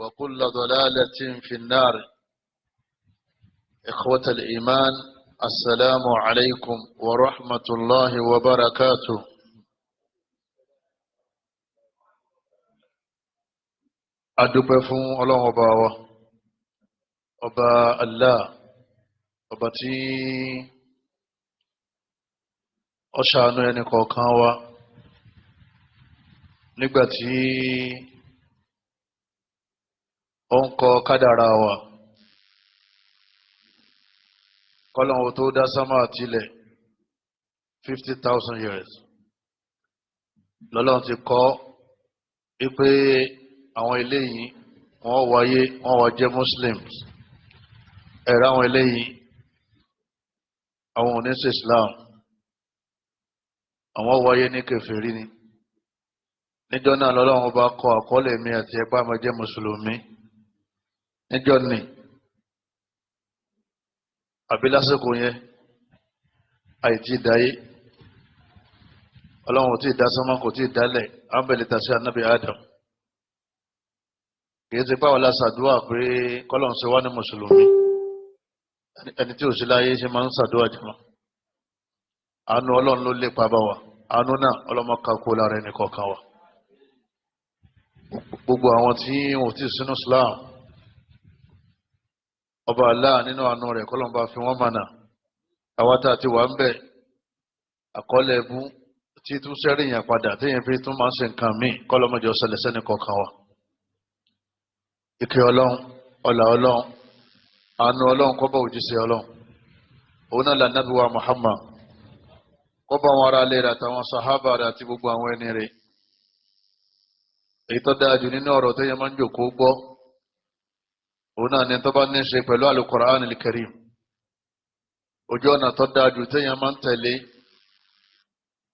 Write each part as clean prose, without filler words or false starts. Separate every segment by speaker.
Speaker 1: وكل ضلالة في النار. إخوة الإيمان، السلام عليكم ورحمة الله وبركاته. Adúpẹ́ fún Ọlọ́run ọba wa, ọba Allah, ọba tí ó ṣàánú ẹnì kọ̀ọ̀kan wa nígbà tí ó ń kọ kádàrá wa. Kọ́lọ́hún tó dá sánmà àtilẹ̀ 50,000 years lọ́lọ́run ti kọ́ wípé àwọn eléyìí wọ́n wáyé, wọ́n wá jẹ́ Muslims. Ẹ̀rọ àwọn eléyìí, àwọn ò ní ṣe Islam, àwọn wáyé ní kèfèrí ni. Níjọ́ náà lọ́lọ́run bá kọ àkọọ́lẹ̀ mi àti ẹgbẹ́ àmọ́ jẹ́ mùsùlùmí níjọ́ ní àbí lásìkò yẹn àìtí dáyé, Ọlọ́run ò tí ì dá sánmọ́, kò tí ì dálẹ̀, àǹbẹ̀lẹ̀ tàṣí ànábì Adam. Kìí ṣe báwo la ṣàdúrà pé kọ́lọ́n ṣe wá ní mùsùlùmí. Ẹni tí ò sí láyé ṣe máa ń ṣàdúrà jùlọ. Àánú Ọlọ́run ló lépa bá wa. Àánú náà ọlọ́mọ ká kó lára ẹnì kọ̀ọ̀kan wa. Gbogbo àwọn tí wọn ò tí ì sínú Islam, ọba Allah nínú àánú rẹ̀ kọ́lọ́n bá fi wọ́n mọ̀nà. Àwa tá a ti wà ń bẹ̀, àkọọ́lẹ̀ ẹbú tí tún sẹ́rìn yẹn padà téèyàn fi tún máa ń ṣe nǹkan míì, kọ́lọ́mọdé ọ̀sẹ̀lẹ̀ sẹ́ni kọ̀ọ̀kan wa. Ìkẹ́ Ọlọ́run, ọlà Ọlọ́run, àánú Ọlọ́run kó bá òjíṣẹ́ Ọlọ́run, òun náà lànàbí wa Muhammad, kó bá àwọn ará ilé rẹ̀ àtàwọn sàhábà rẹ̀ àti gbogbo àwọn ẹni rẹ̀. Èyí tó dáa jù nínú ọ̀rọ̀ tó yẹ máa ń jòkó gbọ́, òun náà ni tó bá ní ṣe pẹ̀lú Al-Qur'an al-Karim. Ojú ọ̀nà tó dáa jù téèyàn máa ń tẹ̀lé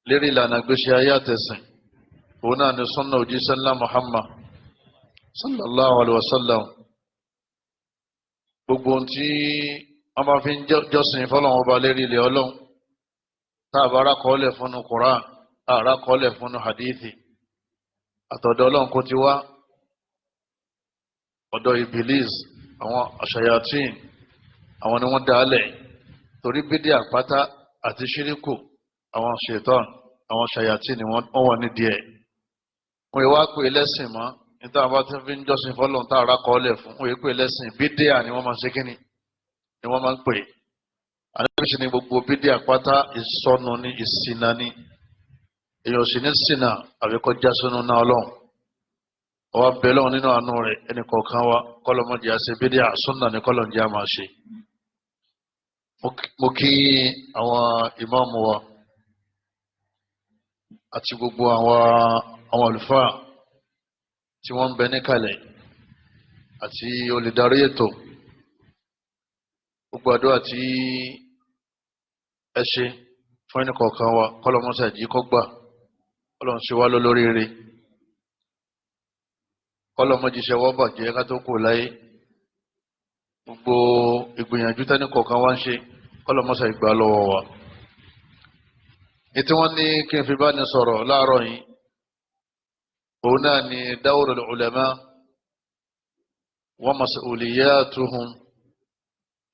Speaker 1: lérí ìlànà gbèsè ayé àtẹ̀sìn, òun náà ni sunna òjíṣẹ́ ńlá Muhammad sallallahu alayhi wa sallam. Gbogbo ohun tí wọ́n bá fi ń jọ́sìn fọlọ́wọn ọba lérí ilẹ̀ Ọlọ́run, tá a bá rákọọ́lẹ̀ fúnnu Quran, tá a rákọọ́lẹ̀ fúnnu hadithi, àtọ̀dọ̀ Ọlọ́run kò ti wá, ọ̀dọ̀ Ibilis, àwọn àṣàyàtìn, àwọn ni wọ́n dálẹ̀. Torí bídí àpáta àti ṣíríkù, àwọn ṣètọ́n, àwọn ṣàyàtìn ni wọ́n wà nídìí ẹ̀. Wọ́n yẹ wá pé lẹ́sìn mọ́ níta bá ti fi ń jọ́sìn fọlọ́n tá a rà kọ́lẹ̀ fún, wọ́n yẹ pé lẹ́sìn bídíà ni wọ́n máa ń ṣe kíni ni wọ́n máa ń pè. Àdébísí ni gbogbo bídíà pátá ìsọnù ni, ìṣìnà ni. Èèyàn sì ní ṣìnà àbíkọ́ já sínú náà Ọlọ́run. Ọwọ́ bẹ́ẹ̀ lọ́wọ́ nínú àánú rẹ̀ ẹnì kọ̀ọ̀kan wa kọ́lọ́mọdé àṣẹ bídíà súnà ní kọ́lọ́njẹ́ àmà ṣe. Mo kí àwọn ìmáàmù wa àti gbogbo àwọn àlùfáà tí wọ́n ń bẹ níkàlẹ̀ àti olùdarí ètò. Gbogbo àdúrà tí ẹ ṣe fún ẹnì kọ̀ọ̀kan wa kọ́lọ́mọṣẹ́ àjí kọ́ gbà, Ọlọ́run ṣe wá lólóríire, kọ́lọ́mọjíṣẹ́ wọ́n bàjẹ́ ká tó kù láyé. Gbogbo ìgbìyànjú tẹ́nì kọ̀ọ̀kan wá ń ṣe, kọ́lọ́mọṣẹ́ ìgbà lọ́wọ́ wa. Ètí wọ́n ní kí n fi bá ní sọ̀rọ̀ láàárọ̀ yìí, òun náà ni dawrul ulama wa mas'uliyatuhum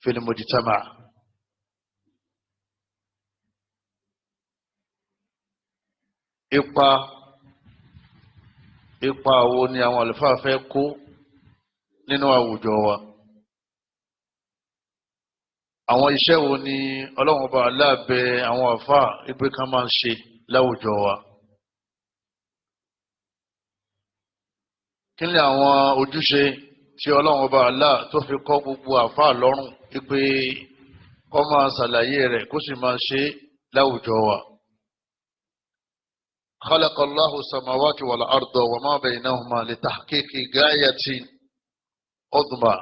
Speaker 1: fil mujtama'. Ipa wo ni àwọn àlùfáà fẹ́ kó nínú àwùjọ wa? Àwọn iṣẹ́ wo ni Ọlọ́run ọba aláàbẹ̀ àwọn àfáà ipe kan máa ń ṣe láwùjọ wa? Kí ni àwọn ojúṣe tí Ọlọ́run ọba Allah tó fi kọ́ gbogbo àfáà lọ́rùn wípé kó máa ṣàlàyé rẹ̀ kó sì máa ṣe láwùjọ wa? خلق الله السماوات والأرض وما بينهما لتحقيق غاية عظمى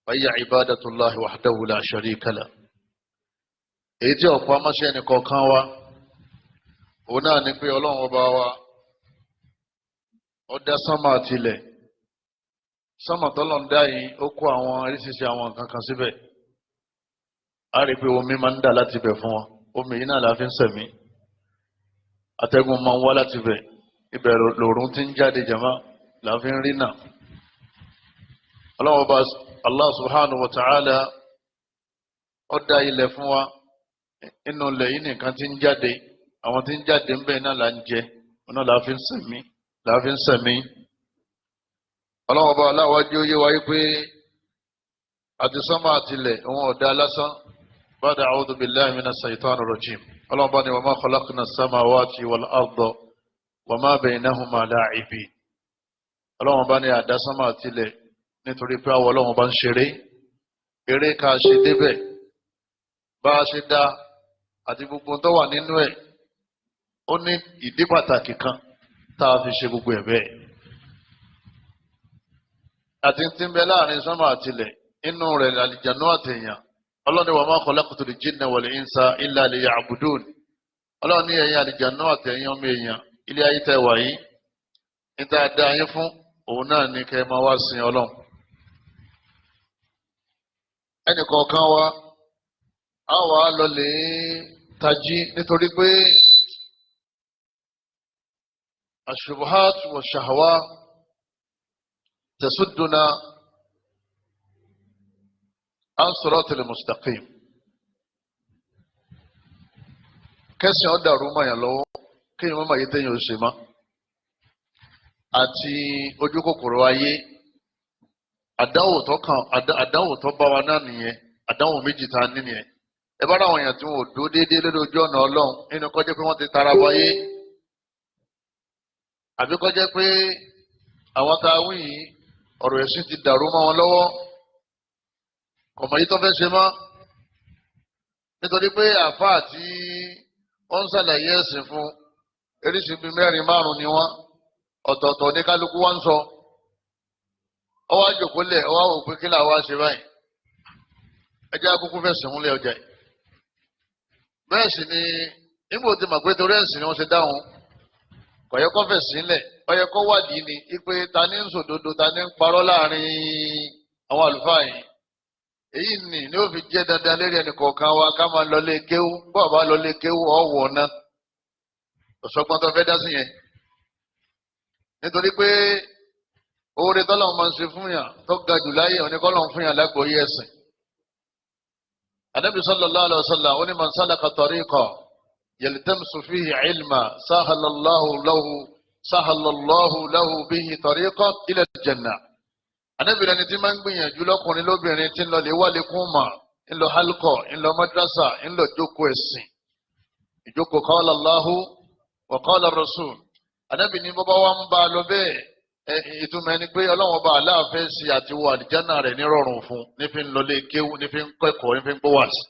Speaker 1: وهي عبادة الله وحده لا شريك له. Èyí tí ọ̀pọ̀ amáṣẹ́ ẹnì kọ̀ọ̀kan wa, òun náà ni pé Ọlọ́run ọba wa ó dá sánmà tilẹ̀. Sánmà tọ́lọ̀ ń dá yìí, ó kó àwọn oríṣiríṣi àwọn nǹkan kan síbẹ̀. A rí i pé omi máa ń dà láti ibẹ̀ fún wọn. Omi yìí náà la fi ń sẹ̀mí. Atẹ́gùn máa ń wá láti ibẹ̀. Ibẹ̀ lòrùn ti ń jáde jàmá la fi ń rí náà. Ọlọ́run Ọba Allah subhanahu wa ta'ala ó dá ilẹ̀ fún wa. Inú ilẹ̀ yìí nìkan ti ń jáde, àwọn tí ń jáde ń bẹ̀ náà là ń jẹ, náà là fi ń sẹ̀mí, là fi ń sẹ̀mí. Ọlọ́run Ọba aláwájú yé wa pé àti sánmà àtilẹ̀ òun ọ̀dá lásán. Ba'da a'udhu billahi minash shaitanir rajim. Ọlọ́run bá ní wa ma khalaqna as-samawati wal arda wa ma baynahuma la'ibin. Ọlọ́run bá ní àdá sánmà àtilẹ̀ nítorí pé àwọn Ọlọ́run bá ń ṣeré eré ká ṣe débẹ̀. Bá a ṣe dá àti gbogbo tó wà nínú ẹ̀, ó ní ìdí pàtàkì kan tá a fi ṣe gbogbo ẹ̀ bẹ́ẹ̀. Àti tí ń bẹ láàrin sánmà àtilẹ̀, inú rẹ̀ àlìjànú àtẹ̀yàn. Ọlọ́ni wa ma khalaqtul jinna wal insa illa liya'budun. Ọlọ́ni ẹ̀yin àlìjànú àtẹ̀yàn, ọmọ èèyàn, ilé ayé tẹ́ wà yìí, níta dá yín fún òun náà ní kẹ́ ẹ máa wá sin Ọlọ́run. Ẹnì kọ̀ọ̀kan wa á wà á lọ lè tají, nítorí pé ash-shubuhat wa shahwa tasudduna an siratil mustaqim. Kẹsàn-án ọ̀dàrú mọ̀yàn lọ́wọ́, kéèyàn má yé téèyàn ò ṣe mọ́, àti ojú kòkòrò ayé. Àdánwò tó kàn, àdánwò tó bá wa náà nìyẹn. Àdánwò méjì tá a ní nìyẹn. Ẹ bá ráwọn èèyàn tí wọn ò dúró déédéé lórí ojú ọ̀nà Ọlọ́run, nínú kó jẹ́ pé wọ́n ti tara wáyé, àbí kó jẹ́ pé àwọn tá a wí yìí, ọ̀rọ̀ ẹ̀sìn ti dàrú mọ́ wọn lọ́wọ́, kọ̀mọ̀ yìí tó fẹ́ ṣe mọ́, nítorí pé àáfàá tí wọ́n ń ṣàlàyé ẹ̀sìn fún eréṣin bíi mẹ́rin márùn-ún ni wọ́n, ọ̀tọ̀ọ̀tọ̀ ní kálukú wọ́n ń sọ. Ọwọ́ àjòkólẹ̀, ọwọ́ àwọn òpin kí làwọn ṣe báyìí, ẹjẹ́ akúkú fẹ̀sìn múlẹ̀ ọjà yìí. Bẹ́ẹ̀ sì ni níbo ti mọ̀ pé torí ẹ̀sìn ni wọ́n ṣe dáhùn, kọ̀yẹ́ kọ́ fẹ̀sìn lẹ̀, ọyẹ kọ́ wádìí ni ipe ta ní ń sòdodo, ta ní ń parọ́ láàrin àwọn àlùfáà yìí. Èyí ni ó fi jẹ́ dandan lérí ẹnì kọ̀ọ̀kan wa ká máa lọ lé kéwú. Bọ́ọ̀ bá lọ lé kéwú, ọ̀wọ̀ náà ọ̀sọ́gbọ́n tó fẹ́ dá sí yẹn, nítorí pé oore tọ́lọ́run máa ń ṣe fún yàn tó ga jù láyé òní kọ́lọ́run fún yàn lágbóyè ẹ̀sìn. Ànábì sallallahu alaihi wasallam ó ní man salaka tariqa yaltamisu fihi ilma sahalallahu lahu bihi tariqa ila al-janna. Ànábì rẹ̀ ni tí máa ń gbìyànjú lọ́kùnrin lóbìnrin tí ń lọ lè wálé kún mà, ń lọ halqa, ń lọ madrasa, ń lọ jókòó ẹ̀sìn, ìjókòó qala Allahu wa qala rasul. Ànábì ní bọ́bá wa ń bá a lọ bẹ́ẹ̀, ìtumọ̀ ẹni pé Ọlọ́run ọba aláàfẹ́ sí àti wọ àlìjánà rẹ̀ nírọ̀rùn fún nífi ń lọlé kéwú, nífi ń kẹ́kọ̀ọ́, nífi ń gbówàsí.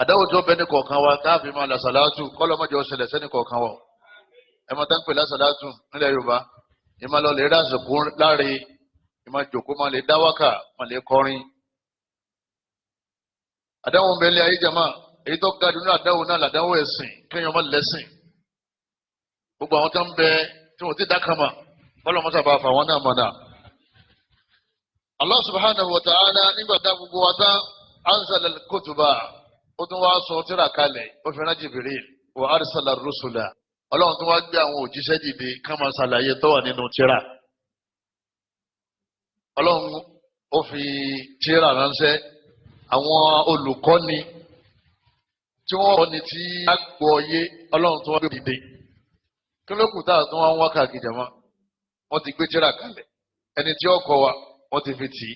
Speaker 1: Àdáwò tó bẹ ní kọ̀ọ̀kan wa káàfin máa làṣàlátù kọ́lọ́mọ́jọ ṣẹlẹ̀ sẹ́ni kọ̀ọ̀kan wa. Ẹ máa tán pè lásàlátù nílẹ̀ Yorùbá, ìmọ̀ lọ lè rásìkò láre, ìmọ̀ jòkó máa lè dáwákà, máa lè kọrin. Àdáwò ń bẹ ilé ayé jama, èyí tó ga dùnú àdáwò náà làdáwò ẹ̀sìn, kéèyàn má lẹ́sìn. Gbogbo àwọn tó ń bẹ tí wọ́n ti dákàmà, kọ́lọ́mọ́sà bá fà wọ́n náà mọ̀nà. Allah subhanahu wa ta'ala nígbà tá gbogbo wa tán, anzala al-kutuba, ó tún wá sọ tírà kalẹ̀, ó fi rán Jibril, wa arsala ar-rusula. Ọlọ́run tún wá gbé àwọn òjíṣẹ́ dìde ká máa ṣàlàyé tó wà nínú tírà. Ọlọ́run ó fi tírà ránṣẹ́ àwọn olùkọ́ni tí wọ́n kọ́ni tí a gbọ́ yé. Ọlọ́run tún wá gbé dìde. Kí ló kù tá a tún wá ń wá káàkiri jàmá? Wọ́n ti gbé tírà kalẹ̀, ẹni tí ó kọ́ wa wọ́n ti fi tì í.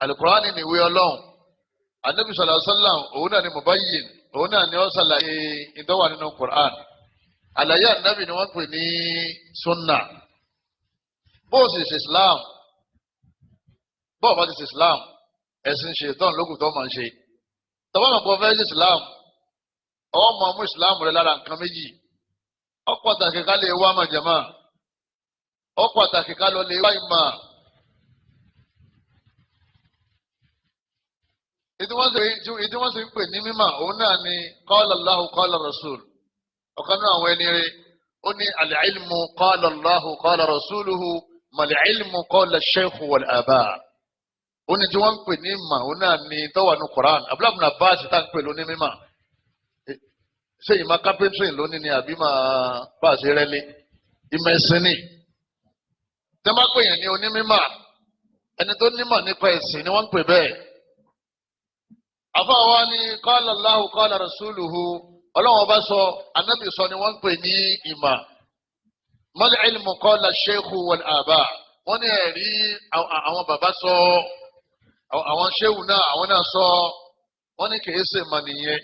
Speaker 1: Alukurani ni ìwé Ọlọ́run. Anabi sallallahu alaihi wasallam òun náà ni mubayyin, òun náà ni ó ṣàlàyé ìdánwà nínú Quran. Àlàyé anabi ni wọ́n pè ní sunna. Bó o sì ṣe Islam, bó o bá ti ṣe Islam, ẹ̀sìn ṣètọ́n lókùn tó máa ń ṣe. Tọ́wọ́n mọ̀ pé o fẹ́ ṣe Islam, ọwọ́ mọ̀ mú Islam rẹ lára nǹkan méjì. Ó pàtàkì ká lè wá màjàmá, ó pàtàkì ká lọ lè wá ìmọ̀. Ìdí wọ́n sì ń pè ní mímọ̀ òun náà ni qala Allahu qala Rasul. Ọ̀kan náà àwọn ẹni rẹ̀ ó ní al-ilmu qala Allahu qala rasuluhu mal-ilmu qala ash-shaykhu wal-aba. Ó ní tí wọ́n ń pè ní ìmọ̀ òun náà ni tó wà ní Quran. Abdullahi ibn Abbas tá ń pè lóní mímọ̀. Ṣé ìmọ̀ kápẹ́ntì lónìí ni àbí máa bá a ṣe rẹ́lé? Ìmọ̀ ẹ̀sìn ni. Tẹ́ bá pè yẹn ní onímọ̀, Ẹni tó nímọ̀ nípa ẹ̀sìn ni wọ́n ń pè bẹ́ẹ̀. Àfáà ni qala Allahu qala rasuluhu, Ọlọ́run bá sọ, anábì sọ ni wọ́n ń pè ní ìmọ̀. Mal ilmu qala sheikhu wal aba, wọ́n ní ẹ̀rí àwọn bàbá sọ, àwọn ṣéwù náà àwọn náà sọ, wọ́n ní kìí ṣe ìmọ̀ nìyẹn.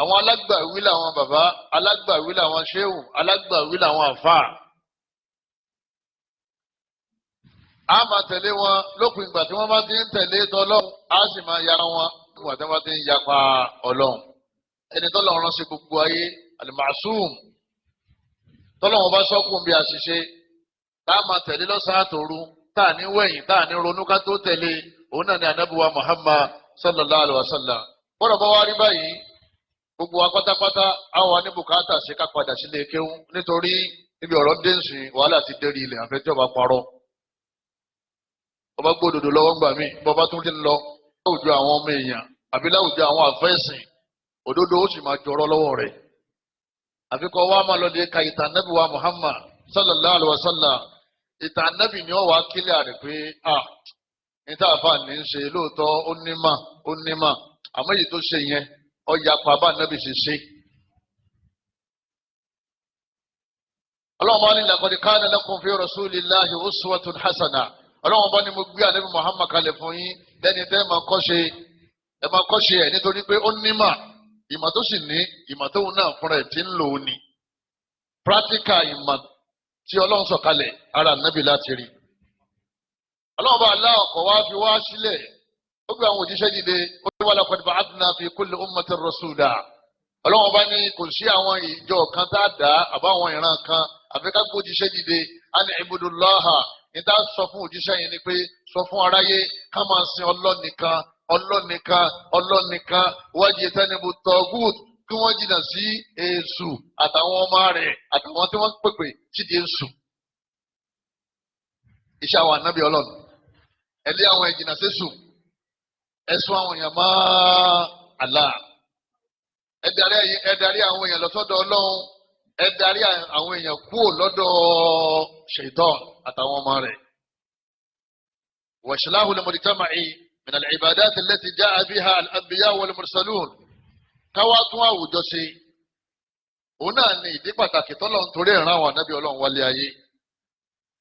Speaker 1: Àwọn alágbàwí làwọn bàbá, alágbàwí làwọn ṣéwù, alágbàwí làwọn àfáà. A máa tẹ̀lé wọn lópin ìgbà tí wọ́n bá ti ń tẹ̀lé tọlọ́hun, a sì máa yára wọn nígbà tí wọ́n bá ti ń yapa Ọlọ́hun. Ẹni tọ́lọ́hun rán sí gbogbo ayé, al-ma'sum, tọ́lọ́hun bá sọ́kùn bí àṣìṣe, tá a máa tẹ̀lé lọ́sàn-án àtòru, tá a ní wẹ̀yìn, tá a ní ronú ká tó tẹ̀lé, òun náà ni Ànábì wa Muhammad sallallahu alayhi wa sallam. Bọ́dọ̀ bá wá rí báyìí, gbogbo wa pátápátá àwa ní bùkátà sí ká padà sílé kéwú, nítorí níbi ọ̀rọ̀ dẹ́nsì wàhálà ti dérí ilẹ̀ àfẹ́jọba parọ́. Ọba gbódòdó lọ́wọ́ ńgbà mí, bọ́ba tún ti ń lọ láwùjọ àwọn ọmọ èèyàn àbí láwùjọ àwọn àfẹ́sìn, òdodo ó sì máa jọrọ lọ́wọ́ rẹ̀. Àfikọ́ wa máa lọ lè ka ìtàn Ànábì wa Muhammad sallallahu alayhi wa sallam. Ìtàn Ànábì ni ó wà á kílẹ̀ rẹ̀ pé a níta àfa ní í ṣe lóòótọ́, ó nímà ó nímà, àmọ́ èyí tó ṣe yẹn ó yapa bá Ànábì ṣe ṣe. Ọlọ́run bá ní laqad kana lakum fi rasulillahi uswatun hasana. Ọlọ́run bá ní mo gbé Ànábì Muhammad kalẹ̀ fún yín lẹ́ni tẹ́ máa kọ́ṣe, ẹ máa kọ́ṣe ẹ̀ nítorí pé ó nímà, ìmọ̀ tó sì ní, ìmọ̀ tóun náà fúnra ẹ̀ ti ń lò ó ní. Pírátíkà ìmọ̀ tí Ọlọ́run sọ̀kalẹ̀ ara Ànábì láti rí. Ọlọ́run bá aláwọ̀ wá fi wá sílẹ̀, ó gbé àwọn òjíṣẹ́ dìde, ó ní wa laqad ba'athna fi kulli ummatin rasula. Ọlọ́run bá ní kò sí àwọn ìjọ kan tá a dá àbáwọn ìran kan àfi ká gbé òjíṣẹ́ dìde, an ibudullaha. Níta sọ fún òjíṣẹ́ yẹn ni pé sọ fún aráyé ká máa sin Ọlọ́run nìkan, Ọlọ́run nìkan, Ọlọ́run nìkan, wajtanibu tagut, kí wọ́n jìnnà sí èṣù àtàwọn ọmọ rẹ̀ àtàwọn tí wọ́n pèpè sídìí èṣù. Iṣẹ́ àwọn ànábì Ọlọ́run, ẹ̀lẹ́ àwọn ìjìnà sẹ́sù, ẹ̀sùn àwọn èèyàn máa àlá, ẹ darí àwọn èèyàn lọ́sọ́dọ̀ Ọlọ́run, ẹ darí àwọn èèyàn kúrò lọ́dọ̀ ṣèitán àtàwọn ọmọ rẹ̀. Wàṣíláhù lil-mujtama'i min al-ibadat allati ja'a biha al-anbiya wal-mursalun. Káwá tún àwùjọ ṣe, òun náà ní ìdí pàtàkì tọ́lọ́run torí ìran àwọn ànábì Ọlọ́run wálé ayé.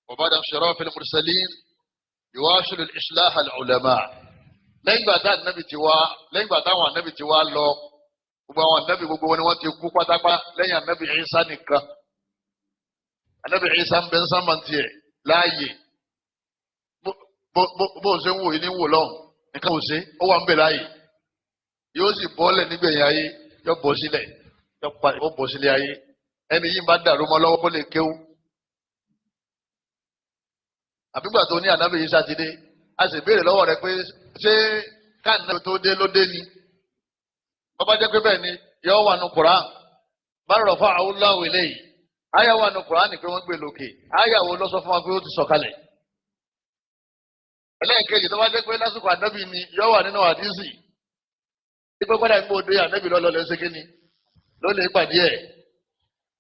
Speaker 1: Wa ba'da inshiraf al-mursalin yuwasilu al-islah al-ulama. Lẹ́yìn ìgbà táwọn ànábì ti wá lọ, gbogbo àwọn ànábì gbogbo wọn ni wọ́n ti kú pátápátá lẹ́yìn ànábì Ìsá nìkan. Ànábì Ìsá ń bẹ ń sábà tiẹ̀ láàyè, bó ṣe ń wò yìí ní wò lọ́hùn nìkan ò ṣe, ó wà ń bẹ láàyè, yóò sì bọ́lẹ̀ nígbẹ̀yìn ayé, yóò bọ́ sílẹ̀, yóò bọ́ sílẹ̀ ayé. Ẹni yìí bá dàrú mọ́ lọ́wọ́ kó lè kéwú. Àbígbà tó ní ànábì Ìsá ti dé, a sì béèrè lọ́wọ́ rẹ̀ pé ṣé káàní tó dé ló dé ni? Bọ́bá jẹ́ pé bẹ́ẹ̀ ni, yọ wà nù Kùránì. Bá rọ̀ fún àwọn aláwọ̀ eléyìí, àyà wà nù Kùránì pé wọ́n gbé lókè, àyà wo ló sọ fún wa pé ó ti sọ̀kalẹ̀? Ẹlẹ́ẹ̀kejì, tó bá jẹ́ pé lásìkò ànábì ni, yọ wà nínú àdísì. Ìgbẹ́ gbọ́dọ̀ ń gbòde ànábì lọ́lọ́ lẹ́ ṣe kíni ló lè pàdé ẹ̀.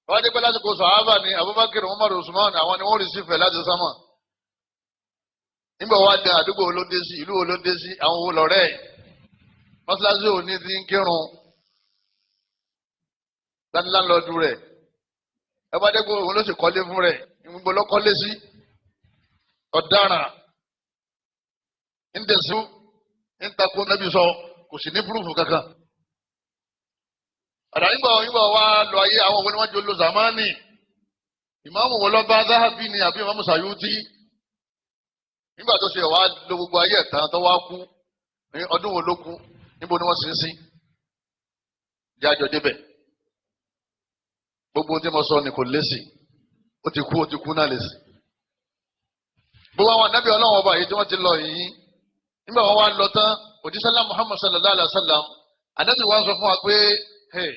Speaker 1: Bọ́bá jẹ́ pé lásìkò sàhábà ni, Abubakar, Umar, Usman, àwọn ni wọ́n rí sífẹ̀ láti sámà. Nígbà wá dé àdúgbò ló dé sí, ìlú wo ló dé sí, àwọn wo lọ́rẹ́ ẹ̀, mọ́sálásí ò ní ti ń kírun, láńlọ́ọ̀dù rẹ̀, ẹ bá dé pé òun ló sì kọ́lé fún rẹ̀, ìgbò ló kọ́lé sí, ọ̀daràn, ń dẹ̀sú, ń takò nábì sọ, kò sì ní púrúfù kankan. Àdá nígbà wá lọ ayé àwọn òun ni wọ́n jọ lo zamani, ìmáàmù wọn lọ bá Zahabi ni àbí ìmáàmù Sayuti. Nígbà tó ṣe wàá lo gbogbo ayé ẹ̀tàn tó wá kú, ní ọdún wo ló kú, níbo ni wọ́n sin sí, jájọ débẹ̀. Gbogbo tí mo sọ ni kò lésì, ó ti kú náà lésì. Gbogbo àwọn ànábì Ọlọ́run ọba yìí tí wọ́n ti lọ yìí, nígbà wọn wá lọ tán, òjísàlá Muhammad sallallahu alayhi wa sallam, ànábì wọn sọ fún wa pé hey,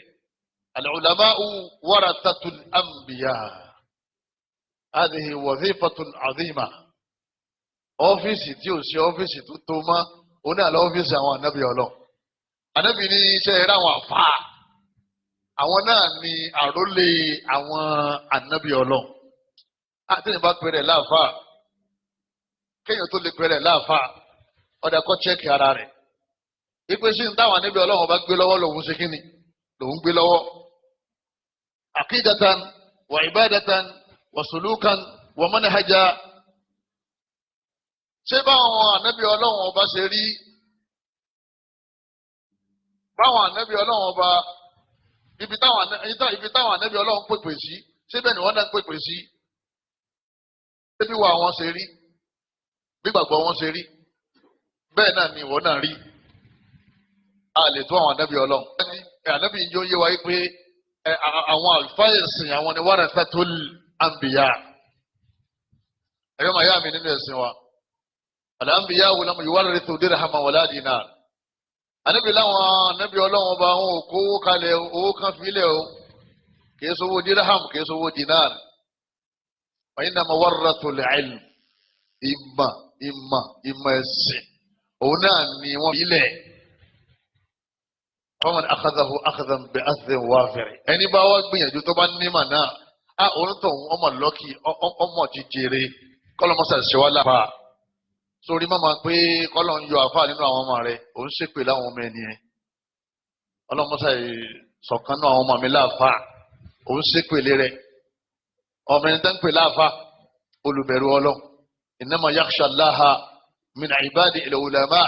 Speaker 1: al-ulama'u warathatul anbiya, hadhihi wazifatun azima. Ọ́fíìsì tí ò sí ọ́fíìsì tó tó mọ́, òun náà lọ́fíìsì àwọn ànábì Ọlọ́run. Ànábì ní iṣẹ́ eré àwọn àfáà, àwọn náà ní àrólé àwọn ànábì Ọlọ́run. Àti ní bá pèrè láàfáà, Kéèyàn tó lè pẹ̀rẹ̀ láàfà ọ̀dà kọ́ chẹ́ẹ̀kì ara rẹ̀. Ipe sí ní táwọn níbi Ọlọ́run bá gbé lọ́wọ́ lòun ṣe kíni lòun gbé lọ́wọ́. Aqidatan wa ibadatan wa sulukan wa manhaja. Ṣé báwọn ànábì Ọlọ́run ọba ṣe rí? Báwọn ànábì Ọlọ́run ọba ibi táwọn ànábì Ọlọ́run pèpè sí, síbẹ̀ ni wọ́n náà ń pèpè sí? Ṣé bí wà wọn ṣe rí? Bí gbàgbọ́ wọn ṣe rí? Bẹ́ẹ̀ náà ni ìwọ náà rí. A lè tó àwọn ànábì Ọlọ́run. Ànábì yìí ń yé wa pé àwọn àlùfáà ẹ̀sìn àwọn ni warathatul anbiya. Ẹ̀yọ́ màá yá mi nínú ẹ̀sìn wa. Al-anbiya lam yuwarrithu dirhaman wala dinar. Ànábì láwọn ànábì Ọlọ́run ọba àwọn òkú owó kalẹ̀, owó kan filẹ̀ o. Kìí sowó dirham, kìí sowó dinar. Wa innama warrathul ilm. Ìmọ̀ ìmọ̀ ìmọ̀ ẹ̀sìn. Òun náà ni wọ́n filẹ̀. Faman akhadhahu akhadhan bi'adhin wafir. Ẹni bá wá gbìyànjú tó bá ní mà náà, á òun tó ń ọmọ lọ́kì ọmọ jíjẹrẹ kọ́lọ́mọ́sà ṣe wá láfa. Sórí mọ́mọ́ pé kọ́lọ́ ń yọ àfa nínú àwọn ọmọ rẹ̀, òun ṣépè láwọn ọmọ ẹni yẹn. Ọlọ́mọ́sà sọ̀kan náà àwọn ọmọ mi láfa, òun ṣépè lé rẹ̀. Ọmọ ẹni tó ń pè láfa, olùbẹ̀rù Ọlọ́run. Innama yakhsha Allaha min ibadihi al-ulama.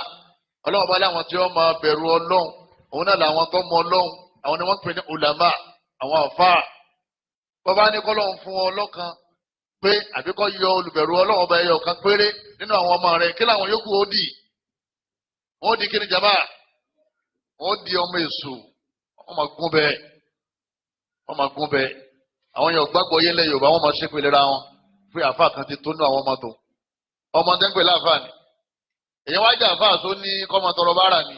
Speaker 1: Ọlọ́run bá láwọn tí wọ́n máa bẹ̀rù Ọlọ́run, òun náà làwọn tó mọ Ọlọ́run, àwọn ni wọ́n ń pè ní ulama, àwọn àfáà. Bọ́bá ní kọ́lọ́run fún ọ lọ́kan pé àbí kọ́ yọ olùbẹ̀rù Ọlọ́run ọba ẹyọ kan péré nínú àwọn ọmọ rẹ̀, kí làwọn yòókù ó dì? Wọ́n di kí ni jama? Wọ́n di ọmọ èṣù, wọ́n máa gún bẹ́ẹ̀, wọ́n máa gún bẹ́ẹ̀. Àwọn yóò gbàgbọ́ yẹlẹ Yorùbá, wọ́n máa ṣépè lera wọn pé àfáà kan ti tó nú àwọn ọmọ tó. Ọmọ tẹ́ ń pè láàfáà ni. Èyàn wá jà àfáà tó ní kọ́ máa tọrọ bára ni.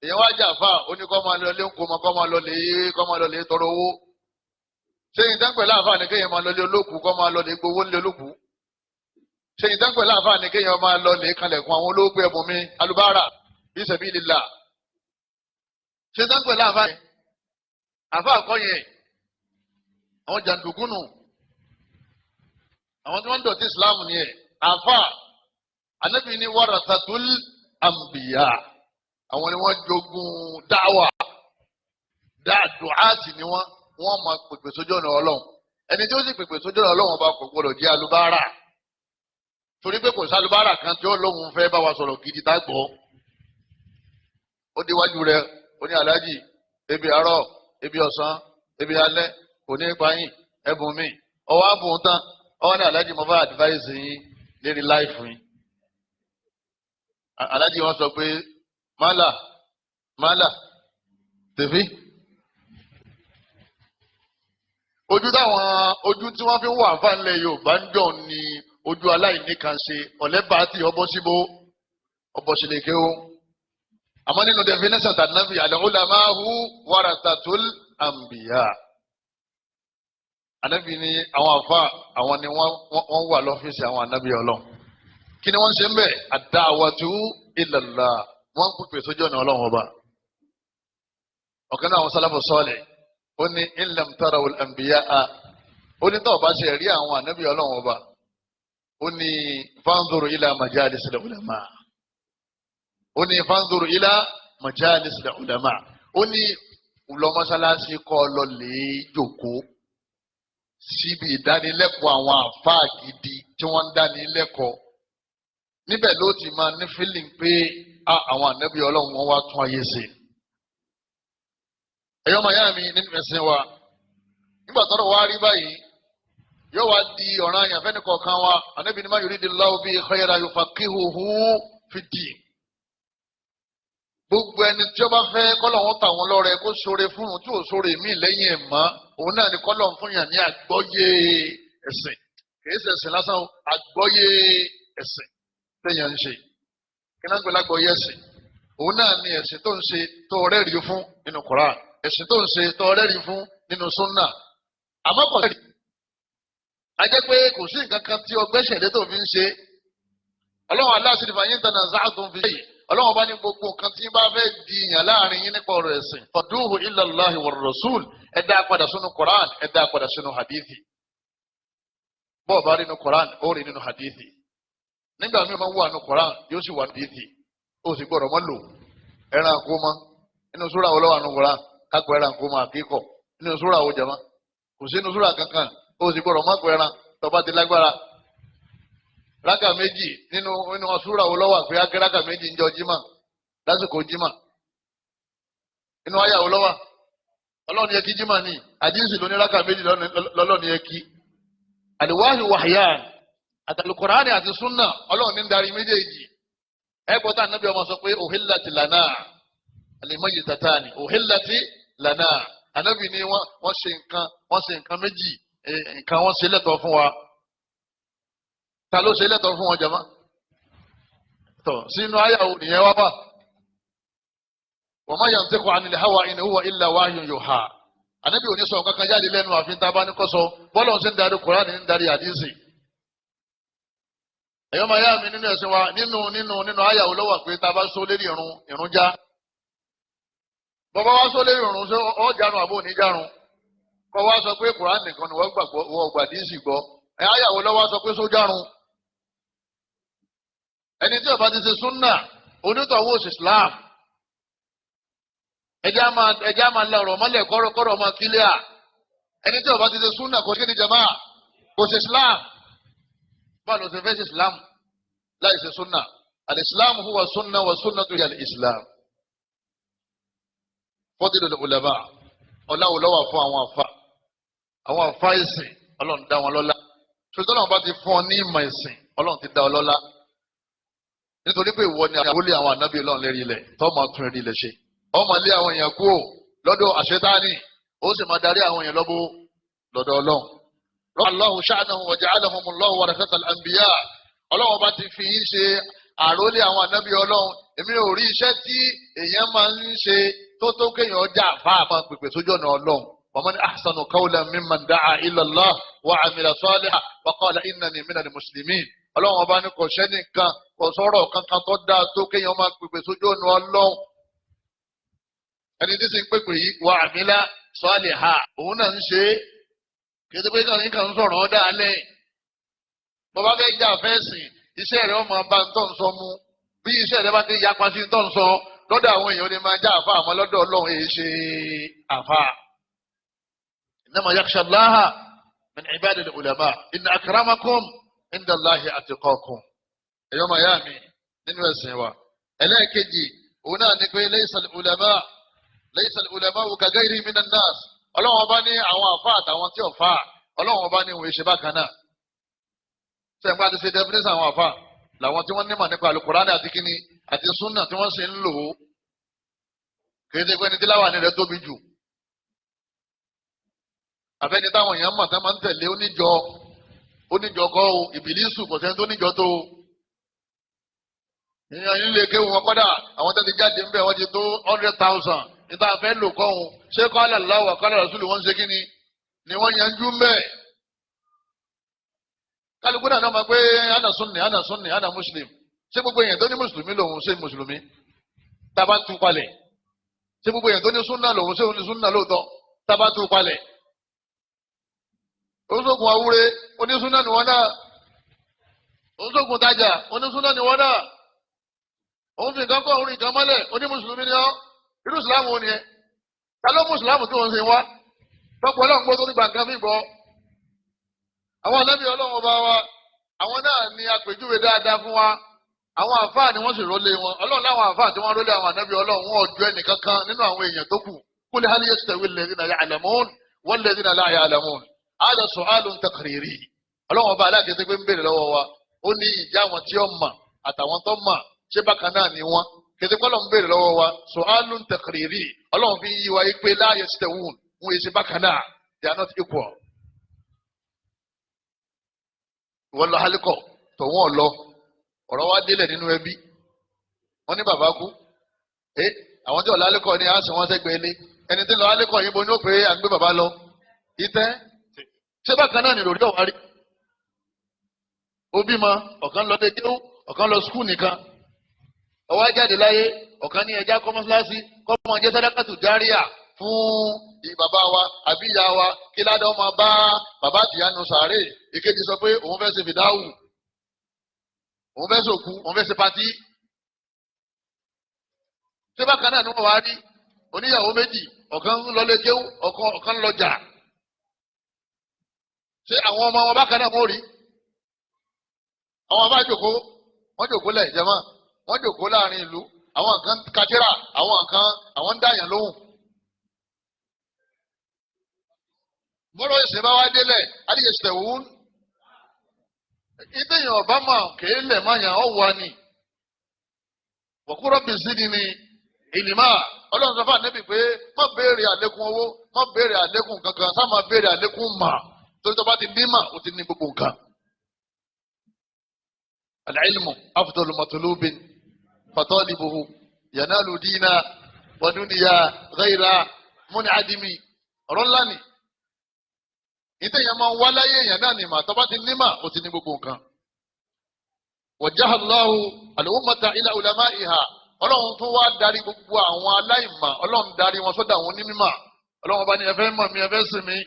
Speaker 1: Èyàn wá jà àfáà ó ní kọ́ máa lọ lé ńkọ́ kọ́ máa lọ lè kọ́ máa lọ lè tọrọ owó. Ṣé ìtẹ́ǹpẹ̀ láàfáà ni kéèyàn máa lọ lé olókùú kọ́ máa lọ lè gbowó ńlé olókùú? Ṣé ìtẹ́ǹpẹ̀ láàfáà ni kéèyàn máa lọ lè kanlẹ̀kùn àwọn olóògbé ẹ̀bùn mi alubára bí sabilillah? Ṣé ìtẹ́ǹpẹ̀ láàfáà ni? Àfáà kọ́ yẹn, àwọn jàǹdùkú nù, àwọn tí wọ́n ń dọ̀tí Islam ni ẹ̀. Àfáà Ànábì ní warathatul anbiya, àwọn ni wọ́n jogún dáwà, dáàdùáàtì ni wọ́n máa pèpè sójú ọ̀nà Ọlọ́run. Ẹni tí ó sì pèpè sójú ọ̀nà Ọlọ́run ọba kò gbọdọ̀ jẹ́ alubára, torí pé kò sí alubára kan tí ó lóun fẹ́ bá wa sọ̀rọ̀ gidi tá gbọ́. Ó déwájú rẹ̀, ó ní aláàjì, ebi àárọ̀, ebi ọ̀sán, ebi alẹ́, kò ní pa yín, ẹ̀bùn mi. Ọwọ́ àbùn tán, ọwọ́ ní aláàjì mo bá advice yín lérí láìfù yín. Aláàjì wọn sọ pé málà málà tèfí. Ojú táwọn ojú tí wọ́n fi ń wà fáńlẹ̀ Yorùbá ń jọ ni ojú aláìní kan ṣe ọ̀lẹ́bàá tí ọbọ̀ síbó ọbọ̀ sílẹ̀kẹ́ o. Àmọ́ nínú definition tànàbí al-ulama'u warathatul anbiya. Ànábì ni àwọn àfa àwọn ni wọ́n wà lọ́fíìsì àwọn ànábì Ọlọ́run. Kí ni wọ́n ṣe ń bẹ̀? Ad-da'watu ila Allah. Wọ́n ń pèpè sójú ọ̀nà Ọlọ́run ọba. Ọ̀kan náà àwọn sálàfù sọ́ọ̀lẹ̀ ó ní in lam tarawul anbiya'a, ó ní tọ́ọ̀ bá ṣe rí àwọn ànábì Ọlọ́run ọba, ó ní fanzuru ila majalisil ulama, ó ní fanzuru ila majalisil ulama, ó ní lọ mọ́sálásí kọ́ lọ lè jókòó síbi ìdánilẹ́kọ̀ọ́ àwọn àfáà gidi tí wọ́n ń dánilẹ́kọ̀ọ́. Níbẹ̀ ló ti máa ní feeling pé àwọn ànábì Ọlọ́run wọn wá tún ayé ṣe. Ẹ̀yọ́ máa yá mi nínú ẹ̀sìn wa, nígbà tọ́rọ̀ wá rí báyìí, yóò wá di ọ̀ràn àyànfẹ́ nìkọ̀ọ̀kan wa. Ànábì ní ma yuridillahu bihi khayran yufaqihuhu fid-din. Gbogbo ẹni tí ó bá fẹ́ kọ́lọ̀ wọn tà wọn lọ́rẹ kó ṣoore fún un tí ò ṣoore míì lẹ́yìn ẹ̀ mọ́, òun náà ni kọ́lọ̀ fún yàn ní àgbọ́yé ẹ̀sìn. Kìí ṣẹ̀sìn lásán, àgbọ́yé ẹ̀sìn téèyàn ń ṣe. Kí náà ń pè lágbọ́yé ẹ̀sìn? Òun náà ni ẹ̀sìn tó ń ṣe tó rẹ́rìí fún nínú Kùránì, ẹ̀sìn tó ń ṣe tó rẹ́rìí fún nínú súnà. Àmọ́ kò sí. A jẹ́ pé kò sí nǹkan kan tí ọgbẹ́sẹ̀ lé tó fi ń ṣe. Ọlọ́run aláṣẹ ìfà yín tànà záàtún fi ṣe. Ọlọ́run bá ní gbogbo nǹkan tí bá fẹ́ di yàn láàrin yín nípa ọ̀rọ̀ ẹ̀sìn. Fadúhù ilallahi war rasul. Ẹ dá padà sínú Quran, ẹ dá padà sínú hadithi. Bọ́ọ̀ bá rí nínú Quran, ó rí nínú hadithi. Nígbà míì máa ń wà ní Koran, yóò sì wà ní dìtì, ó sì gbọ́dọ̀ mọ́ lò. Ẹran kó mọ́ inú súrà wo lọ́wọ́ àánú Koran kápẹ́ ẹran kó mọ́ àkíkọ̀ inú súrà wo jama? Kò sí inú súrà kankan. Ó sì gbọ́dọ̀ mọ́ pẹ́ ẹran tó bá ti lágbára. Rákà méjì, nínú súrà wo lọ́wọ́ àpé ákẹ́ rákà méjì ń jọ jímà, lásìkò jímà? Inú àyà wo lọ́wọ́? Ọlọ́run yẹ kí jímà ní àdínsì lóní rákà méjì lọ́lọ́run yẹ kí. Àlùwáhì wàhíyàn àtàlùkùránì àti súnà, Ọlọ́run ní ń darí méjèèjì. Ẹ gbọ́dọ̀ ànábì ọmọ sọ pé uhillati lana al-maytatani, uhillati lana. Ànábì ní wọ́n ṣe nǹkan, wọ́n ṣe nǹkan méjì, nǹkan wọ́n ṣe lẹ́tọ̀ọ́ fún wa. Ta ló ṣe lẹ́tọ̀ọ́ fún wọn, jama? Tọ̀ sínú àyàwó nìyẹn wá wà. Wa ma yantiqu anil hawa in huwa illa wahyun yuha. Ànábì ò ní sọ nǹkan kan jáde lẹ́nu àfi tá a bá ní kó sọ. Bọ́lá ń ṣe ń darí Kùránì, ń darí àdísì. Ẹ̀yọ́ máa yá mi nínú ẹ̀sìn wa, nínú àyàwó lọ́wọ́ pé tá a bá sọ lérí irun, irun já. Bọ́bá wá sọ lérí irun, ṣé ọ jarun àbó ní jarun? Kọ́ wá sọ pé Kùránì nìkan ni wọ́n gbàgbọ́, wọ́n gbà díìsì gbọ́. Ẹ̀ àyàwó lọ́wọ́ sọ pé só jarun? Ẹni tí ó bá ti ṣe súnà, onítọ̀hún òsì Islam. Ẹjẹ́ á máa la ọ̀rọ̀ mọ́lẹ̀ kọ́rọ̀ máa kílíà. Ẹni tí ó bá ti ṣe súnà, kò sí ní jama, kò sí Islam. Báwo ló ṣe fẹ́ ṣe Islam láì ṣe súnà? Al-Islam huwa sunna wa sunnatu hiya al-Islam. Fadlul ulama, ọ̀làwò lọ́wọ́ fún àwọn àfa, àwọn àfa ìsìn. Ọlọ́run dá wọn lọ́lá. Ṣùgbọ́n Ọlọ́run bá ti fún ọ ní ìmọ̀ ìsìn, Ọlọ́run ti dá ọ lọ́lá, nítorí pé ìwọ ni àwọlé àwọn ànábì Ọlọ́run lérí ilẹ̀ tó máa tún eré ilẹ̀ ṣe. Ó máa lé àwọn èèyàn kúrò lọ́dọ̀ àṣetáni, ó sì máa darí àwọn èèyàn lọ́bọ̀ lọ́dọ̀ Ọlọ́run. Allahu sha'nahum wa ja'alahum Allahu warathatal anbiya. Ọlọ́run bá ti fi yín ṣe àrólé àwọn ànábì Ọlọ́run. Èmi ò rí iṣẹ́ tí èèyàn máa ń ṣe tó tó kéèyàn ọjà àfa àmọ́ pèpè sójú ọ̀nà Ọlọ́run. Wa man ahsanu qawlan mimman da'a ila Allah wa 'amila salihan wa qala innani minal muslimin. Ọlọ́run ọba ní kò sẹ́nìkan, kò sọ̀rọ̀ kankan tó dáa tó kéèyàn máa pèpè sójú ọ̀nà Ọlọ́run. Ẹni tí sì ń pèpè yìí, wa 'amila salihan, òun náà ń ṣe é. Kí pé kàn ní kàn ń sọ̀rọ̀ ọ́ dáa lẹ́yìn. Bọ́bá fẹ́ jà fẹ́sìn, iṣẹ́ rẹ̀ ọmọ bá ń tọ́ ń sọ mú. Bí iṣẹ́ rẹ̀ bá ti yapa sí ń tọ́ ń sọ, lọ́dọ̀ àwọn èèyàn ní máa já àfa, àmọ́ lọ́dọ̀ Ọlọ́run èyí ṣe àfa. Innama yakhsha Allaha min ibadil ulama, inna akramakum inda Allahi atqakum. Ẹ̀yọ́ máa yá mi nínú ẹ̀sìn wa. Ẹlẹ́ẹ̀kejì òun náà ni pé laysa al-ulama ka ghayri minan nas. Ọlọ́run ọba ní àwọn àfa àtàwọn tí ò fa, Ọlọ́run ọba ní ìwé ṣe bákan náà. Sẹ́yìn bá ti ṣe definition, àwọn àfa làwọn tí wọ́n nímọ̀ nípa alukurani àti kíní àti sunna tí wọ́n sì ń lò ó. Kì í ṣe pé ní tí láwàní rẹ̀ tóbi jù, àfẹ́ni táwọn èèyàn mọ̀ tán máa ń tẹ̀lé oníjọ. Oníjọ kọ́ o, ìbílísù kò sẹ́ni tó níjọ tó o. Ìyẹn ilé kéwù wọn kọ́dà, àwọn tó ti jáde ń bẹ̀, wọ́n ti tó 100,000. Níta fẹ́ lò kọ́ òun, ṣé qala Allah wa qala Rasulu wọ́n ń ṣe kíni ni wọ́n yanjú ń bẹ̀. Kálukú náà máa pé ana sunni, ana sunni, ana muslim. Ṣé gbogbo èèyàn tó ní mùsùlùmí lòun ṣe mùsùlùmí? Tá a bá tú palẹ̀, ṣé gbogbo èèyàn tó ní súnà lòun ṣe òun ní súnà lóòótọ́? Tá a bá tú palẹ̀, oníṣògùn awúre, onísúnà ni wọn náà. Oníṣògùn tajà, onísúnà ni wọn náà. Òun fi nǹkan kọ́ òun nǹkan mọ́lẹ̀, onímùsùlùmí ni ọ́. Irú ìsìlámù wo ni ẹ? Ta ló mùsùlùmí tí wọ́n ń ṣe wá tọ́pọ̀ Ọlọ́run gbọ́ tó ní gbàǹkan mí gbọ́? Àwọn ànábì Ọlọ́run ọba wa, àwọn náà ní àpèjúwe dáadáa fún wa. Àwọn àfáà ni wọ́n sì rólé wọn. Ọlọ́run láwọn àfáà tí wọ́n rólé àwọn ànábì Ọlọ́run, wọn ò ju ẹnìkankan nínú àwọn èèyàn tó kù. Qul hal yastawi alladhina ya'lamun walladhina la ya'lamun, hādhā su'ālun taqrīrī. Ọlọ́run ọba aláàkẹ́tẹ́ pé ń béèrè lọ́wọ́ wa, ó ní ìjà àwọn tí ó mọ̀ àtàwọn tó mọ̀, ṣé bákan náà ni wọ́n? Kìtì kọ́ ló ń béèrè lọ́wọ́ wa, su'ālun taqrīrī. Ọlọ́run fi ń yí wa yí pé lā yastawūn, wọn yìí ṣe bákan náà, they are not equal. Ìwọ lọ hálíkọ̀, tọ̀wọ́n lọ, ọ̀rọ̀ wa délẹ̀ nínú ẹbí, wọ́n ní bàbá kú. Ẹ àwọn tí ọ̀la hálíkọ̀ ni a sì wọ́n sẹ́gbẹ̀ẹ́ ilé. Ẹni tí lọ hálíkọ̀ yìí bo ní ó pé à ń gbé bàbá lọ ìtẹ́. Ṣé bákan náà nìròrí ọ̀wá rí? Ó bímọ, ọ̀kan lọ dédé, ọ̀kan lọ skul nìkan, ọwọ́ jáde láyé. Ọ̀kan ní ẹja kọ́ mọ́sálásí, kọ́ mọ́ jẹ́ sàdákàtù járíà fún bàbá wa àbí ìyá wa, kí ládàá ọmọ bá bàbá àtìyánu sàárè. Ìkejì sọ pé òun fẹ́ ṣe fìdáwù. Òun fẹ́ sòkú, òun fẹ́ ṣe party. Ṣé bákan náà ni wọ́n wá rí oníyàwó méjì, ọ̀kan ń lọlé kéwú, ọ̀kan ń lọjà? Ṣé àwọn ọmọ wọn bákan náà wọ́n rí? Àwọn bá jòkó, wọ́n jòkó lẹ̀ jẹ́mọ́, wọ́n jòkó láàrin ìlú, àwọn kan kátírà, àwọn kan àwọn ń dáyàn lóhùn. Bọ́lá ìsìn bá wá délẹ̀, adìyẹ sẹ̀wọ́n. Ìdíyàn ọ̀bá mà kéé lẹ̀ má yàn ọ́ wà ní. Wọ̀kúrọ̀ bìsí ni ni ìlímà. Ọlọ́run sọ fún ànẹ́bì pé má béèrè àlékún owó, má béèrè àlékún kankan, sá má béèrè àlékún mà. Torí tó bá ti ní mà, ó ti ní gbogbo nǹkan. Al-ilmu afdalu matlubin fatalibuhu yanalu dina wa dunya ghayra mun'adimi. Ọ̀rọ̀ ńlá ni. Ìtẹ̀yẹ̀ máa ń wá láyé èèyàn náà ní mà, tó bá ti ní mà, ó ti ní gbogbo nǹkan. Wajjaha Allahu al-ummata ila ulama'iha. Ọlọ́run tún wá darí gbogbo àwọn aláìmọ̀, Ọlọ́run darí wọn sọ́dọ̀ àwọn onímọ̀. Ọlọ́run bá ní ẹ fẹ́ mọ̀ mi, ẹ fẹ́ sìn mí.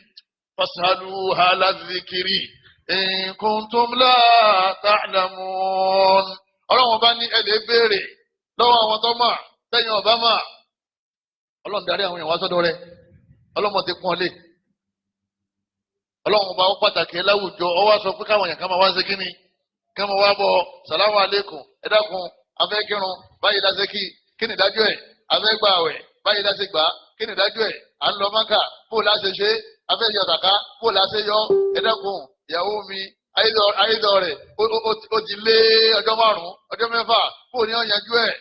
Speaker 1: Fasalu ahla dhikri in kuntum la ta'lamun. Ọlọ́run bá ní ẹ lè béèrè lọ́wọ́ àwọn tó mọ̀, tẹ́yìn ọ̀bá mọ̀. Ọlọ́run darí àwọn èèyàn wá sọ́dọ̀ rẹ̀. Ọlọ́run ti pọ́n lé. Ọlọ́run bá ó pàtàkì láwùjọ, ó wá sọ pé káwọn èèyàn ká máa wá ṣe kíni, ká máa wá bọ̀, sàlámù alaykum, ẹ dákun, afẹ́ kírun báyìí lásẹ̀ kí, kí ni ìdájọ́ ẹ̀? Afẹ́ gbà àwẹ̀ báyìí lásẹ̀ gbà, kí ni ìdájọ́ ẹ̀? À ń lọ Mákà, bó láṣẹ ṣe? Afẹ́ yọ sàká, bó láṣẹ yọ? Ẹ dákun, ìyàwó mi ayédọ̀ rẹ̀ ó ti lé ọjọ́ 5, ọjọ́ 6, bó ní ọ̀yanjú ẹ̀?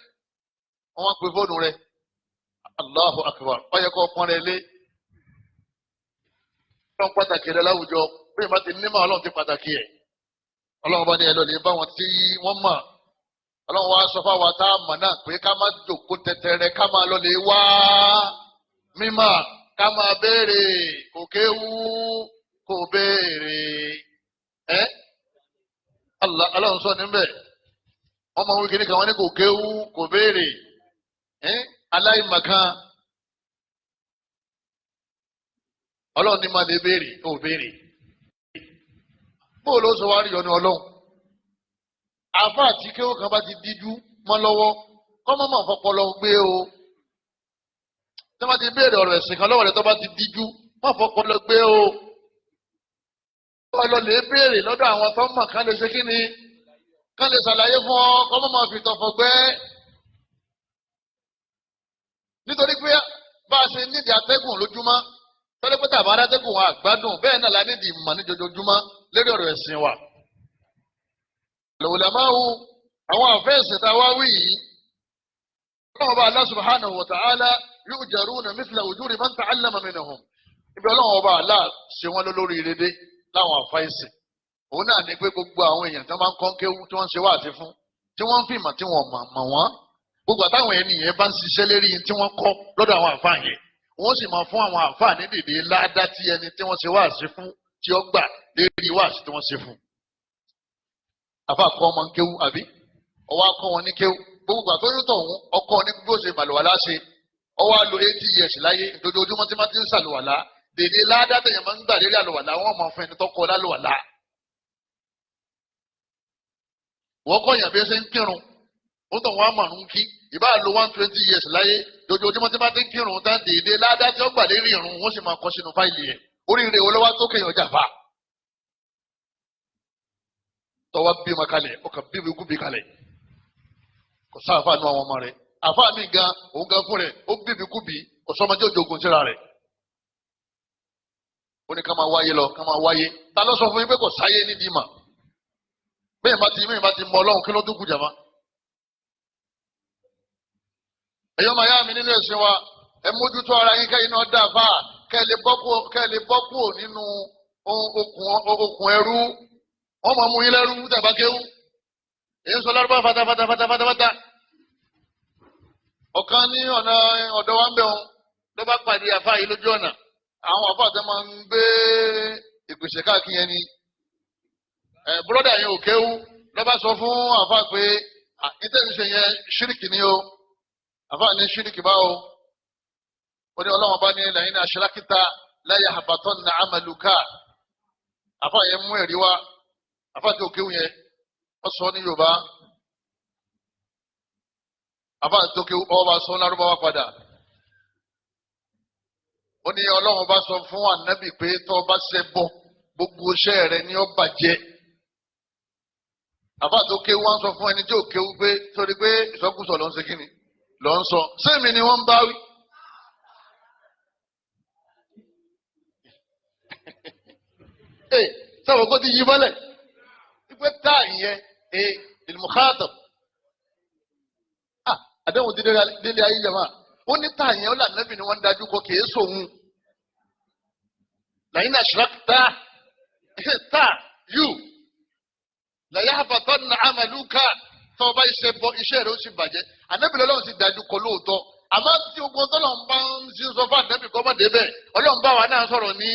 Speaker 1: Wọ́n wá pe fóònù rẹ̀. Allahu akbar, ó yẹ kó pọ́n rẹ̀ lé. Ọlọ́run pàtàkì rẹ̀ láwùjọ, bí ìbá ti nímọ̀ Ọlọ́run ti pàtàkì ẹ̀. Ọlọ́run bá ní ẹ lọ lè bá wọn tí wọ́n mọ̀. Ọlọ́run wá sọ fáwa tá a mọ̀ náà pé ká má jòkó tẹ̀tẹ̀rẹ̀, ká máa lọ lè wá mímọ̀, ká máa béèrè, kò kéwú kò béèrè. Ẹ́ Ọlọ́run sọ níbẹ̀, wọ́n máa ń wí kíní kan, wọ́n ní kò kéwú kò béèrè. Ẹ́ aláìmọ̀kan. Ọlọ́run ní máa lè béèrè, ó béèrè. Bóò ló sọ wá rí ọ̀nà Ọlọ́run? Àfa àti kéwú kan bá ti díjú mọ́ lọ́wọ́, kọ́ mọ́ mọ́ fọpọlọ gbé o. Tí wọ́n ti béèrè ọ̀rọ̀ ẹ̀sìn kan lọ́wọ́ rẹ̀ tó bá ti díjú, mọ́ fọpọlọ gbé o. Ọlọ́ lè béèrè lọ́dọ̀ àwọn tó mọ̀ kán lè ṣe kí ni? Kán lè ṣàlàyé fún ọ, kọ́ mọ́ mọ́ fi tọ̀fọ̀ gbẹ́. Nítorí pé bá a ṣe nídìí atẹ́gùn lójúmọ́, tọ́lẹ́ pé tàbá atẹ́gùn wa àgbádùn, bẹ́ẹ̀ náà la nídìí ìmọ̀ ní jojoojúmọ́ lérí ọ̀rọ̀ ẹ̀sìn wa. Al-ulama'u, àwọn àfẹ́sìn tá a wá wí yìí, Ọlọ́run ọba Allah subhanahu wa ta'ala yu'jaruna mithla ujuri man ta'allama minhum. Ibi Ọlọ́run ọba Allah ṣe wọ́n lórí ìrédé láwọn àfẹ́sìn. Òun náà ní pé gbogbo àwọn èèyàn tí wọ́n máa ń kọ́ kéwú, tí wọ́n ń ṣe wáàsí fún, tí wọ́n ń fìmọ̀ tí wọ́n mọ̀ wọ́n. Gbogbo àtàwọn ènìyàn bá ń ṣiṣẹ́ lérí tí wọ́n kọ́ lọ́dọ̀ àwọn àfáà yẹn, wọ́n sì máa fún àwọn àfáà ní dèdè ládá tí ẹni tí wọ́n ṣe wáàsí fún tí ó gbà lérí wáàsí tí wọ́n ṣe fún. Àfáà kọ́ ọmọ ń kéwú àbí? Ọwọ́ akọ́ wọn ní kéwú. Gbogbo àtọ́ yóò tọ̀ wọ́n ọkọ ní bí ó ṣe màlúwàlá ṣe. Ọwọ́ á lo 80 years láyé, dojoojúmọ́ tí wọ́n ti ń ṣàlùwàlá. Dèdè ládá tẹ̀yẹ̀ máa ń gbà lérí àlùwàlá, wọ́n máa fún ẹni tó kọ́ lálùwàlá. Wọ́n kọ́ yàn bí ẹ ṣe ń kírun. Ó tọ̀ wọ́n á màrún kí. Ìbá lo 120 years láyé, dojoojúmọ́ tí wọ́n ti ń kírun tán dèdè ládá tí ó gbà lérí ìrun, wọ́n sì máa kọ sínú fáìlì yẹn. Oríire wo ló wá tó kéèyàn jàfa? Tọwọ́ bímọ kalẹ̀, ọkàn bímọ ikú bí kalẹ̀. Kò sáfà nù àwọn ọmọ rẹ̀. Àfa mi gan, òun gan fún rẹ̀, ó bíbi kú bí, kò sọmọdé òjòògùn síra rẹ̀. Ó ní ká máa wáyé lọ, ká máa wáyé. Ta ló sọ fún yín pé kò sáyé nídìí mà? Bẹ́ẹ̀ bá ti mọ Ọlọ́run, kí ló dúkù jàmá? Ẹ̀yọ́ màá yá mi nínú ẹ̀sìn wa, ẹ mójútó ara yín kẹ́yìn náà dà fà, kẹ́ ẹ lè bọ́ kúrò nínú okùn ẹrú. Wọ́n máa mú yín lẹ́rú tàbá kéwú. Èyí ń sọ lárúbá fatafata fatafata. Ọ̀kan ní ọ̀nà ọ̀dọ̀ wa ń bẹ̀ wọn ló bá pàdé àfa yìí lójú ọ̀nà. Àwọn àfa àti máa ń gbé ìpèsè káàkiri yẹn ni. Bùrọ́dà yẹn ò kéwú ló bá sọ fún àfa pé ìtẹ̀sí ṣe yẹn ṣíríkì ni o. Àfa ní ṣíríkì báwo? Ó ní Ọlọ́run bá ní lẹ́yìn aṣírákítà la yahbatanna amaluka. Àfa yẹn mú ẹ̀rí wá. Àfa tí ò kéwú yẹn ó sọ ní Yorùbá. Àfa tó kéwú ọba sọ lárúbáwá padà. Ó ní Ọlọ́run bá sọ fún ànábì pé tó bá ṣe bọ́, gbogbo iṣẹ́ rẹ ni ó bàjẹ́. Àfa tó kéwú wá ń sọ fún ẹni tí ò kéwú pé torí pé ìsọkúsọ ló ń ṣe kíni ló ń sọ. Sẹ́mi ni wọ́n ń bá wí. Sábà kó ti yí mọ́lẹ̀ wípé tá ìyẹn ìlmùkátọ̀ àdéhùn ti délé ayé jama. Ó ní tá ìyẹn ó là nẹ́bì ni wọ́n ń dájú kọ kìí sòun lẹ́yìn náà ṣùgbọ́n tá tá yù lẹ́yìn àbàtọ́ nà àmàlùkà tó o bá iṣẹ́ bọ iṣẹ́ rẹ̀ ó sì bàjẹ́. Ànẹ́bì lọ́lọ́run sì dájú kọ lóòótọ́, àmọ́ tí ogun tọ́lọ́run bá ń sọ fún ànẹ́bì kọ́ mọ́ débẹ̀, Ọlọ́run bá wa náà sọ̀rọ̀ ní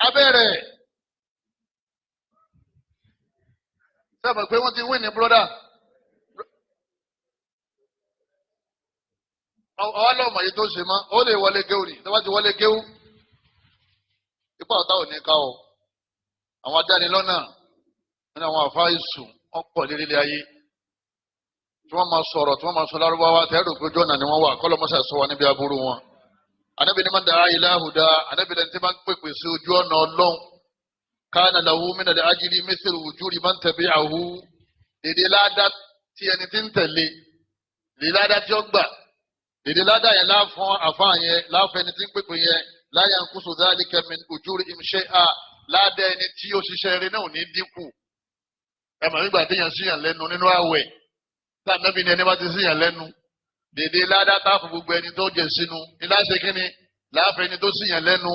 Speaker 1: abẹ́rẹ́. Sábà pé wọ́n ti wí ní brọ́dà. Ọwọ́ lọ́mọ yìí tó ṣe mọ́, ó lè wọlé kéwù ni, tó bá ti wọlé kéwù. Ipa ọ̀tá ò ní ká o. Àwọn adánilọ́nà nínú àwọn àfa ìsùn wọ́n pọ̀ lérílẹ̀ ayé. Tí wọ́n máa sọ̀rọ̀, tí wọ́n máa sọ lárúbáwá, tẹ́rù pé jọ́nà ni wọ́n wà, kọ́lọ́ mọ́sà sọ wa níbi aburú wọn. Ànábì ní man da'a ila huda, ànábì lẹni tí máa ń pèpè sí ojú ọ̀nà Ọlọ́run. Kana lahu min al-ajri mithlu ujuri man tabi'ahu. Dèdè ládá tí ẹni tí ń tẹ̀lé, dèdè ládá tí ó gbà, dèdè ládá yẹn láfọn àfáà yẹn, láfọn ẹni tí ń pèpè yẹn, la yanqusu dhalika min ujurihim shay'a, ládá ẹni tí ó ṣiṣẹ́ eré náà ò ní dínkù. Ẹ mọ̀ nígbà téèyàn síyàn lẹ́nu nínú àwẹ̀, tá ànábì ni ẹni bá ti síyàn lẹ́nu, dèdè ládá tá fún gbogbo ẹni tó jẹ sínú, ní láṣẹ kínní, láfẹ ẹni tó síyàn lẹ́nu.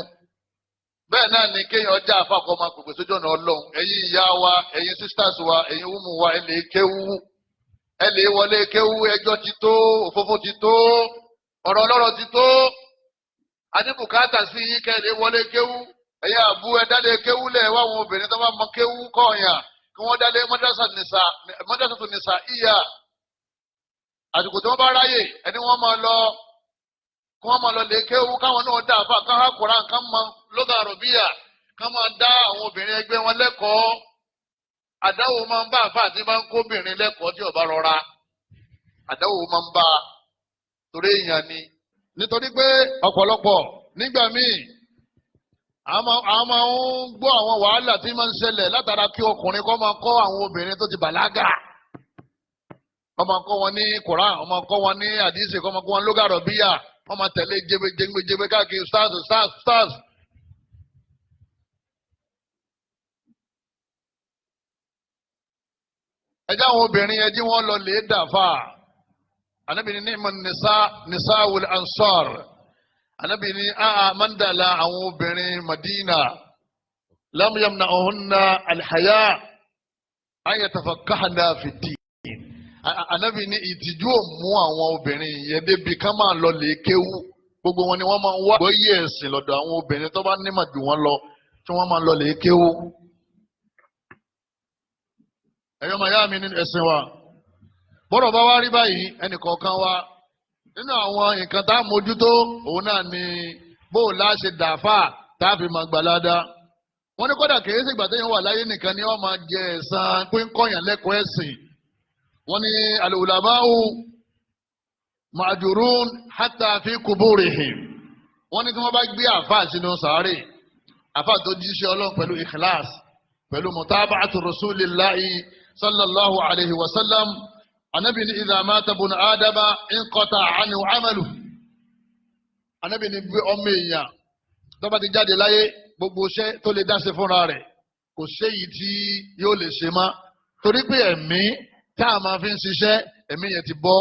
Speaker 1: Bẹ́ẹ̀ náà ni kéèyàn ọjà àfàkọ́ máa pèpè sójú ọ̀nà Ọlọ́run. Ẹ̀yin ìyá wa, ẹ̀yin sisters wa, ẹ̀yin wúmu wa, ẹ lè kéwú, ẹ lè wọlé kéwú. Ẹjọ́ ti tó, òfófó ti tó, ọ̀rọ̀ ọlọ́rọ̀ ti tó. A ní bùkátà sí yín kẹ́ ẹ lè wọlé kéwú. Ẹ̀yin àbú ẹ dálé kéwú lẹ̀ wá àwọn obìnrin tó bá mọ kéwú kọ̀ọ̀yàn kí wọ́n dálé mọ́dásà nìsa ìyá. Àsìkò tí wọ́n bá ráyè ẹni wọ́n máa lọ, kí wọ́n máa lọ lè kéwú, káwọn náà dá àfa ká há Kùránì, ká mọ lóga àròbíyà, ká máa dá àwọn obìnrin ẹgbẹ́ wọn lẹ́kọ̀ọ́. Àdáwò máa ń bá àfa àti máa ń kó obìnrin lẹ́kọ̀ọ́ tí ó bá rọra. Àdáwò máa ń bá torí èèyàn ni. Nítorí pé ọ̀pọ̀lọpọ̀ nígbà míì àwọn máa ń gbọ́ àwọn wàhálà tí máa ń ṣẹlẹ̀ látara kí ọkùnrin kọ́ máa kọ́ àwọn obìnrin tó ti bàlágà. Wọ́n máa kọ́ wọn ní Kùránì, wọ́n máa kọ́ wọn ní àdìsí, wọ́n máa kọ́ wọn lóga àròbíyà, wọ́n máa tẹ̀lé jẹgbẹjẹgbẹ káàkiri stars stars stars. Ẹjẹ́ àwọn obìnrin ẹjí wọn lọ lè dàfà. Ànábì ní ìmọ̀ nìsa nìsa wul ansar. Ànábì ní àà mandala àwọn obìnrin Madina. Lam yamna'uhunna al-haya an yatafaqqahna fi ddin. Ànábì ní ìtìjú ò mú àwọn obìnrin yẹn débi ká máa lọ lè kéwú. Gbogbo wọn ni wọ́n máa ń wá gbọ́yé ẹ̀sìn lọ́dọ̀ àwọn obìnrin tó bá nímọ̀ jù wọ́n lọ tí wọ́n máa lọ lè kéwú. Ẹ̀yọ́ màyá mi nínú ẹ̀sìn wa, bọ́dọ̀ bá wá rí báyìí, ẹnì kọ̀ọ̀kan wa nínú àwọn nǹkan tá a mójútó òun náà ni bó o láṣẹ dàáfà tá a fi máa gbà ládàá. Wọ́n ní kódà kìí ṣègbà téèyàn wà láyé nìkan ni wọ́n máa jẹ ẹ̀san pé ń kọ́yàn lẹ́kọ̀ọ́ ẹ̀sìn. Wọ́n ní al-ulama'u ma'jurun hatta fi kuburihim. Wọ́n ní tí wọ́n bá gbé àfáà sínú sàárè, àfáà tó jíṣẹ́ Ọlọ́run pẹ̀lú ikhlas, pẹ̀lú mutaba'atu rasulillahi sallallahu alayhi wa sallam. Anabi ní idha mata bunu adama inqata anhu amaluhu. Anabi ní gbé ọmọ èèyàn tó bá ti jáde láyé, gbogbo iṣẹ́ tó lè dá ṣe fúnra rẹ̀ kò séyìí tí yóò lè ṣe mọ́, torí pé ẹ̀mí tá a máa fi ń ṣiṣẹ́ ẹ̀mí yẹn ti bọ́.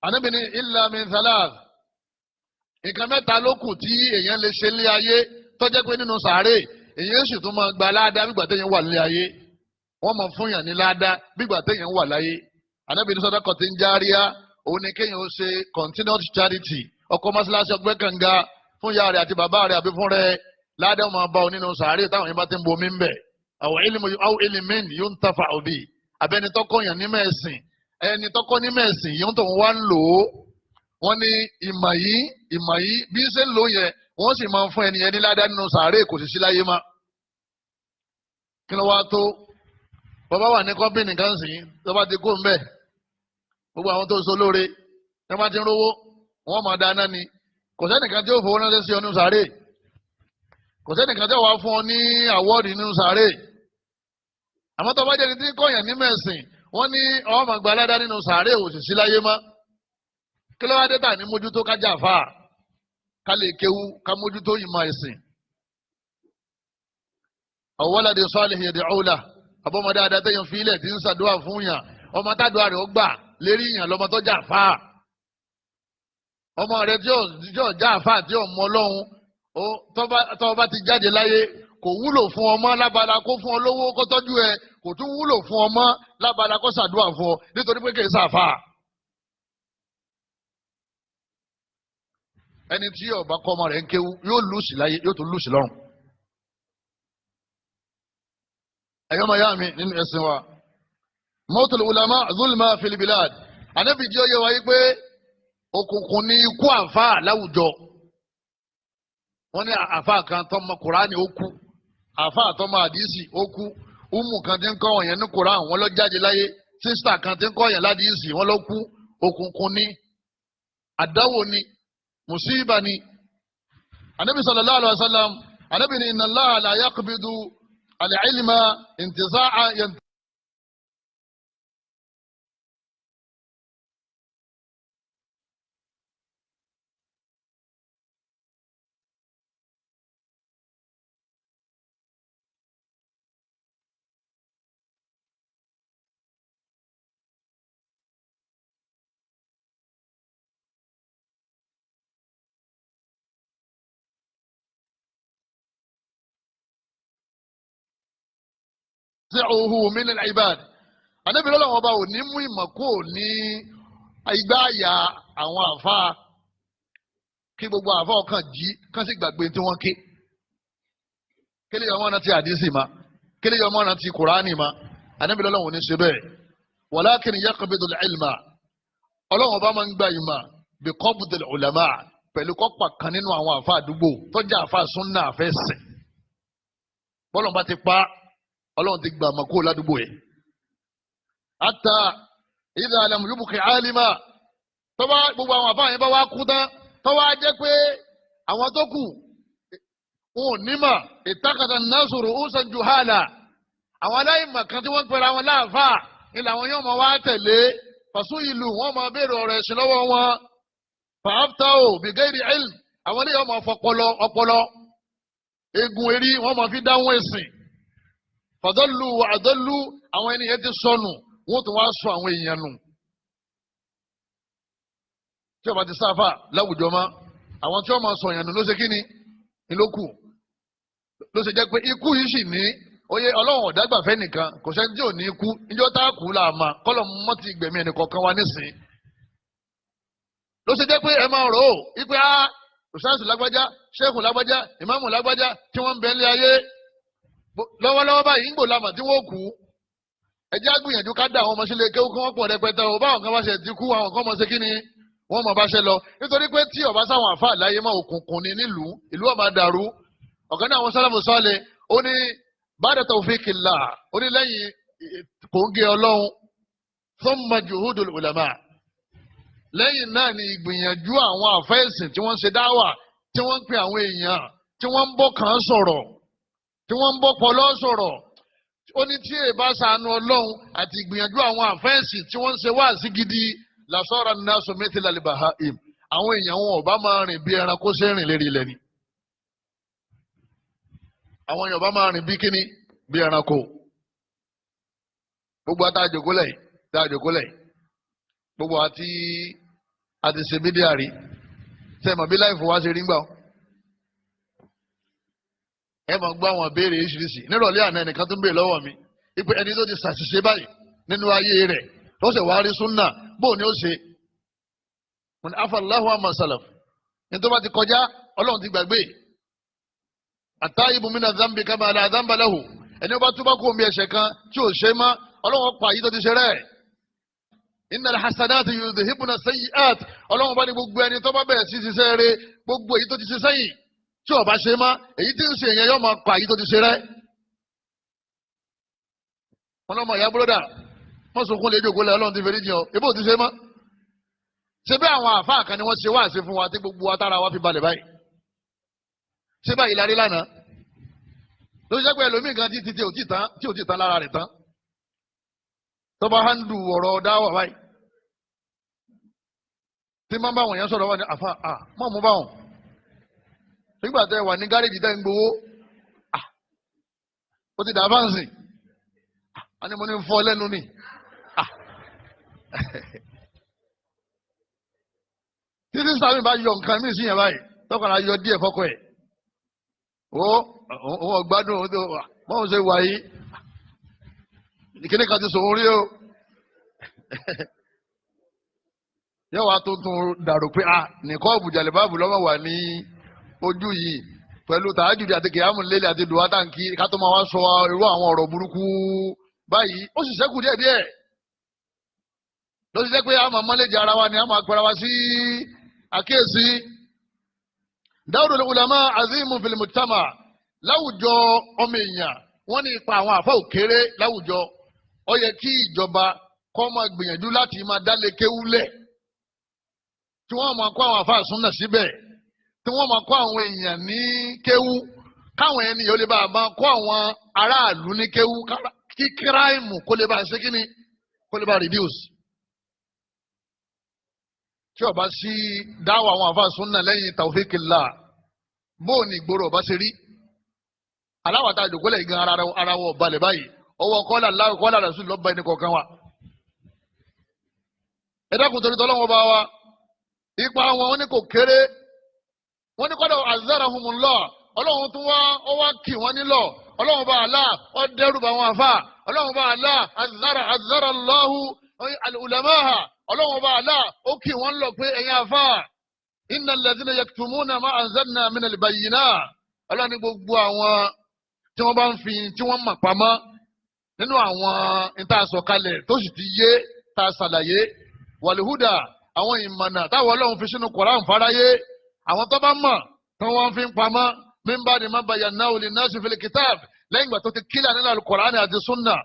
Speaker 1: Anabi ní illa min thalath, nǹkan mẹ́ta ló kù tí èèyàn lè ṣe lé ayé tó jẹ́ pé nínú sàárè èèyàn sì tún máa gba ládàá nígbà téèyàn wà lé ayé. Wọ́n máa fún yàn ní ládàá nígbà téèyàn wà láyé. Anabi ní sadaqatin járíà, òun ni kéèyàn ó ṣe continued charity, ọkọ mọ́ṣáláṣí ọgbẹ́ kànga fún ìyá rẹ̀ àti bàbá rẹ̀ àbí fún rẹ̀, ládàá máa bá ọ nínú sàárè táwọn yẹn bá ti ń bomi ń bẹ̀. Àwọn ilmin yuntafa'u bi, abẹ́ni tọ́kọ yàn ní mẹ́ẹ̀sìn, ẹni tọ́kọ ní mẹ́ẹ̀sìn yìí tó ń wá ń lò ó. Wọ́n ní ìmọ̀ yìí ìmọ̀ yìí bí ń ṣe ń lò yẹn, wọ́n sì máa ń fún ẹni yẹn ní ládàá nínú sàárè, kò sì sí láyé má. Kí ló wá tó? Bàbá wà ní kọ́mpìnì kan sìn, tó bá ti kó ń bẹ̀, gbogbo àwọn tó so lóore tó bá ti ń rówó, wọ́n máa dáná ni. Kò sẹ́nìkan tí ó fowó ránṣẹ́ sí ọ nínú sàárè, kò sẹ́nìkan tí ó wà fún ọ ní àwọ́ọ̀dì nínú sàárè. Àmọ́ tó bá jẹ́ ní tí kọ̀yàn ní mẹ̀sìn, wọ́n ní ọmọ gba aládá nínú sàárè òṣìṣẹ́ láyé mọ́. Kí ló wá dé tà ní mójútó kájà fà ká lè kéwú ká mójútó ìmọ̀ ẹ̀sìn? Ọ̀wọ́ládé sọ́ọ̀lì yẹ̀dẹ̀ ọ̀la àbọ̀mọdé adatẹ́yìn fílẹ̀ tí ń ṣàdúrà fún yàn, ọmọ tádùá rẹ̀ ó gbà lérí yàn lọ́mọ tó jà fà. Ọmọ rẹ̀ tí ó jà fà tí ó mọ Ọlọ́hun, tó bá ti jáde láyé kò wúlò fún ọmọ lábala kó fún ọ lówó kó tọ́jú ẹ, kò tún wúlò fún ọmọ lábala kó ṣàdúrà fún ọ nítorí pé kì í ṣàfà. Ẹni tí ó bá kọ́ ọmọ rẹ̀ ń kéwú yóò lùsì láyé, yóò tún lùsì lọ́run. Ẹ̀yọ́ máa yá mi nínú ẹ̀sìn wa, mọ́tò ulama zulma fil bilad. Ànábì jẹ́ oyè wa yí pé òkùnkùn ní ikú àfáà láwùjọ. Wọ́n ní àfáà kan tó mọ Kùránì ó kú, àfáà tó mọ àdìsí ó kú, umu kan tí ń kọ́ wọ̀nyẹn ní Kùránì wọ́n lọ jáde láyé, sísítà kan tí ń kọ́ yẹn ládìsí wọ́n lọ kú. Òkùnkùn ní, àdáwò ní, mùsíbà ní. Ànábì sallallahu alaihi wasallam, Ànábì ní inna Allaha la yaqbidu al-ilma intiza'a yantazi'uhu min al-ibad. Ànábì lọ́lọ́wọ́ ọba ò ní mú ìmọ̀ kó ní igbá àyà àwọn àfa, kí gbogbo àfa ọkàn jí kán sì gbàgbé tí wọ́n ké. Kílẹ̀ yọmọ náà ti àdísì ma, kílẹ̀ yọmọ náà ti kùránì ma. Ànábì lọ́lọ́wọ́ ní ṣe bẹ́ẹ̀. Walakin yaqbidu al-ilma, Ọlọ́wọ́ ọba máa ń gba ìmọ̀ bi qabdi al-ulama, pẹ̀lú kọ́pà kan nínú àwọn àfa àdúgbò tọ́jà àfa súnà àfẹ́sẹ̀. Bọ́lọ̀ bá ti pa, Ọlọ́run ti gbà mọ́ kó ládùúgbò yẹn. Ata idha lam yubqi alima, tọ́ba gbogbo àwọn àfáà yẹn bá wá kú tán, tọ́wá jẹ́ pé àwọn tó kù wọn ò ní mà, ittakhadha an-nasu ru'usan juhala, àwọn aláìmọ̀ kan tí wọ́n ń pera wọn láàfáà ni làwọn yóò máa wá tẹ̀lé. Fàṣú ìlú wọn máa béèrè ọ̀rọ̀ ẹ̀sìn lọ́wọ́ wọn. Fa'aftau bi ghairi ilm, àwọn eléyìí máa fọpọlọ ọpọlọ egun erí wọn máa fi dáhùn ẹ̀sìn. Fàdọ́lù àdọ́lù, àwọn ènìyàn ti sọnù, wọ́n tún wá sọ àwọn èèyàn nù. Tí ó bá ti sáfà láwùjọ mọ́, àwọn tí wọ́n máa sọ èèyàn nù ló ṣe kíni ni ló kù. Ló ṣe jẹ́ pé ikú yìí sì ní oyè Ọlọ́run ọ̀dàgbàfẹ́ nìkan, kò sẹ́ni tí ò ní ikú, níjọ́ tá a kú là mà, kọ́lọ̀ mọ́ ti gbẹ̀mí ẹnì kọ̀ọ̀kan wa nísìn. Ló ṣe jẹ́ pé ẹ máa rò ó wípé á òṣàṣù lágbájá, ṣéèkù lágbájá, ìmáàmù lágbájá tí wọ́n ń bẹ nílé ayé lọ́wọ́lọ́wọ́ báyìí ń gbò lamà tí wọ́n kú. Ẹ jẹ́ á gbìyànjú ká dá àwọn ọmọ sílé kéwú kí wọ́n pọ̀ rẹpẹtẹ o. Báwọn kan bá ṣe ti kú, àwọn kan mọ̀ ṣe kí ni wọ́n mọ̀ bá ṣe lọ. Nítorí pé tí ọba sáwọn àfa láyé mọ́, òkùnkùn ni nílùú, ìlú ọba dàrú. Ọ̀kan náà àwọn sálàfù sọ́ọ̀lẹ̀ ó ní ba'da tawfiqillah, ó ní lẹ́yìn kòńgẹ́ Ọlọ́run, thumma juhudul ulama, lẹ́yìn náà ni ìgbìyànjú àwọn àfẹ́sìn tí wọ́n ń ṣe dáwà, tí wọ́n ń pe àwọn èèyàn, tí wọ́n ń bọ́ kàn sọ̀rọ̀, tí wọ́n ń bọ́ pọlọ́ sọ̀rọ̀. Ó ní tí èèbá ṣàánú Ọlọ́run àti ìgbìyànjú àwọn àfẹ́sì tí wọ́n ń ṣe wáàsí gidi, lasara an-nasu mithla al-bahaim, àwọn èèyàn wọn ò bá máa rìn bí ẹranko ṣe rìn lérí ilẹ̀ ni. Àwọn èèyàn bá máa rìn bí kíni, bí ẹranko. Gbogbo àti àjòkólẹ̀ tí àjòkólẹ̀, gbogbo àti àti ṣe bídíà rí, sẹ́mọ̀ bí láìfò wá ṣe rí ń gbà ọ́. Ẹ máa gbọ́ àwọn béèrè oríṣiríṣi. Nírọ̀lẹ́ àná ẹnìkan tó ń béèrè lọ́wọ́ mi ipe ẹni tó ti ṣàṣìṣe báyìí nínú ayé rẹ̀ tó ṣe wá rí súnà, bóun ni ó ṣe? Mo ní afallahu amma salaf, ní tó bá ti kọjá Ọlọ́run ti gbàgbé. At-taibu mina dhanbi kama la dhanba lahu, ẹni ó bá túbá kó omi ẹ̀ṣẹ̀ kan tí ò ṣe mọ́, Ọlọ́run pa èyí tó ti ṣe rẹ̀. Innal hasanati yudhhibna sayyi'at, Ọlọ́run bá ní gbogbo ẹni tó bá bẹ̀rẹ̀ sí ṣiṣẹ́ rẹ̀, gbogbo èyí tó ti ṣe sẹ́yìn tí ó bá ṣe mọ́, èyí tí ń ṣe yẹn yóò máa pa èyí tó ti ṣe rẹ́. Wọn lọ́mọ ìyá búrọ́dà wọ́n sunkún lè jókòó lẹ́, Ọlọ́run ti fẹ́rí jìn ọ́, ebó ti ṣe mọ́. Ṣé bí àwọn àfáà kan ni wọ́n ṣe wáàsí fún wa tí gbogbo wa tára wa fi balẹ̀ báyìí? Ṣé báyìí la rí lánàá? Ló ṣe pé ẹlòmíì kan tí tí ò tí tán lára rẹ̀ tán, tó bá hàndù ọ̀rọ̀ dáwà báyìí, tí máa ń bá wọn yẹn sọ̀rọ̀ wà ní àfa à mọ̀ mú báwọn nígbà tẹ wà ní gáréjì tẹ́ ń gbowó, ó ti dà fáǹsì á ní mo ní fọ́ lẹ́nu ni. Títí sábì bá yọ nǹkan mí sí yẹn báyìí, tọkànlá yọ díẹ̀ fọkọ ẹ̀, ó òun ọ̀gbádùn òun tó báwọn ṣe wà yìí, ìkíní kan ti sòun rí o. Yóò wá tuntun dàrú pé a nìkọ́ ọ̀bùjàlẹ̀ báàbù lọ́mọ wà ní ojú yìí pẹ̀lú tàájùdì àti kìámù lélẹ̀ àti dùwà táǹkì, ká tó máa wá sọ irú àwọn ọ̀rọ̀ burúkú báyìí. Ó sì ṣẹ́kù díẹ̀ díẹ̀ ló ti jẹ́ pé a máa mọ́lẹ́jì ara wa ni a máa pẹ́ra wa sí àkíyèsí. Dawrul ulama azimu fil mujtama. Láwùjọ ọmọ èèyàn, wọ́n ní ipa àwọn àfa òkèrè láwùjọ. Ó yẹ kí ìjọba kó máa gbìyànjú láti máa dálé kéwúlẹ̀, tí wọ́n máa kó àwọn àfa súnà síbẹ̀, tí wọ́n máa kó àwọn èèyàn ní kéwú, káwọn ẹni yóò lè bá a máa kó àwọn aráàlú ní kéwú, kí kíráìmù kó lè bá a ṣe kíni, kó lè bá a reduce. Tí ó bá sí dáwọ́ àwọn àfa súnà lẹ́yìn tawfikillah, bóò ní ìgboro ọba ṣe rí? Aláwàtà àjòkólẹ̀ gan ara wọ̀ balẹ̀ báyìí, ọwọ́ kọ́là láwọ̀ kọ́là rasul lọ́ba ẹni kọ̀ọ̀kan wa. Ẹ dákun torí tọ́lọ́wọ́ bá wa, ipa wọn wọn ní kò kéré. Wọn ní kọ́dọ̀ azarahumullah, Ọlọ́run tún wá ọ wá kì wọ́n nílọ̀. Ọlọ́run bá àlá ọ dẹ́rù bá wọn àfà. Ọlọ́run bá àlá azara Allahu al-ulamaha. Ọlọ́run bá àlá ó kì wọ́n lọ pé ẹ̀yin àfà, innal ladhina yaktumuna ma anzalna minal bayyinat. Ọlọ́run ní gbogbo àwọn tí wọ́n bá ń fi tí wọ́n mọ̀ pamọ́ nínú àwọn ìta àsọ̀kalẹ̀ tó sì ti yé ta ṣàlàyé, wàlúhùdà, àwọn ìmọ̀nà táwọn Ọlọ́run fi sínú Kùránì fáráyé, àwọn tó bá mọ̀ tí wọ́n fi ń pamọ́, min ba'di ma bayyanahu linnasi fil kitab, lẹ́yìn ìgbà tó ti kílà nínú Al-Kùránì àti súnà,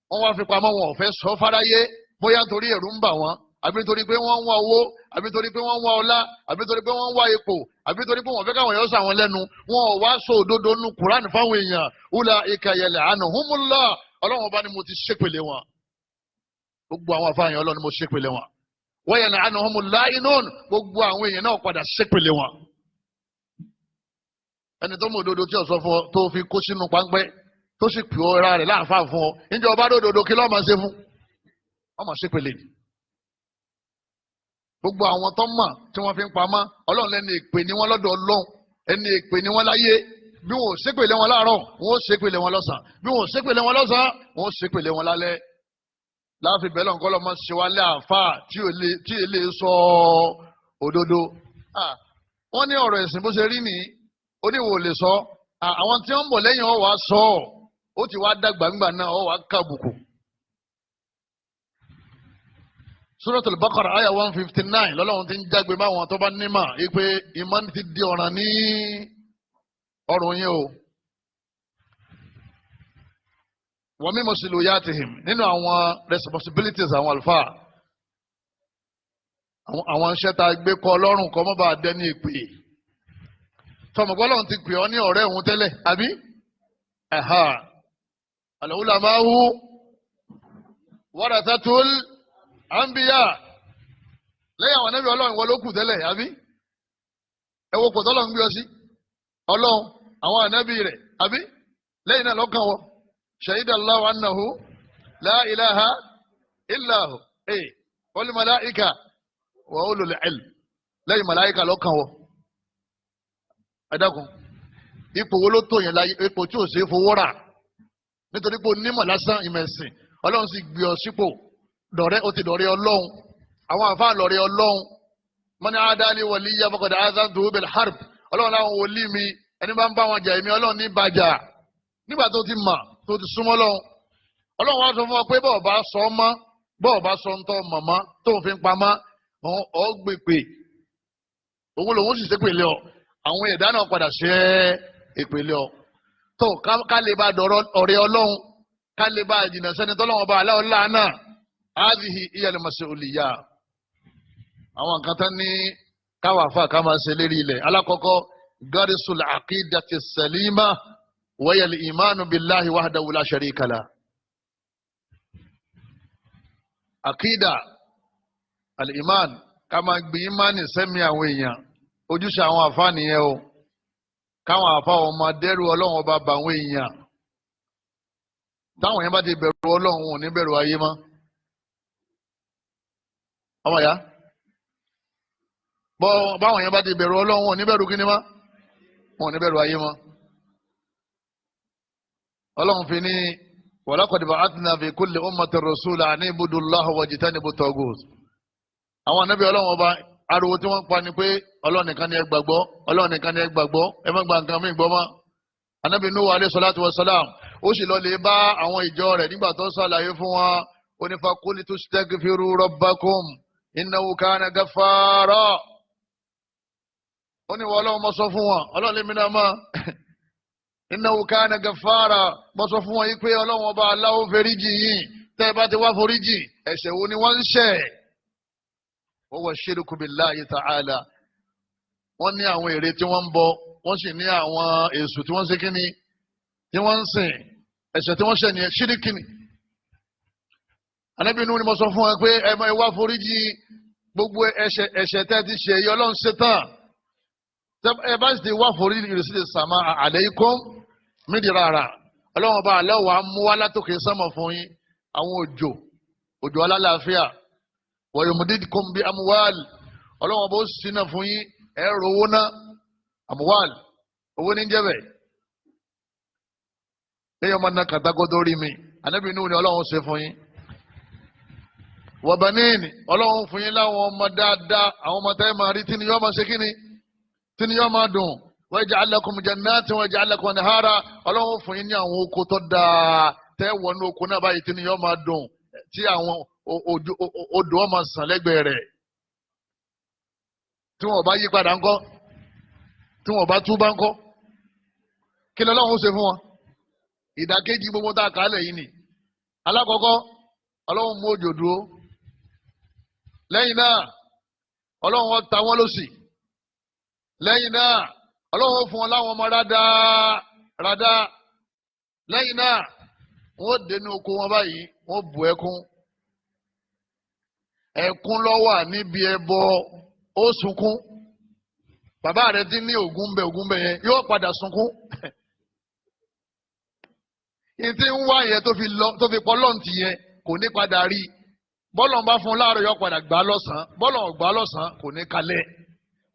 Speaker 1: wọ́n wá fi pamọ́, wọn ò fẹ́ sọ fáráyé, bóyá nítorí ẹ̀rù ń bà wọ́n, àbí nítorí pé wọ́n ń wá owó, àbí nítorí pé wọ́n ń wá ọlá, àbí nítorí pé wọ́n ń wá ipò, àbí nítorí pé wọ́n fẹ́ káwọn èèyàn sọ àwọn lẹ́nu, wọn ò wá sọ òdodo nínú Kùránì fáwọn èèyàn. Ulaika yal'anuhumullah, Ọlọ́run ọba ni mo ti ṣépèlé wọn. Gbogbo àwọn afáàyàn Ọlọ́run ni mo ṣépèlé wọn. Wa yal'anuhumul la'inun, gbogbo àwọn èèyàn náà padà ṣépèlé wọn. Ẹni tó mọ òdodo tí ó sọ fún ọ tó fi kó sínú páńpẹ́ tó sì pè ọ́ ra rẹ̀ láàfáà fún ọ, níjẹ́ ọba òdodo kí lọ́ọ́ máa ṣe fún? Wọ́n máa ṣépèlé ni. Gbogbo àwọn tó mọ̀ tí wọ́n fi ń pamọ́, Ọlọ́run lẹ́ni èpè ni wọ́n lọ́dọ̀ Ọlọ́run, ẹni èpè ni wọ́n láyé. Bí wọn ò ṣépèlé wọn láàárọ̀, wọn ò ṣépèlé wọn lọ́sàn-án. Bí wọn ò ṣépèlé wọn lọ́sàn-án, wọn ò ṣépèlé wọn lálẹ́. Láàfin bẹ́ẹ̀ lọ́nkọ́ lọ́mọ ṣe wá lé àáfàá tí ò lè sọ òdodo. Wọ́n ní ọ̀rọ̀ ẹ̀sìn bó ṣe rí nìyí, oníwò lè sọ. Àwọn tí wọ́n ń bọ̀ lẹ́yìn ọ̀ wá sọ ọ́, ó ti wá dàgbà ńgbà náà, ọ̀ wá kàbùkù. Suratul Baqara àyà 159 lọ́lọ́run ti ń jágbe báwọn tó bá nímọ̀ wípé ìmọ̀ ti di ọ̀ràn ní ọrùn yín o. Wa min masuliyatihim, nínú àwọn responsibilities àwọn àlùfáà, àwọn iṣẹ́ tá a gbé kọ́ ọlọ́run kọ́ mọ́ bá a dẹ́ni èpè. Tọmọgbọ́lọ́run ti pè ọ́ ní ọ̀rẹ́ òun tẹ́lẹ̀, àbí? Al-ulama'u warathatul anbiya, lẹ́yìn àwọn anábì Ọlọ́run wọ́n ló kù tẹ́lẹ̀, àbí? Ẹ wo kòtò Ọlọ́run gbé ọ sí, Ọlọ́run àwọn anábì rẹ̀, àbí? Lẹ́yìn náà lọ́kàn wọ shahida Allahu annahu la ilaha illa hu wal malaika wa ulul ilm, lẹ́yìn màláìka lọ́kàn wọ. Ẹ dákun, ipò wo ló tó yẹn láyé, ipò tí ò ṣe é fowó rà, nítorí pé onímọ̀ lásán ìmọ̀ ẹ̀sìn, Ọlọ́run sì gbé ọ sípò dọ̀rẹ́, ó ti dọ̀rẹ́ Ọlọ́run, àwọn àfa lọ̀rẹ́ Ọlọ́run. Mọ́ni adali waliya faqad azantuhu bil harb, Ọlọ́run láwọn wòlíì mi, ẹni bá ń bá wọn jà èmi Ọlọ́run ní bàjà. Nígbà tó ti mọ̀ tó ti súnmọ́ Ọlọ́run, Ọlọ́run wá sọ fún ọ pé bọ́ọ̀ bá sọ ọ́ mọ́, bọ́ọ̀ bá sọ ń tọ́ mọ̀mọ́ tó ń fi pamọ́, ọ́ gbèpè òun lòun sì ṣépè lé ọ, àwọn ẹ̀dá náà padà ṣe é ìpele ọ. Tó ká lè bá dọ̀rọ̀ ọ̀rẹ́ Ọlọ́run, Ká lè bá jìnnà sẹ́ni tọ́lọ́wọ́n bá aláwọ̀ lánà. Hadhihi hiya al-mas'uliyya. Àwọn nǹkan tán ní káwọn àfa ká máa ṣe lérí ilẹ̀. Alákọ̀ọ́kọ́, garisul aqidati salima wa hiya al-imanu billahi wahdahu la sharika lah. Àkídà al-iman, ká máa gbin ìmánì sẹ́mi àwọn èèyàn. Ojúṣe àwọn àfa nìyẹn o. Káwọn àfa ọmọ dẹ́rù Ọlọ́run ọba bá àwọn èèyàn. Táwọn yẹn bá ti bẹ̀rù Ọlọ́run, ò ní bẹ̀rù ayé mọ́. Ọmọ ya, bọ́ báwọn yẹn bá ti bẹ̀rù Ọlọ́run, ò ní bẹ̀rù kíni mọ́, wọn ò ní bẹ̀rù ayé mọ́. Ọlọ́run fi ní walaqad ba'athna fi kulli ummatin rasulan an i'budu Allaha wajtanibu at-taghut. Àwọn ànábì Ọlọ́run ọba, ariwo tí wọ́n pa ni pé Ọlọ́run nìkan ni ẹ gbàgbọ́, Ọlọ́run nìkan ni ẹ gbàgbọ́, ẹ má gba nǹkan mí gbọ́ mọ́. Ànábì Nuhu alayhi salatu wa salam, ó sì lọ lè bá àwọn ìjọ rẹ̀ nígbà tó ṣàlàyé fún wọn. Ó ní faqultu istaghfiru rabbakum innahu kana ghaffara. Ó ní wọ́n Ọlọ́run mọ́ sọ fún wọn, Ọlọ́run lèmi náà mọ́, innahu kana ghaffara, mọ́ sọ fún wọn yìí pé Ọlọ́run ọba aláwọ̀ foríjì yìí, tẹ́ ẹ bá ti wá foríjì, ẹ̀ṣẹ̀ wo ni wọ́n ń ṣẹ̀? Wa huwa shirku billahi ta'ala. Wọ́n ní àwọn ère tí wọ́n ń bọ, wọ́n sì ní àwọn èṣù tí wọ́n ń ṣe kíni, tí wọ́n ń sìn. Ẹ̀ṣẹ̀ tí wọ́n ṣẹ̀ nìyẹn, ṣíríkì ni. Ànábì Nuhu ni mo sọ fún wọn pé ẹ máa wá foríjì gbogbo ẹ̀ṣẹ̀ tẹ́ ti ṣe yìí, Ọlọ́run ṣe tán. Ẹ bá sì ti wá foríjì, yursilis samaa alaykum midrara, Ọlọ́run ọba àlẹ́ wàá mú wá látòkè sánmọ̀ fún yín àwọn òjò, òjò alálàáfíà. Wa yumdidkum bi amwal, Ọlọ́run ọba ó sì náà fún yín, ẹ rówó ná. Amwal, owó ní jẹ́bẹ̀. Lẹ́yìn ọmọ náà kàtàkó tó rí mi, Ànábì Nuhu ni Ọlọ́run ṣe fún yín. Wa banin, Ọlọ́run fún yín láwọn ọmọ dáadáa, àwọn ọmọ tẹ́ máa rí tí ni yọ́ máa ṣe kíni, tí ni yọ́ máa dùn. Wa yaj'al lakum jannatin wa yaj'al lakum anhara, Ọlọ́run fún yín ní àwọn oko tó dáa, tẹ́ wọnú oko náà báyìí tí ni yọ́ máa dùn, tí àwọn odò ọmọ sàn lẹ́gbẹ̀ẹ́ rẹ̀. Tí wọn bá yí padà ńkọ́, tí wọn bá túbá ńkọ́, kí ni Ọlọ́run ṣe fún wọn? Ìdàkejì gbogbo tá a kà á lẹ̀ yìí ni. Alákọ̀ọ́kọ́, Ọlọ́run mú òjò dúró. Lẹ́yìn náà, Ọlọ́run ó ta wọ́n lọ́sì. Lẹ́yìn náà, Ọlọ́run ó fún wọn láwọn ọmọ rádaràdá. Lẹ́yìn náà, wọ́n dénú oko wọn báyìí, wọ́n bù ẹkún. Ẹkún ló wà níbi ẹbọ, ó sunkún. Bàbá rẹ ti ní ògùn bẹ, ògùn bẹ yẹn, yóò padà sunkún. Ìtí ń wá yẹn tó fi pọ́ lọ́ǹtì yẹn kò ní padà rí. Bọ́lọ̀ ń bá fún un láàárọ̀, yóò padà gbà lọ́sàn-án. Bọ́lọ̀ ń gbà lọ́sàn-án kò ní kalẹ̀.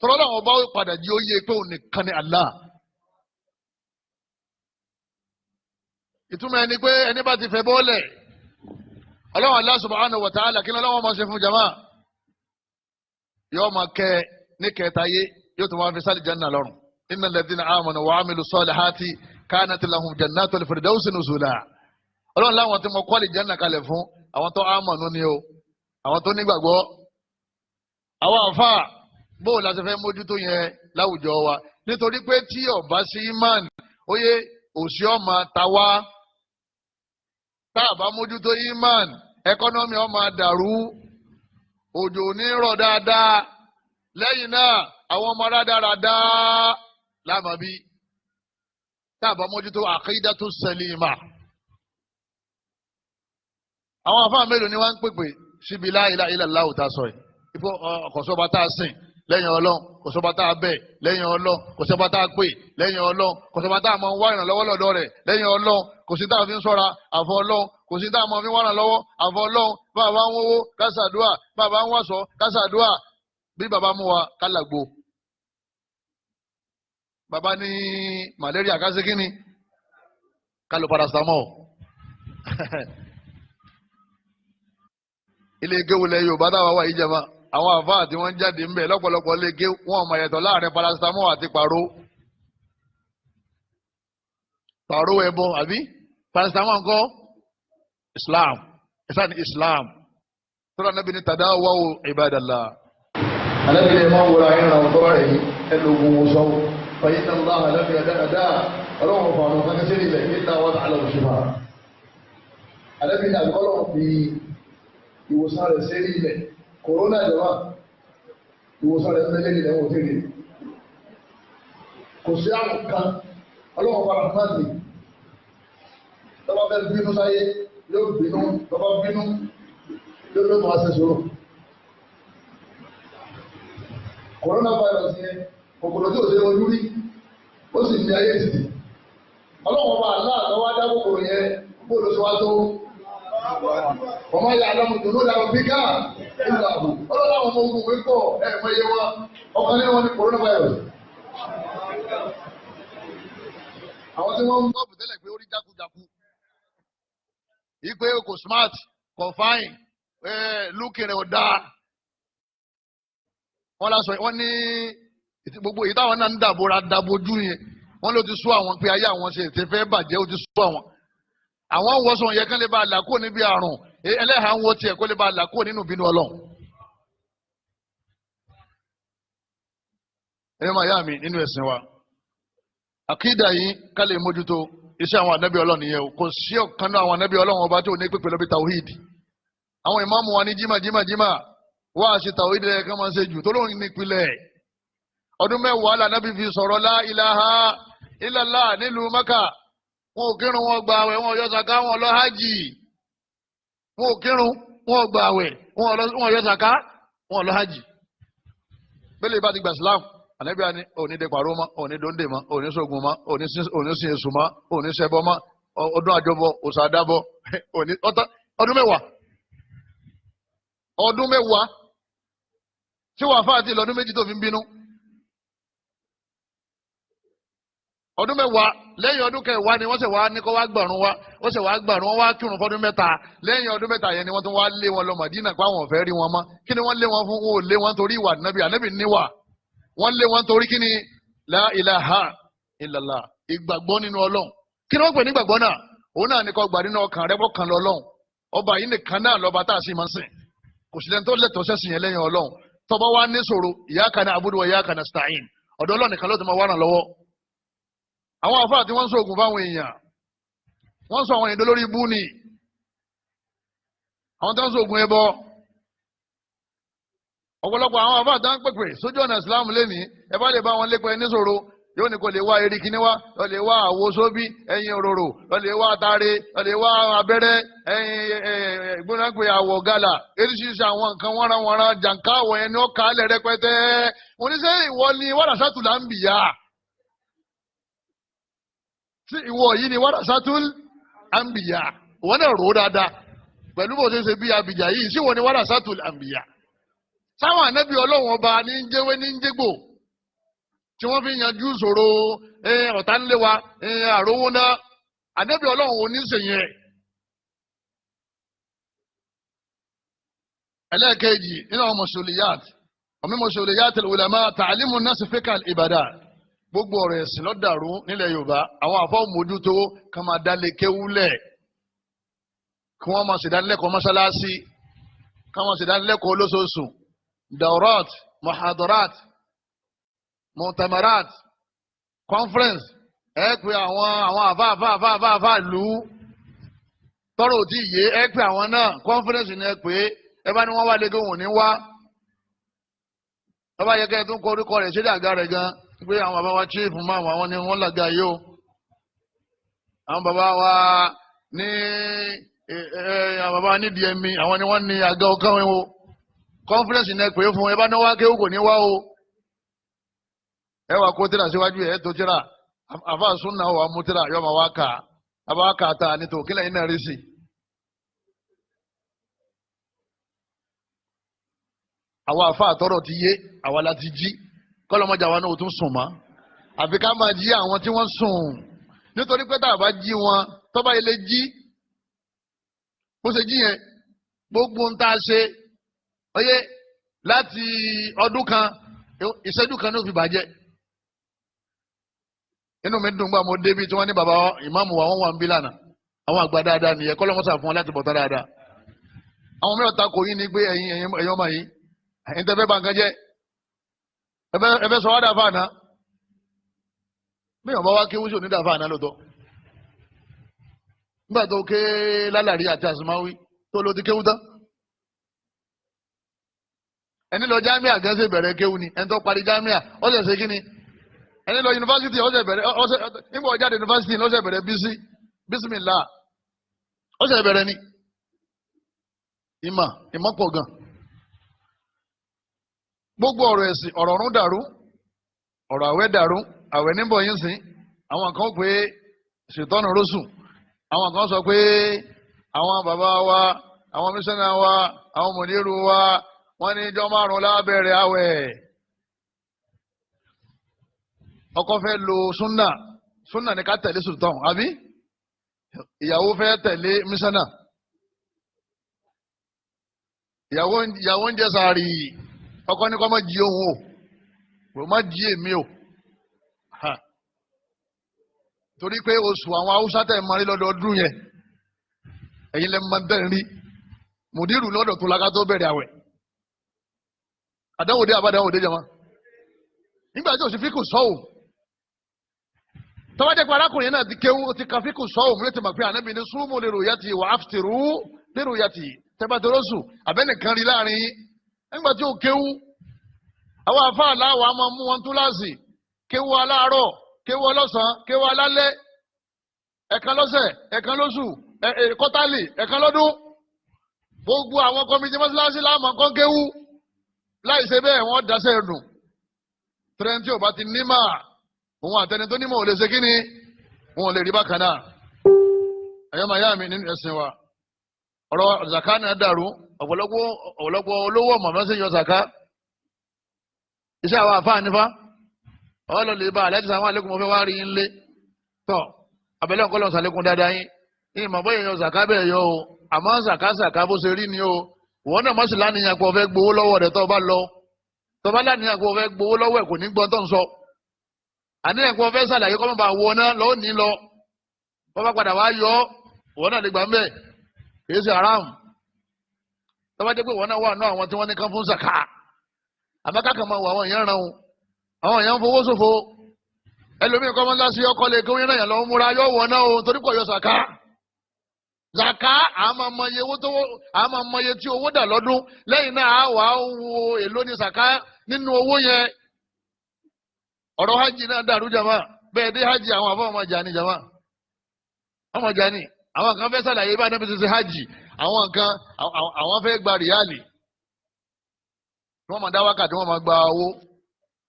Speaker 1: Tọ́lọ́ làwọn bá padà jí ó yé pé òun nìkan ni Allah. Ìtumọ̀ ẹni pé ẹni bá ti fẹ́ bọ́ọ̀lẹ̀, Ọlọ́run Allah subhanahu wa ta'ala, kí ni Ọlọ́run máa ṣe fún jama? Yóò máa kẹ́ ní kẹta yé, yóò tún máa fi sálì janna lọ́rùn. Innal ladhina amanu wa amilu salihati kanat lahum jannatul firdausi nuzula. Ọlọ́run láwọn tí mo kọ́ lè janna kalẹ̀ fún, àwọn tó amanu ni o, àwọn tó nígbàgbọ́. Àwọn àfa bóò la ṣe fẹ́ mójútó yẹn láwùjọ wa, nítorí pé tí ó bá sí imán, ó yẹ òsì ọmọ tàwa. Tá a bá mójútó imán, ẹkọ́nọ́mì ọmọ dàrú, òjò ní rọ̀ dáadáa. Lẹ́yìn náà, àwọn ọmọ rádaràdá láàmà bí. Tá a bá mójútó àkídàtu sẹlímà. Àwọn àfáà mélòó ni wọ́n ń pèpè síbi la ilaha illallah tá a sọ yìí? Ipò kọ̀sọ́ba tá a sìn lẹ́yìn Ọlọ́run, kọ̀sọ́ba tá a bẹ̀ lẹ́yìn Ọlọ́run, kọ̀sọ́ba tá a pè lẹ́yìn Ọlọ́run, kọ̀sọ́ba tá a máa ń wá ìrànlọ́wọ́ lọ́dọ̀ rẹ̀ lẹ́yìn Ọlọ́run, kò sí tá a fi ń sọ́ra àfọ Ọlọ́run, kò sí tá a máa fi wá ìrànlọ́wọ́ àfọ Ọlọ́run. Bàbá ń wówó kásàdúà, bàbá ń wàsọ kásàdúà, bí bàbá mú wa kálàgbò. Bàbá ní malaria kásí kínni, kálò paracetamol. Ilé géwulẹ̀ Yorùbá táwa wà yìí jẹ́ ma, àwọn àfáà tí wọ́n jáde ń bẹ̀ lọ́pọ̀lọpọ̀ lè gé wọn ọmọ ẹ̀tọ́ láàrin paracetamol àti pàró. Pàró ẹbọ àbí paracetamol ńkọ́? Islam, ẹ̀sán ní Islam. Tọ́lá nàbí ní tadawaw ibadallah.
Speaker 2: Ànábì ní ẹ máa ń wọra ẹ̀ràn àwọn tọ́wọ́ rẹ̀ yìí, ẹ lo ogun wọn sọ́wọ́. Fàyín náà láhà lẹ́nu ẹ̀dá ẹ̀dá ọlọ́run fàánù kankan sí ilẹ̀ ìlà wọn àlọ́ òṣìfà. Ànábì ní àbíkọ́lọ́ fi ìwòsàn rẹ̀ sí ilẹ̀. Kòrónà ìjọba ìwòsàn rẹ̀ mẹ́lẹ́ ilẹ̀ wọ́n ti rí. Kò sí àrùn kan ọlọ́wọ́ bá rahman ni. Tọ́ba fẹ́ bínú sáyé yóò bínú, tọ́ba bínú yóò ló máa ṣe sọ̀rọ̀. Coronavirus yẹn kòkòrò tí ò ṣe ojú rí, ó sì ní ayé ìsìn. Ọlọ́wọ́ bá aláàtọ̀ wá dá kòkòrò yẹn kó ló ṣe wá tó. Ọmọ ìyá àlámù tó ló dàrú bí káà ìlú àbò. Ọlọ́wọ́ àwọn ọmọ ogun mi pọ̀ ẹ̀ mọ iye wọn. Ọ̀kan nínú wọn ni coronavirus. Àwọn tí wọ́n ń bọ̀ tẹ́lẹ̀ pé ó rí jákujáku. Ìpè kò smart, kò fine, lúkì rẹ̀ ò dáa. Wọ́n lásọ wọ́n ní gbogbo èyí táwọn náà ń dàbòrà dàbòjú yẹn. Wọ́n ló ti sú àwọn pé ayé àwọn ṣe ti fẹ́ bàjẹ́, ó ti sú àwọn. Àwọn wọ́sọ̀ yẹ kán lè bá a là kó níbi àrùn, ẹlẹ́hàá ń wọ tiẹ̀ kó lè bá a là kó nínú ìbínú Ọlọ́run. Ẹ̀yọ́ máa yá mi nínú ẹ̀sìn wa. Àkídà yìí ká lè mójútó iṣẹ́ àwọn ànábì Ọlọ́run yẹn o. Kò sí ọ̀kan náà àwọn ànábì Ọlọ́run ọba tó ní pípẹ́ lọ́bí tawhid. Àwọn ìmáàmù wa ní jimá jimá jimá wá ṣe tawhid rẹ̀ kán máa ṣe jù tó lóun nípìnlẹ̀. Ọdún mẹ́wàá lànàbí fi sọ̀rọ̀ lá ilaha illallah nílùú Mẹ́kà. Wọn ò kírun, wọn gba àwẹ̀, wọn ò yọ sàká, wọn lọ hajj. Wọn ò kírun, wọn gba àwẹ̀, wọn ò yọ sàká, wọn lọ hajj. Bẹ́lẹ̀ ìbá ti gbà Islam, ànábì àní òní de pàrọ̀ mọ́, òní dóńdè mọ́, òní sógun mọ́, òní sin èṣù mọ́, òní ṣẹbọ mọ́, ọdún àjọbọ, òòṣà àdábọ, òní ọdún mẹ́wàá. Ọdún mẹ́wàá tí wàá fà àti ìlọdún méjì tó fi ń bínú. Ọdún mẹ́wàá lẹ́yìn ọdún kẹwàá ni wọ́n ṣe wá ní kó wá gbàrún wá, wọ́n ṣe wá gbàrún wọ́n wá kírun fọdún mẹ́ta. Lẹ́yìn ọdún mẹ́ta yẹn ni wọ́n tún wá lé wọn lọ Màdínà pé àwọn ò fẹ́ rí wọn mọ́. Kí ni wọ́n lé wọn fún? Wọn ò lé wọn torí ìwà ànábì, ànábì níwà. Wọ́n lé wọn torí kí ni? La ilaha illallah, ìgbàgbọ́ nínú Ọlọ́run. Kí ni wọ́n pè ní ìgbàgbọ́ náà? Òun náà ní kó gbà nínú ọkàn rẹ bọ́kàn lọ Ọlọ́run. Ọba yìí nìkan náà lọ́ba tá a sì máa ń sìn. Kò sí lẹ́ni tó lẹ́tọ̀ọ́ sẹ́sìn yẹn lẹ́yìn Ọlọ́run. Tó bá wá ní ṣòro, iyyaka na'budu wa iyyaka nasta'in. Ọ̀dọ̀ Ọlọ́run nìkan ló ti máa wá ràn lọ́wọ́. Àwọn àfáà tí wọ́n ń sọ̀gùn fáwọn èèyàn, wọ́n sọ àwọn èèyàn lórí ibú ni. Àwọn tó ń sọ̀gùn ẹbọ, ọ̀pọ̀lọpọ̀ àwọn àfáà tó ń pèpè sójú ọ̀nà Islam lẹ́nìí, ẹ bá lè bá wọn lépa ẹni sọ̀rọ̀, yóò ní kò lè wá erí kíní wá, lọ lè wá àwo sóbí, ẹyin òróró, lọ lè wá atare, lọ lè wá abẹ́rẹ́, ẹyin ìgbónágbé àwọ̀ gàlà, eríṣiríṣi àwọn nǹkan wọ́nranwọ̀nran jàǹká àwọ̀ yẹn ni ó kà á lẹ̀ rẹpẹtẹ. Oníṣẹ́ ìwọ ni wàràsátù là ń bìyà. Sí ìwọ yìí ni warasatul anbiya, ìwọ náà rò ó dáadáa pẹ̀lú bó ṣe ṣe bí abìjà yìí, sí ìwọ ni warasatul anbiya. Sáwọn ànábì Ọlọ́run ọba ní ń jẹ́wé ní ń jégbò tí wọ́n fi yanjú ìṣòro ọ̀tá ńlé wa, àrówó náà, ànábì Ọlọ́run ò ní ṣèyẹn. Ẹlẹ́ẹ̀kejì nínú àwọn mọ̀ṣúlìyàt, ọ̀mí mọ̀ṣúlìyàt al-ulama ta'limu an-nas fiqh al-ibadat. Gbogbo ọ̀rọ̀ ẹ̀sìn ló dàrú nílẹ̀ Yorùbá. Àwọn àfọ́ mójútó kan máa dálé kéwúlẹ̀, kí wọ́n máa ṣèdánilẹ́kọ̀ọ́ mọ́ṣáláṣí, kí wọ́n máa ṣèdánilẹ́kọ̀ọ́ lóṣooṣù, dawrat, muhadarat, mu'tamarat, conference. Ẹ pé àwọn àfa àfa àfa àfa àfa lù ú tọrọ ò tí ì yé, ẹ pé àwọn náà conference ni ẹ pé, ẹ bá ní wọ́n wá lé kí wọ́n ní wá. Ẹ bá yẹ kẹ́ ẹ tún kọ orúkọ rẹ̀ ṣé dàgbà rẹ̀ gan pé àwọn bàbá wa chief máa wà, àwọn ni wọ́n làgà yìí o. Àwọn bàbá wa ní àwọn bàbá wa ní DME, àwọn ni wọ́n ní àga ọkàn wọn o. Conference ní ẹ pè é fún, ẹ bá ní wá kéwù kò ní wá o. Ẹ wà kó tíra síwájú ẹ tó tíra, àfa súnà wà mú tíra yọ ma wá kà á, àbá wá kà á ta ní tó kílẹ̀ yín náà rí sí. Àwọn àfa àtọ́rọ̀ ti yé, àwa la ti jí, kọlọmọjà wa náà ó tún sùn mọ́, àfi ká máa jí àwọn tí wọ́n sùn, nítorí pé tá a bá jí wọn, tọ́ba ilé jí bó ṣe jí yẹn, gbogbo ń tá a ṣe ọyẹ láti ọdún kan, ìṣẹ́jú kan ní ó fi bàjẹ́. Inú mi dùn gbà mo débi tí wọ́n ní bàbá ìmáàmù wa wọ́n wà ń bí lánàá, àwọn àgbà dáadáa nìyẹn, kọlọmọsà fún wọn láti bọ̀ tán dáadáa. Àwọn mìíràn ta kò yín ni pé ẹ̀yin ẹ̀yin ọmọ yìí, ẹ̀yin tẹ́ fẹ́ bà nǹkan jẹ́, ẹfẹ sọ wá dàfa àná. Bí wọn bá wá kéwú sí òní dàfa àná lóòótọ́. Nígbà tó ké lálàrí àti àsùnmáwí tó ló ti kéwú tán. Ẹni lọ jámíà gan ṣe bẹ̀rẹ̀ kéwú ni. Ẹni tó parí jámíà ó ṣe ṣe kíni. Ẹni lọ yunifásitì ó ṣe bẹ̀rẹ̀, ó ṣe nígbà ó jáde yunifásitì ó ṣe bẹ̀rẹ̀ bísí bísímìlá ó ṣe bẹ̀rẹ̀ ni. Ìmọ̀ ìmọ̀ pọ̀ gan. Gbogbo ọ̀rọ̀ ẹ̀sìn, ọ̀rọ̀ ọ̀run dàrú, ọ̀rọ̀ àwẹ̀ dàrú. Àwẹ̀ níbọ̀ yín sìn, àwọn kan pé ṣètọ́nù rọ́ṣù, àwọn kan sọ pé àwọn bàbá wa, àwọn mísánná wa, àwọn mònírù wa, wọ́n ní ijọ́ 5 lábẹ́rẹ́ àwẹ̀. Ọkọ fẹ́ lo súnà, súnà ní ká tẹ̀lé sultan, àbí ìyàwó fẹ́ tẹ̀lé mísánná. Ìyàwó ń jẹ sàárì, ọkọ ní kó má jí òun o, kò má jí èmi o. Torí pé oṣù àwọn Haúsá tẹ̀ mọ́rí lọ́dọọdún yẹn, ẹ̀yin lẹ́ máa ń tẹ̀ ń rí mùdírù lọ́dọ̀ tó laká tó bẹ̀rẹ̀ àwẹ̀. Àdáwòdé àbádáwòdé jama nígbà tí òsì fíkù sọ́wọ́, tọ́wọ́ jẹ́ pé arákùnrin náà ti kéwú, ti ka fíkù sọ́wọ́ múlẹ̀ tí mà pé ànábì ní súnmù lérò yàtì wà áfítìrú lérò yàtì tẹ́bàtẹ́rọ́sù àbẹ́nìkan rí láàrin yín. Nígbà tí ó kéwú, àwọn àfáà láwọ̀ á máa mú wọn túláàsì kéwú aláàárọ̀, kéwú ọlọ́sàn, kéwú alálẹ́, ẹ̀kan lọ́sẹ̀, ẹ̀kan lóṣù, kọ́tálì, ẹ̀kan lọ́dún. Gbogbo àwọn kọ́mítì mọ́sálásí láàmú kọ́ kéwú. Láì ṣe bẹ́ẹ̀ wọ́n daṣẹ́ dùn. Tẹ́rẹ́ntì ò bá ti nímà, òun àtẹni tó nímọ̀ ò lè ṣe kí ni, wọn ò lè rí bákan náà. Ẹ̀yọ́ màá yá mi nínú ẹ̀sìn wa, ọ̀rọ̀ zaka náà dàrú. Ọ̀pọ̀lọpọ̀ olówó ọmọ mẹ́sẹ̀ yọ zaka. Iṣẹ́ àwọn àfáà nífa ọlọ́ lè bá aláìsàn àwọn àlékún mọ́fẹ́ wá rí yín lé tọ́ abẹ́lẹ́ ọ̀kọ́ lọ́n sàlékún dáadáa yín ní ìmọ̀ bóyá yọ zaka bẹ́ẹ̀ yọ o, àmọ́ zaka zaka bó ṣe rí ni o. Ìwọ náà má sì láníyàn pé o fẹ́ gbowó lọ́wọ́ rẹ̀. Tọ́ bá lọ, tọ́ bá láníyàn pé o fẹ́ gbowó lọ́wọ́ ẹ̀, kò ní gbọ́n tó ń sọ. Àníyàn pé o fẹ́ sàlàyé kọ́ mọ́ bá wọ náà lọ́wọ́ ní lọ, bọ́ bá padà wá yọ, ìwọ náà lè gbà ń bẹ̀, kì í ṣe haram. Tọ́ bá jẹ́ pé ìwọ náà wà nú àwọn tí wọ́n ní kán fún zaka, àmọ́ kákan máa wọ àwọn èèyàn ràn wọn, àwọn èèyàn ń fowó ṣòfò. Ẹlòmíì kọ́ mọ́lá sí ọkọ lè kí wọ́n yàn lọ́wọ́ múra yọ wọ̀ náà o, torí kò yọ zaka. Zaka àmọ́ mọye owó tó, àmọ́ mọye tí owó dà lọ́dún, lẹ́yìn náà á wà á wo èló ní zaka nínú owó yẹn. Ọ̀rọ̀ hajj náà dàrú jama, bẹ́ẹ̀ dé hajj àwọn àfọwọ́ ọmọ jani jama, ọmọ jani. Àwọn kan fẹ́ sàlàyé bá anábì ṣe hajj, àwọn kan àwọn fẹ́ gba ríálì, wọ́n máa dá wákàtí, wọ́n máa gba owó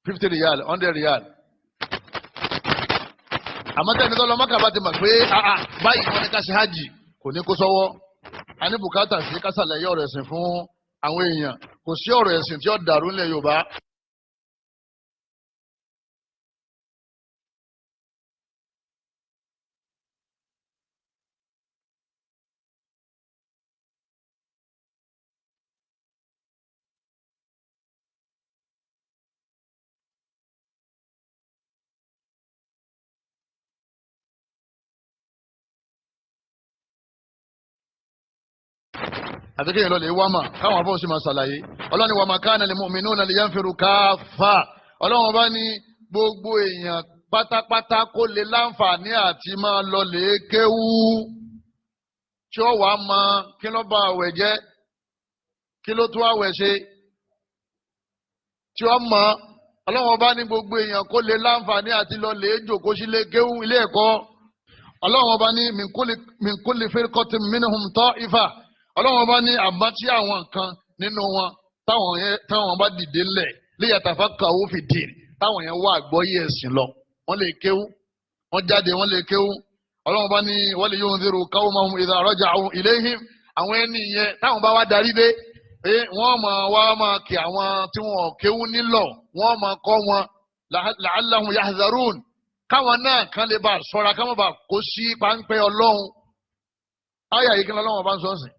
Speaker 2: 50 riyal, 100 riyal. Àmọ́ tẹ́ni tó lọ Mákà bá ti mọ̀ pé báyìí wọ́n ní ká ṣe hajj, kò ní kó sọ́wọ́. A ní bùkátà sí ká ṣàlàyé ọ̀rọ̀ ẹ̀sìn fún àwọn èèyàn. Kò sí ọ̀rọ̀ ẹ̀sìn tí ó dàrú nílẹ̀ Yorùbá. Àti kéèyàn lọ lè wá mà káwọn afọ́ sì máa ṣàlàyé. Ọlọ́ni wa ma kana lil mu'minuna liyanfiru kaffa. Ọlọ́run bá ní gbogbo èèyàn pátápátá kó lè láǹfààní àti máa lọ lè kéwú, tí ó wàá mọ kí ló bá àwẹ̀ jẹ́, kí ló tún àwẹ̀ ṣe, tí ó mọ. Ọlọ́run bá ní gbogbo èèyàn kó lè láǹfààní àti lọ lè jòkó sílé kéwú, ilé ẹ̀kọ́. Ọlọ́run bá ní min kulli firqatin minhum ta'ifa. Ọlọ́run bá ní àmọ́ tí àwọn kan nínú wọn táwọn bá dìde ńlẹ̀ liyatafaqahu fi din, táwọn yẹn wá àgbọ́yé ẹ̀sìn lọ, wọ́n lè kéwú, wọ́n jáde, wọ́n lè kéwú. Ọlọ́run bá ní wa liyundhiru qawmahum idha raja'u ilayhim. Àwọn ẹni yẹn táwọn bá wá darí dé, wọ́n máa wá máa kí àwọn tí wọ́n kéwú nílọ̀, wọ́n máa kọ́ wọn la'allahum yahzarun, káwọn náà kan lè bá ṣọ́ra, káwọn bá kó sí páńpẹ́ Ọlọ́run. Áyà yìí kí Ọlọ́run bá ń sọ sìn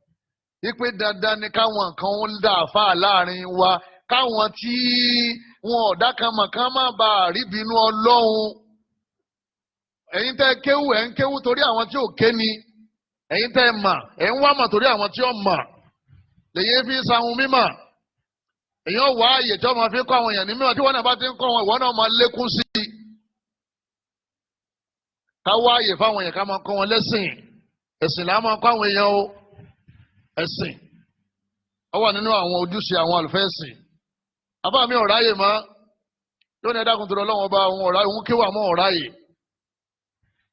Speaker 2: ipe dandan ni káwọn kan ń dà fà láàrin wa, káwọn tí wọn ọ̀dà kan mọ̀ kán má ba àríbínú Ọlọ́run. Ẹ̀yin tẹ́ kéwú, ẹ̀ ń kéwú torí àwọn tí ò ké ni. Ẹ̀yin tẹ́ mà, ẹ̀ ń wá mà torí àwọn tí ò mà. Lèyìn fi sahun mímà. Èyàn wá àyè tí wọ́n máa fi kọ́ àwọn èèyàn ní mímọ̀, tí wọ́n náà bá ti ń kọ́ wọn, ìwọ náà máa lékún sí i. Ká wá àyè fáwọn èèyàn ká máa kọ́ wọn lẹ́sìn. Ẹ̀sìn là á máa kọ́ àwọn èèyàn o. Ẹ̀sìn ó wà nínú àwọn ojúṣe àwọn àlùfẹ́ẹ̀sìn. Àbá mi ò ráyè mọ́. Yóò ní ẹ̀dá kun tó lọ lọ́wọ́ ọba òun ọ̀ráyè, òun kéwà mọ́ ọ̀ráyè.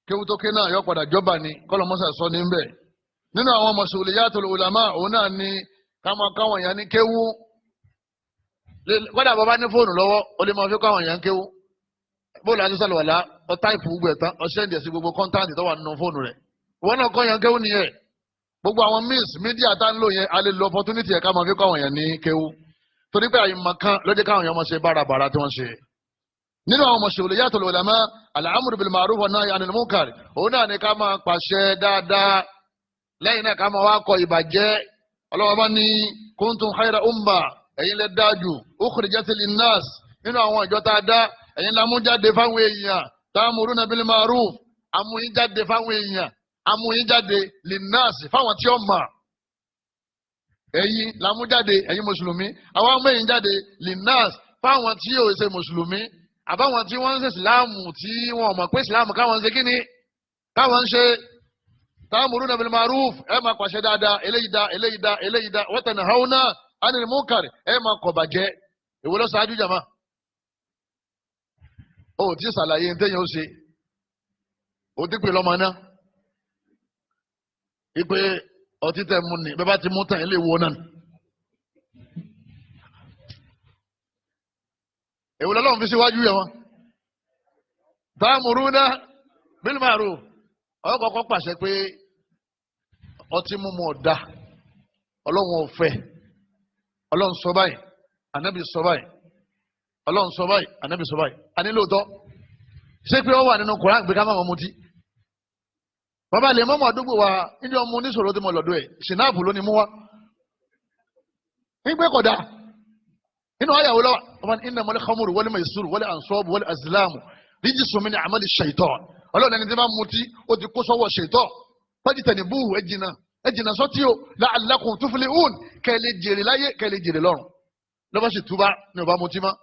Speaker 2: Kéwú tó ké náà yọ padà jọba ni kọ́lọ́mọ́sà sọ ní bẹ́ẹ̀. Nínú àwọn masuliyatul ulama òun náà ni ká máa káwọn èèyàn ní kéwú. Kọ́dà bàbá ní fóònù lọ́wọ́, ó lè máa fi káwọn èèyàn kéwú. Bóòlù àti sàlùwàlá, ọ táìpù gbogbo ẹ̀ tán, ọ sẹ́ndì ẹ̀ sí gbogbo kọ́ńtáǹtì tó wà nínú fóònù rẹ̀. Ìwọ náà kọ́ yẹn kéwú nìyẹn. Gbogbo àwọn means media tá ń lò yẹn, a lè lo opportunity ẹ̀ ká máa fi káwọn èèyàn ní kéwú. Torí pé àyìnbọn kan ló jẹ́ káwọn èèyàn máa ṣe bárabàrà tí wọ́n ṣe. Nínú àwọn masuliyatul ulama, al-amru bil ma'ruf wan nahyi 'anil munkar, òun náà ni ká máa pàṣẹ dáadáa, lẹ́yìn náà ká máa wá kọ ìbàjẹ́. Ọlọ́wọ́ bá ní kuntum khayra umma, ẹ̀yin lẹ dájú, ukhrijat linnas, nínú àwọn ìjọ tá a dá, ẹ̀yin la mú jáde fáwọn èèyàn, ta'muruna bil ma'ruf, amúyín jáde fáwọn èèyàn, amúyín jáde linnas fáwọn tí ó mọ̀. Ẹ̀yin la mú jáde, ẹ̀yin mùsùlùmí, àwọn amúyín jáde linnas fáwọn tí yóò ṣe mùsùlùmí, àbáwọn tí wọ́n ń ṣe ìsìláàmù tí wọ́n mọ̀ pé ìsìláàmù káwọn ń ṣe kíni, káwọn ń ṣe. Ta'muruna bil ma'ruf, ẹ máa pàṣẹ dáadáa, eléyìí dá, eléyìí dá, eléyìí dá, wa tanhauna 'anil munkar, ẹ máa kọ̀ bàjẹ́. Èwo ló ṣáájú jàmá? O ti ṣàlàyé ní téèyàn ó ṣe, o ti pè lọ́mọ náà ipe ọtí tẹ mu ni bẹ́ẹ̀ bá ti mú tàn ilé wo náà. Èwo lọ́lọ́run fi síwájú yẹn wọn? Ta'muruna bil ma'ruf, ọ kọ́kọ́ pàṣẹ pé ọtí mímu ọ̀dà, Ọlọ́run ò fẹ́, Ọlọ́run sọ báyìí, Ànábì sọ báyìí, Ọlọ́run sọ báyìí, Ànábì sọ báyìí. Àní lóòótọ́ ṣé pé ó wà nínú Kùránì pé ká má mutí? Bàbá lè mọ́mọ́ àdúgbò wa níbi ọmọ oníṣòro tí mo lọ́dọ̀ ẹ̀, ṣìnáàpù ló ní mú wá. Nígbẹ́ kọ̀dá nínú àyàwó lọ́wọ́ ọmọ ní innamal khamru wal maisiru wal ansabu wal azlamu rijsun min amali shaitan. Ọlọ́run ẹni tí bá mutí ó ti kó sọ́wọ́ ṣètọ́. Fajtanibuhu, ẹ jìnnà sọ́tí o, la'allakum tuflihun, kẹ́ lè jèrè láyé, kẹ́ lè jèrè lọ́run. Lọ́ba sì túbá ní ọba mutí mọ́.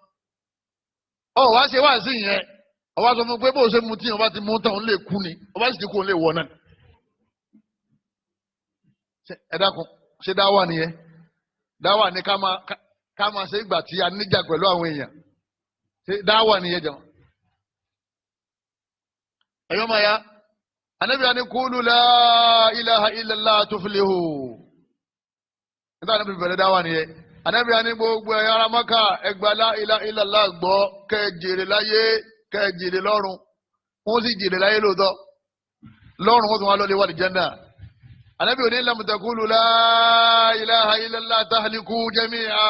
Speaker 2: Ọ wá ṣe wá sí ìyẹn, ọba sọ fún pé bó o ṣe mutí ọba ti mú tán òun lè kú ni, ọba sì ti kú òun lè wọ náà. Ẹ dákun, ṣé dáwà nìyẹn? Dáwà ni ká máa ṣe ìgbà tí a níjà pẹ̀lú àwọn èèyàn. Ṣé dáwà nìyẹn jẹun? Ẹ̀yọ́ máa ya, Ànábì ní kúlù la ilaha illallah tuflihu. Nígbà Ànábì bẹ̀rẹ̀ dáwà nìyẹn. Ànábì ní gbogbo ẹ̀yà ara Mákà ẹgbà la ilaha illallah gbọ́, kẹ́ ẹ jèrè láyé, kẹ́ ẹ jèrè lọ́run. Wọ́n sì jèrè láyé lóòótọ́. Lọ́run wọ́n tún wá lọ́lé wà ní Jánnà. Ànábì ní lam taqulu la ilaha illallah tahliku jami'a.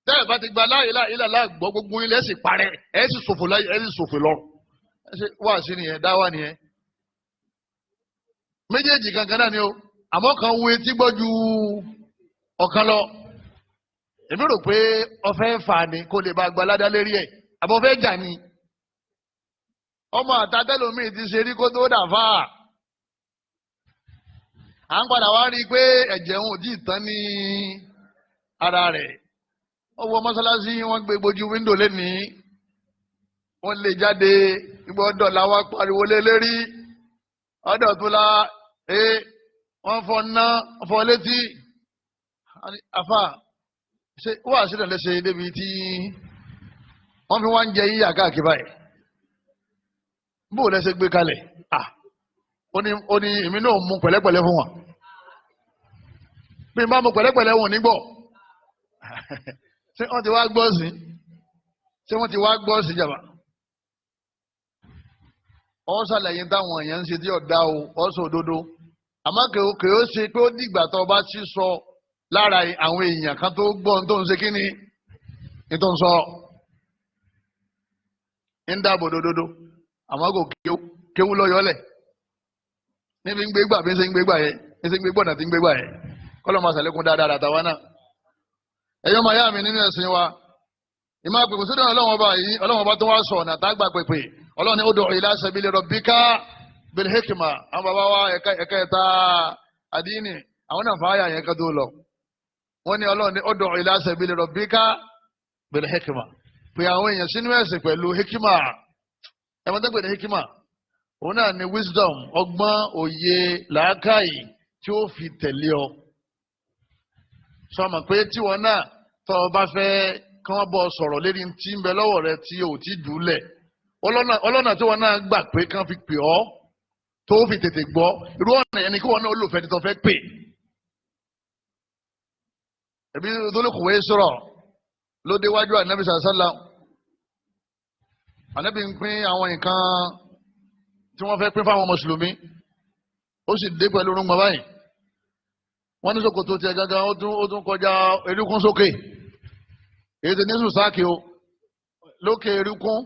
Speaker 2: Tẹ́lẹ̀ bá ti gba la ilaha illallah gbọ́, gbogbo ilẹ̀ sì parẹ́, ẹ̀ sì ṣòfò láyé, ẹ̀ sì ṣòfò lọ́run. Wá sí nìyẹn, dáwà nìyẹn. Méjèèjì kankan náà ni o, àmọ́ kan wo etí gbọ́ ju ọ̀kan lọ. Èmi rò pé ọfẹ́ fà ni kó lè bá gba ládá lérí ẹ̀, àbọ̀ fẹ́ jà ni. Ọmọ àtàtẹ́lómi ti ṣe rí kó tó dà fà. À ń padà wá rí i pé ẹ̀jẹ̀ òun ò tí ì tán ní ara rẹ̀. Ó wọ mọ́sálásí, wọ́n gbé gbojú wíńdò lénìí, wọ́n lè jáde, ìgbọ́ ọ̀dọ̀ làwọn pariwo lé lérí, ọ̀dọ̀ tó la wọ́n fọ ná fọ létí. Afa ṣe wọ́n àṣírí lẹ́sẹ̀ débi tí wọ́n fi wá ń jẹ yíyà káàkiri báyìí. Bó o lẹ́sẹ̀ gbé kalẹ̀? Ó ní èmi náà mú pẹ̀lẹ́pẹ̀lẹ́ fún wọn. Bí n bá mú pẹ̀lẹ́pẹ̀lẹ́ wọn ò ní gbọ́. Ṣé wọ́n ti wá gbọ́ sí? Ṣé wọ́n ti wá gbọ́ sí jàmbá? Ọ ṣàlàyé táwọn èèyàn ń ṣe tí ọ̀dà o, ọ sọ òdodo. Àmọ́ kò ó ṣe pé ó dìgbà tó o bá ti sọ lára àwọn èèyàn kan tó gbọ́ ohun tó ń ṣe kíni ní tó ń sọ. Ń dáàbò òdodo, àmọ́ kò kéwú lọ́yọ́lẹ̀. Níbi ń gbé gbà bí ń ṣe ń gbé gbà yẹn, ń ṣe ń gbé gbọ̀nà tí ń gbé gbà yẹn. Kọ́lọ́ máa ṣàlékún dáadáa àtàwa náà. Ẹ̀yọ́ máa yá mi nínú ẹ̀sìn wa. Ìmọ̀ àpèkù sódò Ọlọ́run ọba yìí, Ọlọ́run ọba tó wá sọ ọ̀nà tá a gbà pèpè. Ọlọ́run ní ud'u ila sabili rabbika bil hikma. Àwọn bàbá wa ẹ̀ka ẹ̀ta àdínì, àwọn náà fàáyà yẹn ká tó lọ. Wọ́n ní Ọlọ́run ní ud'u ila sabili rabbika bil hikma. Pè àwọn èèyàn sínú ẹ̀sìn pẹ̀lú hikima. Ẹ mọ̀ tó pè ní hikima. Òun náà ni wisdom, ọgbọ́n, òye, làákàyè tí ó fi tẹ̀lé ọ. Sọ ma pé tíwọ náà tọ́ ọ bá fẹ́ kí wọ́n bọ́ sọ̀rọ̀ lérí tí ń bẹ lọ́wọ́ rẹ tí o ti jù ú lẹ̀, ọlọ́nà tí wọ́n náà gbà pé kí wọ́n fi pè ọ́ tó fi tètè gbọ́, irú ọ̀nà yẹn ni kí wọ́n náà olùfẹ́ tó fẹ́ pè. Ẹbí tó sọ̀rọ̀ ló déwájú ànábì sàlá. Ànábì ń pín àwọn nǹkan tí wọ́n fẹ́ pín fáwọn mùsùlùmí, ó sì dé pẹ̀lú orúngbọ̀n báyìí. Wọ́n ní ṣòkòtò tiẹ̀ gangan ó tún kọjá erékún sókè, èyí ti ní sùsáàkì o lókè erékún,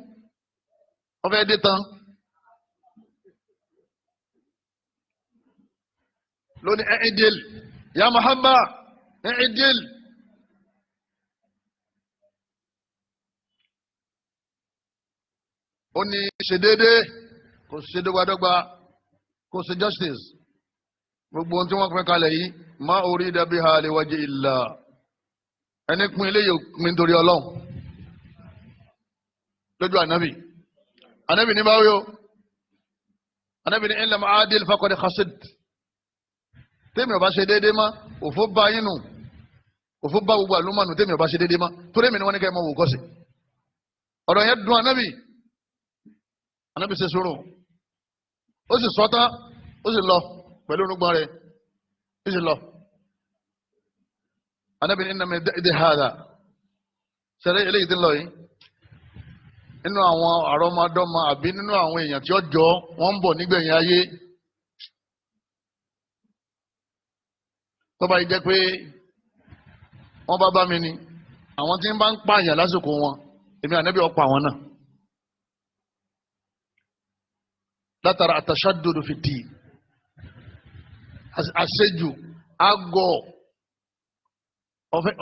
Speaker 2: wọ́n fẹ́ dé tán. Lónìí ẹ̀ẹ́dẹ́l ya Muhammad ẹ̀ẹ́dẹ́l. Ó ní ṣe déédéé, kò ṣe dọ́gbadọ́gba, kò ṣe justice. Gbogbo ohun tí wọ́n pín kalẹ̀ yìí, má orí dàbí ha lè wájú ìlà, ẹni pín eléyìí pín nítorí Ọlọ́run. Lójú ànábì, ànábì ní báwí o, ànábì ní ilẹ̀ adil faqad khasid. Tèmi ò bá ṣe déédéé mọ́, òfó bá yín nù, òfó bá gbogbo àlùmọ́nù. Tèmi ò bá ṣe déédéé mọ́, torí èmi ni wọ́n ní kẹ́ ẹ mọ̀ wò kọ́sì. Ọ̀rọ̀ yẹn dùn ànábì. Ànábì ṣe sùúrù, ó sì sọ tán, ó sì lọ pẹ̀lú orúngbọ̀n rẹ̀, ó sì lọ. Ànábì ní innama ìdí hàdà sẹ́rẹ́ eléyìí ti ń lọ yìí, nínú àwọn àrọ́mọdọ́mọ àbí nínú àwọn èèyàn tí ó jọ wọ́n ń bọ̀ nígbẹ̀yìn ayé. Tó bá yìí jẹ́ pé wọ́n bá bá mi ni, àwọn tí ń bá ń pààyàn lásìkò wọn, èmi ànábì ọ̀pọ̀ àwọn náà. Látara àtàṣàdòdò fìdí àṣejù àgọ̀,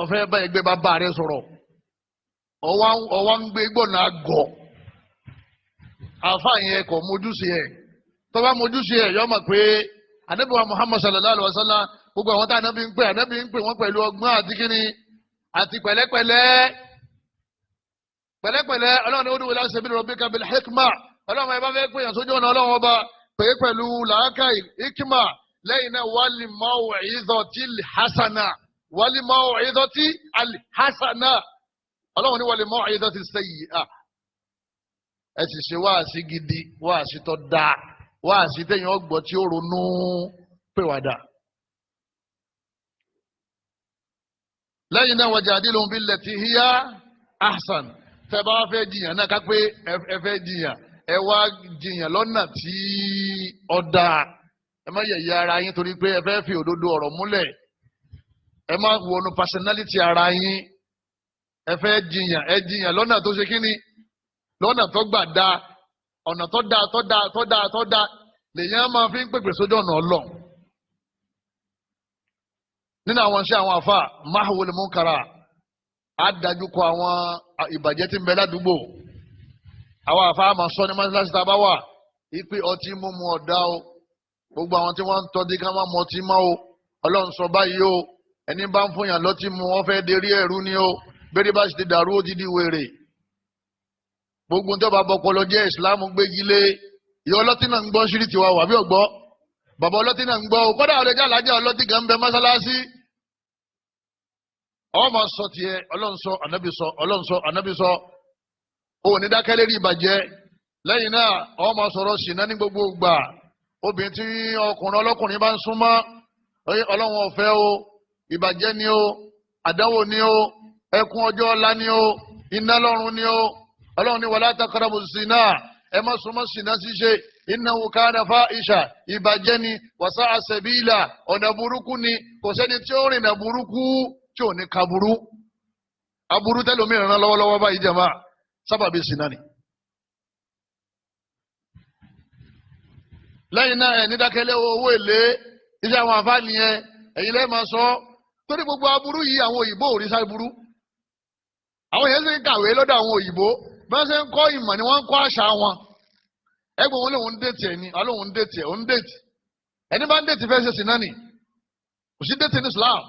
Speaker 2: ọ̀fẹ́ bá ẹgbẹ́ bàbá rẹ sọ̀rọ̀, ọwá ń gbé gbọ̀nà àgọ̀. Àfa yẹn kò mójúṣe ẹ̀, tó bá mójúṣe ẹ̀ yọ mọ̀ pé ànábì wa Muhammad sallallahu alayhi wa sallam, gbogbo àwọn tá ànábì ń pè, ànábì ń pè wọ́n pẹ̀lú ọgbọ́n àti kíni àti pẹ̀lẹ́pẹ̀lẹ́ pẹ̀lẹ́pẹ̀lẹ́. Ọlọ́run ní ó dúró láti ṣẹbi rabbika bil hikma. Ọlọ́run ẹ bá fẹ́ pè yàn sójú ọ̀nà Ọlọ́run ọba, pè é pẹ̀lú làákàyè hikma. Lẹ́yìn náà wal maw'izati hasana, wal maw'izati hasana. Ọlọ́run ní wal maw'izati sayyi'a. Ẹ sì ṣe wáàsí gidi, wáàsí tó dáa, wáàsí téèyàn ọgbọ́ tí ó ronú pèwàdà. Lẹ́yìn náà wajadilhum billati hiya ahsan. Tẹ́ bá fẹ́ jiyàn náà, ká pé ẹ fẹ́ jiyàn, ẹ wá jiyàn lọ́nà tí ó dáa. Ẹ má yẹ̀yẹ́ ara yín torí pé ẹ fẹ́ fi òdodo ọ̀rọ̀ múlẹ̀. Ẹ má wọnú personality ara yín. Ẹ fẹ́ jiyàn, ẹ jiyàn lọ́nà tó ṣe kíni, lọ́nà tó gbà dáa, ọ̀nà tó dáa tó dáa tó dáa tó dáa lèyàn máa fi ń pèpè sójú ọ̀nà Ọlọ́run. Nínú àwọn iṣẹ́ àwọn àfa, mahwul munkara, á dájú kọ àwọn ìbàjẹ́ tí ń bẹ ládùúgbò. Àwọn àfa máa sọ ní mọ́sálásí tá a bá wà ipe ọtí mímu ọ̀dá o, gbogbo àwọn tí wọ́n ń tọ́jú ká má mu ọtí mọ́ o, Ọlọ́run sọ báyìí o, ẹni bá ń fún yàn lọ́tí mu wọ́n fẹ́ derí ẹ̀rú ni o, bẹ́ẹ̀ bá sì ti dàrú ó ti di wèrè. Gbogbo tó bá bọpọlọ jẹ́ ìsìláàmù gbégi lé. Ìyá ọlọ́tí náà ń gbọ́ sírí tiwa wà bí ọ̀gbọ́, bàbá ọlọ́tí náà ń gbọ́ o, kọ́dà ọ̀lẹ́jà alájà ọlọ́tí gan bẹ mọ́sálásí. Ọ máa sọ tiẹ̀, Ọlọ́run sọ, ànábì sọ, Ọlọ́run sọ, ànábì sọ. O ní dákẹ́ lérí ìbàjẹ́. Lẹ́yìn náà ọ máa sọ̀rọ̀ ṣìnà ní gbogbo ìgbà. Obìnrin tí ọkùnrin ọlọ́kùnrin bá ń súnmọ́, Ọlọ́run ọ̀fẹ́ o, ìbàjẹ́ ni o, àdánwò ni o, ẹkún ọjọ́ ọ̀la ni o, iná lọ́run ni o. Ọlọ́run ní wala taqrabu zina, ẹ má súnmọ́ ṣìnà ṣíṣe, innahu kana fáìṣà, ìbàjẹ́ ni, wasa'a sabila, ọ̀nà burúkú ni. Kò sẹ́ni tí ó rìnà burúkú tí ò ní kaburú. Aburú tẹ́lómi ìrànlọ́wọ́ lọ́wọ́lọ́wọ́ báyìí jẹ́ máa sábàbí ṣìnà ni. Lẹ́yìn náà ẹ̀ nídákẹ́lẹ́ owó èlé, iṣẹ́ àwọn àǹfààní yẹn ẹ̀yin lẹ́ẹ̀ máa sọ. Torí gbogbo aburú yìí àwọn òyìnbó ò rí sáburú. Àwọn èèyàn sì ń kàwé lọ́dọ̀ àwọn òyìnbó, bí wọ́n ṣe ń kọ́ ìmọ̀ ni wọ́n ń kọ́ àṣà wọn. Ẹgbẹ́ wọn lòun ń dètì ẹ̀ ni, alóhùn ń dètì ẹ̀, òun ń dètì. Ẹni bá ń dètì fẹ́ ṣe ṣìnà ni, kò sí dètì ní Islam.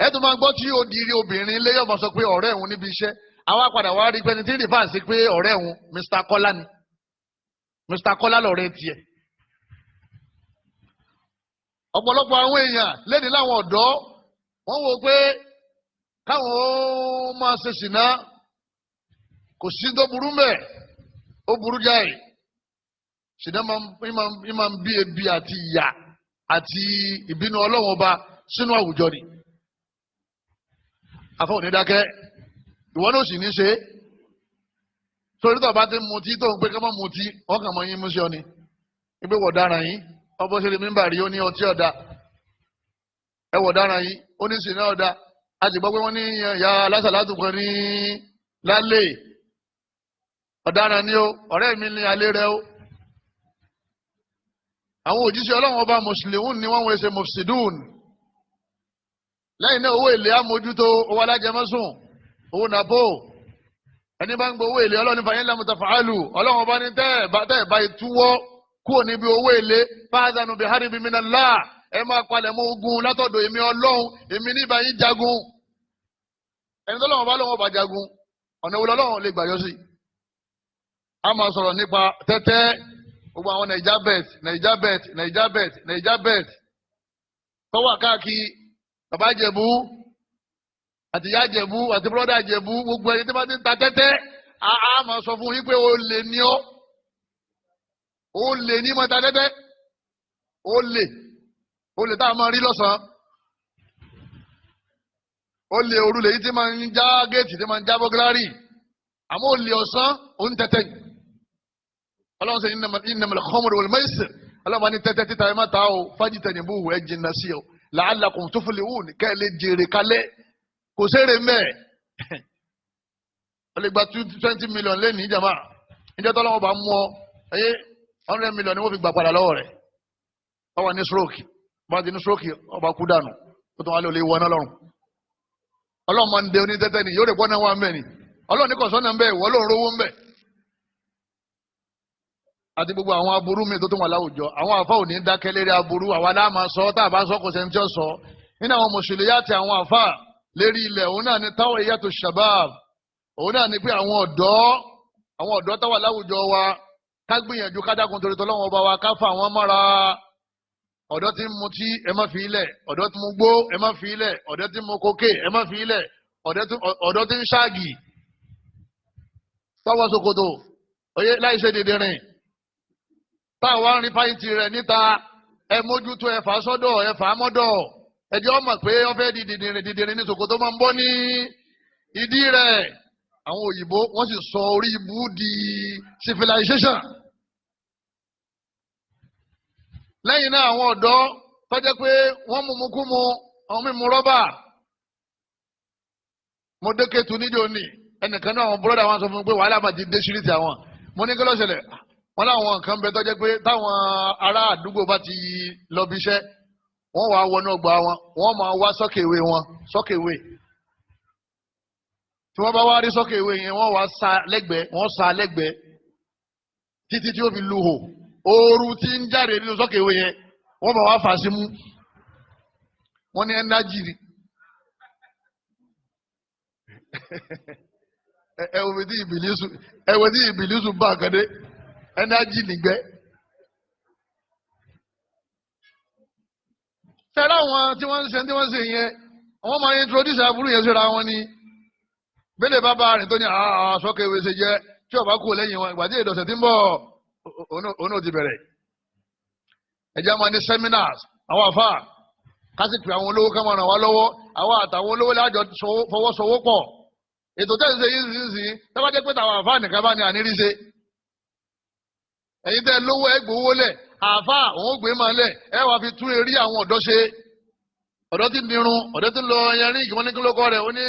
Speaker 2: Ẹ tún máa gbọ́ tí odiri obìnrin lé yọ̀mọ̀ sọ pé ọ̀rẹ́ òun níbi iṣẹ́, àwa padà wá rí pẹ́ni tí ń rìfà sí pé ọ̀rẹ́ òun Mr. Kọ́lá ni. Mr. Kọ́lá lọ̀rẹ́ tiẹ̀. Ọ̀pọ̀lọpọ̀ àwọn èèyàn lẹ́ni láwọn ọ̀dọ́ wọ́n wò pé káwọn ó máa ṣe sìná kò sí tó burú mẹ́, ó burú jáì. Sìná máa ń bí ebi àti ìyà àti ìbínú Ọlọ́run Ọba sínú àwùjọ ni. Afọ òní dákẹ́, ìwọ náà sì ní ṣe. Torí tó bá ti mutí tó ń pé ká má mutí, wọ́n kàn máa yín mú sí ọ ni. Ibi wọ̀ dára yín, ọbọ̀ ṣe lè mímbà rí ó ní ọtí ọ̀dà. Ẹ wọ̀ dára yín, ó ní sìná ọ̀dà. A sì gbọ́ pé wọ́n ní ìyá alásàlátù kan ní lálẹ́. Ọ̀daràn ni ó, ọ̀rẹ́ mi ní alẹ́ rẹ ó. Àwọn òjíṣẹ́ Ọlọ́run Ọba mùsùlùmí ni wọ́n wọ́n ṣe mufsidun. Lẹ́yìn náà owó èlé amójútó, owó alájẹmọ́sùn, owó nàpó. Ẹni bá ń gbọ́ owó èlé Ọlọ́run fàyín lámùtà fàálù. Ọlọ́run Ọba ní tẹ́ ẹ̀ bá túwọ́ kúrò níbi owó èlé fáadánù bí haribi minallah. Ẹ máa palẹ̀ mọ́ ogun látọ̀dọ̀ èmi Ọlọ́run, èmi níbà yín jagun. Ẹni tó lọ́wọ́ bá lọ́wọ́ bá jagun, ọ̀nà wo lọ́wọ́ lè gbà yọ sí? A máa sọ̀rọ̀ nípa tẹ́tẹ́, gbogbo àwọn Naija bet, Naija bet, Naija bet, Naija bet tọ́wọ́ káàkiri. Bàbá Jẹ̀bú àti ìyá Jẹ̀bú àti bọ́dà Jẹ̀bú, gbogbo ẹni tí wọ́n ti ń ta tẹ́tẹ́, a máa sọ fún yín pé o lè ní ọ́, o lè ní máa ta tẹ́tẹ́, o lè tá a máa rí lọ́sàn-án, o lè òru lèyí tí máa ń já géètì tí máa ń já bọ́gílárì, àmọ́ o lè ọ̀sán o ń tẹ́tẹ́. Ọlọ́run sọ innamal khamru wal maisir, Ọlọ́run bá ní tẹ́tẹ́ títa ẹ má ta o, fajtanibuhu, ẹ jìnnà sí o, la'allakum tuflihun, kẹ́ ẹ lè jèrè kalẹ̀. Kò sérè mẹ́. Ọ lè gba 20 million lẹ́nu ìjàmbá ìjọ tó lọ́wọ́ bá mú ọ ẹyẹ 100 million ni wọ́n fi gbà padà lọ́wọ́ rẹ̀. Ọ wà ní stroke, bá ti ní stroke ọba kú dànù, ó tún wà lè wọ náà lọ́rùn. Ọlọ́run máa ń de onítẹ́tẹ́ ni, yóò rè pọ́n náà wà mẹ́ ni. Ọlọ́run ní kọ̀sọ́nà ń bẹ̀, ìwọ ló ń rówó ń bẹ̀. Àti gbogbo àwọn aburú mi tó tún wà láwùjọ, àwọn àfa ò ní dákẹ́ lérí aburú, àwa lá máa sọ, tá a bá sọ kò sẹ́ni tí ó sọ. Nínú àwọn mùsùlùmí àti àwọn àfa lérí ilẹ̀, òun náà ni táwọn ìyàtọ̀ shabab, òun náà ni pé àwọn ọ̀dọ́ táwà láwùjọ wa, ká gbìyànjú ká dákun torí tọ́lọ́wọ́n ọba wa, ká fà wọ́n mọ́ra. Ọ̀dọ́ tí ń mutí ẹ má fi ilẹ̀, ọ̀dọ́ tí ń mu gbó ẹ má fi ilẹ̀, ọ̀dọ́ tí ń mu kókè ẹ má fi ilẹ̀, ọ̀dọ́ tí ń ṣáàgì tọwọ́ ṣòkòtò oyè láì ṣe dèdè rìn, táwa ń rí fáyìntì rẹ̀ níta, ẹ mójútó, ẹ fà sọ́dọ̀, ẹ fà mọ́dọ̀, ẹjọ́ ọmọ pé wọ́n fẹ́ di dìdìrín ní ṣòkòtò máa ń bọ́ ní ìdí rẹ̀. Àwọn òyìnbó wọ́n sì sọ orí ibú di civilization. Lẹ́yìn náà àwọn ọ̀dọ́ tó jẹ́ pé wọ́n mú kú mu, àwọn mímu rọ́bà. Mo dé Kétu níjó ní ẹnìkan náà, àwọn búrọ́dà wọn sọ fún mi pé wàhálà máa ti dé síríìtì àwọn. Mo ní kí ló ṣẹlẹ̀? Wọ́n láwọn nǹkan bẹ tó jẹ́ pé táwọn ará àdúgbò bá ti lọ bí iṣẹ́, wọ́n wàá wọnú ọgbà wọn, wọ́n máa wá sọ́kèwé wọn, sọ́kèwé. Tí wọ́n bá wá rí sọ́kèwé yẹn, wọ́n wá sa lẹ́gbẹ̀ẹ́, wọ́n sa lẹ́gbẹ̀ẹ́ títí tí ó fi lu hò. Ooru tí ń jáde nínú sọ́kèwé yẹn, wọ́n máa wá fà sí mú. Wọ́n ní ẹ́nájì ni. Ẹ wo tí ìbílísù bá àkàndé, ẹ́nájì nìgbẹ́. Tẹ́lá àwọn tí wọ́n ń ṣe tí wọ́n ń ṣe yẹn, wọ́n máa introduce aburú yẹn síra wọn ni. Bẹ́lẹ̀ bàbá rìn tó ní sọ́kèwé ṣe jẹ́ tí ọba kú lẹ́yìn wọn, ìgbà tí ìdọ̀sẹ̀ ti ń bọ̀ òun ò ti bẹ̀rẹ̀. Ẹ̀jẹ̀ máa ní seminars, àwọn àfa kásìkì àwọn olówó ká máa ràn wá lọ́wọ́, àwọn àtàwọn olówó lájọ fọwọ́sowọ́pọ̀. Ètò tẹ́sí ṣe yìí sì sí, tẹ́wọ́ jẹ́ pé tàwọn àfa nìkan bá ní ànírí ṣe. Ẹ̀yin tẹ́ lówó ẹ gbowó lẹ̀, àfa òun ó gbé máa lẹ̀, ẹ wàá fi tún eré àwọn ọ̀dọ́ ṣe. Ọ̀dọ́ tí ń dirun, ọ̀dọ́ tí ń lọ ẹyẹrin, ìgbìmọ̀ ní kí ló kọ́ rẹ̀, ó ní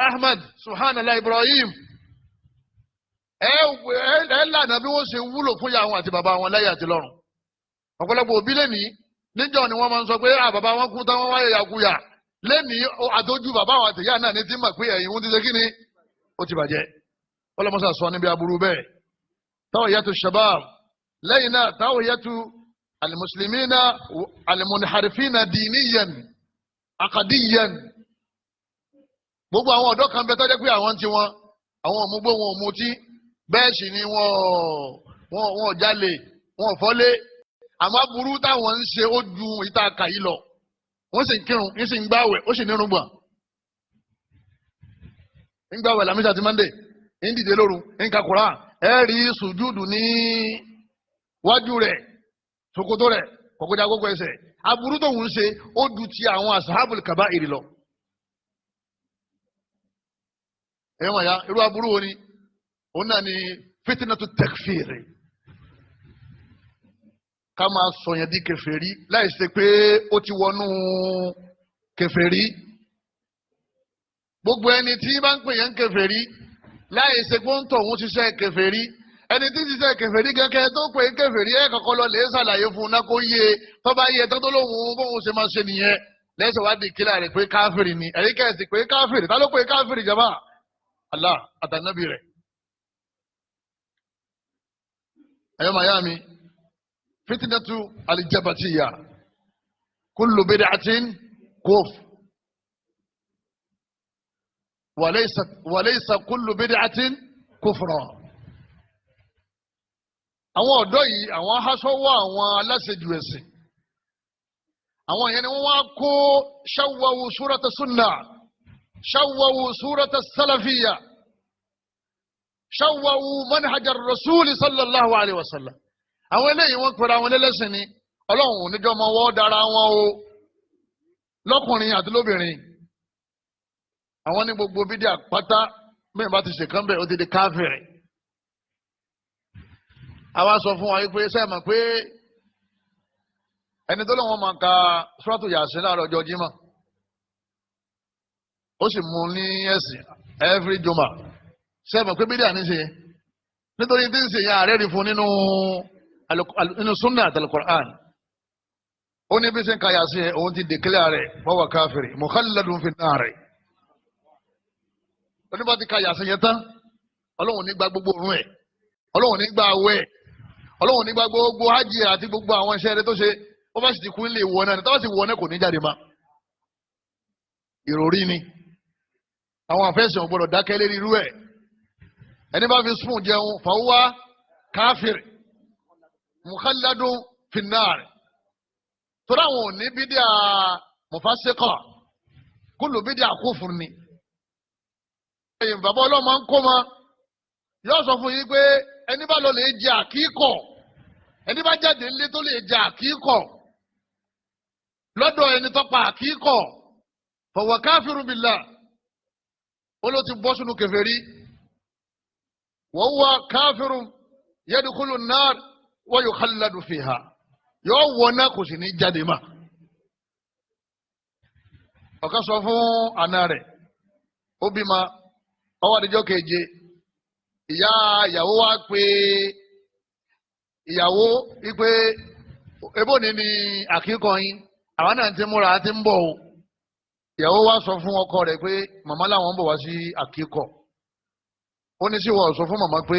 Speaker 2: Ahmed Subhanallah Ibrahim. Ẹ lànà bí wọ́n ṣe wúlò fún ìyá wọn àti bàbá wọn láyé àti lọ́run. Ọ̀pọ̀lọpọ̀ òbí lẹ́nìí níjọ́ ni wọ́n máa ń sọ pé bàbá wọn kú táwọn wáyé yakuya. Lẹ́nìí àtọ́jú bàbá wọn àtìyá náà ní tí mọ̀ pé ẹ̀yìn wọn ti ṣe kíni ó ti bàjẹ́. Ọlọ́mọṣà sọ níbi aburú bẹ́ẹ̀. Táwọn ìyàtọ̀ shabab lẹ́yìn náà táwọn ìyàtọ̀ alimuslimina alimunharifina diniyan akadiyan. Gbogbo àwọn ọ̀dọ́ kan bẹ tó jẹ́ pé àwọn ti wọn, àwọn òmùgbò wọn ò mutí, bẹ́ẹ̀ sì ni Wọn ò jalè, wọn ò fọ́lé, àmọ́ aburú táwọn ń ṣe ó ju ìta kà yìí lọ. Wọ́n sì ń kírun, ń sì ń gbàwẹ̀, ó sì nírun gbọ̀n, ń gbàwẹ̀ Lámísà àti Mọ́ndé, ń dìde lóru, ń ka Kùránì, ẹ rí sùjúdù ní wájú rẹ̀, ṣòkòtò rẹ̀ kọ̀kọ́jà gbogbo ẹsẹ̀. Aburú tó ń ṣe ó ju ti àwọn asahabul kaba'iri lọ. Ẹ̀yọ́ màá ya, irú aburú wo ni? Òun náà ni fitinatu takfiri, ká máa sọ̀yàn di kèfèrí láì ṣe pé ó ti wọnú kèfèrí. Gbogbo ẹni tí bá ń pè yẹn kèfèrí láì ṣe pé ó ń tọ̀ òun ṣiṣẹ́ kèfèrí, ẹni tí ń ṣiṣẹ́ kèfèrí gẹ́gẹ́ tó pè é kèfèrí, ẹ̀ kọ́kọ́ lọ lè ṣàlàyé fún un náà kó yé e. Tó bá yé e tó tó lóhùn bóun ṣe máa ṣe nìyẹn, lẹ́sẹ̀ wá di kílà rẹ̀ pé káfìrì ni. Ẹ̀rí kẹ́sì pé káfìrì, ta ló pè káfìrì jama? Allah àtànábì rẹ̀. Ẹ̀yọ́ màyá mi, fitinatu alijabatiya, kullu bid'atin kufr, walaysa kullu bid'atin kufra. Àwọn ọ̀dọ́ yìí, àwọn aṣọ́wọ́, àwọn aláṣejù ẹ̀sìn, àwọn yẹn ni wọ́n wá kó ṣawwawu súrata sunna, ṣawwawu súrata salafiya, ṣawwawu manhajar rasuli sallallahu alayhi wa sallam. Àwọn eléyìí wọ́n pera àwọn ẹlẹ́sìn ni. Ọlọ́run níjọ́ ọmọ wọ́n dára wọn o, lọ́kùnrin àti lóbìnrin. Àwọn ní gbogbo bídíà pátá, mẹ́rin bá ti ṣèkán bẹ́ẹ̀, ó ti di káfíìrì. Àwa sọ fún wa pé sẹ́ẹ̀ mọ̀ pé ẹni tó lọ́wọ́ máa ka suratu Yasin láàárọ̀ ọjọ́ Jímọ̀, ó sì mú ní ẹ̀sìn every juma, sẹ́ẹ̀ mọ̀ pé bídíà ní ṣe? Nítorí tí ń ṣe yẹn, ààrẹ rí fún nínú sunna àti al-Qur'an. Ó ní bí ṣe ń ka Yasin yẹn, òun ti declare rẹ̀ fahuwa káfíìrì mukhalladun fin nar. Oníbà ti ka Yasin yẹn tán, Ọlọ́run ní gba gbogbo òrùn ẹ̀, Ọlọ́run ní gba àwẹ̀ ẹ̀, Ọlọ́run ní gba gbogbo hajj àti gbogbo àwọn iṣẹ́ rẹ̀ tó ṣe. Wọ́n bá sì ti kú nílé ìwọ náà ni, táwọn sì wọ náà kò ní jáde ma. Ìròrí ni àwọn àfẹ́sẹ̀ ò gbọ́dọ̀ dákẹ́ lérí irú ẹ̀. Ẹni bá fi spoon jẹun, fahuwa káfíìrì mukhalladun finnar. Torí àwọn ò ní bídíà mufasiqa, kullu bídíà kufur ni. Bàbá ọlọ́mọ ń kó ma, yóò sọ fún yín pé ẹni bá lọ lè jẹ àkíkọ̀, ẹni bá jáde nílé tó lè jẹ àkíkọ̀ lọ́dọ̀ ẹni tó pa àkíkọ̀, fahuwa káfírun billah, ó ló ti bọ́ sínú kèfèrí. Wa huwa káfírun yadkhulu an-nar wa yukhalladu fiha, yóò wọ náà kò sì ní jáde mà. Ọ̀kan sọ fún àna rẹ̀, ó bímọ, ọwọ́ àdìjọ́ keje, ìyá ìyàwó wá pé ìyàwó wípé ebó ni ni àkíkọ yín, àwọn náà ti múra ti ń bọ̀ o. Ìyàwó wá sọ fún ọkọ rẹ̀ pé màmá làwọn ń bọ̀ wá sí àkíkọ. Ó ní sí wọ́n sọ fún màmá pé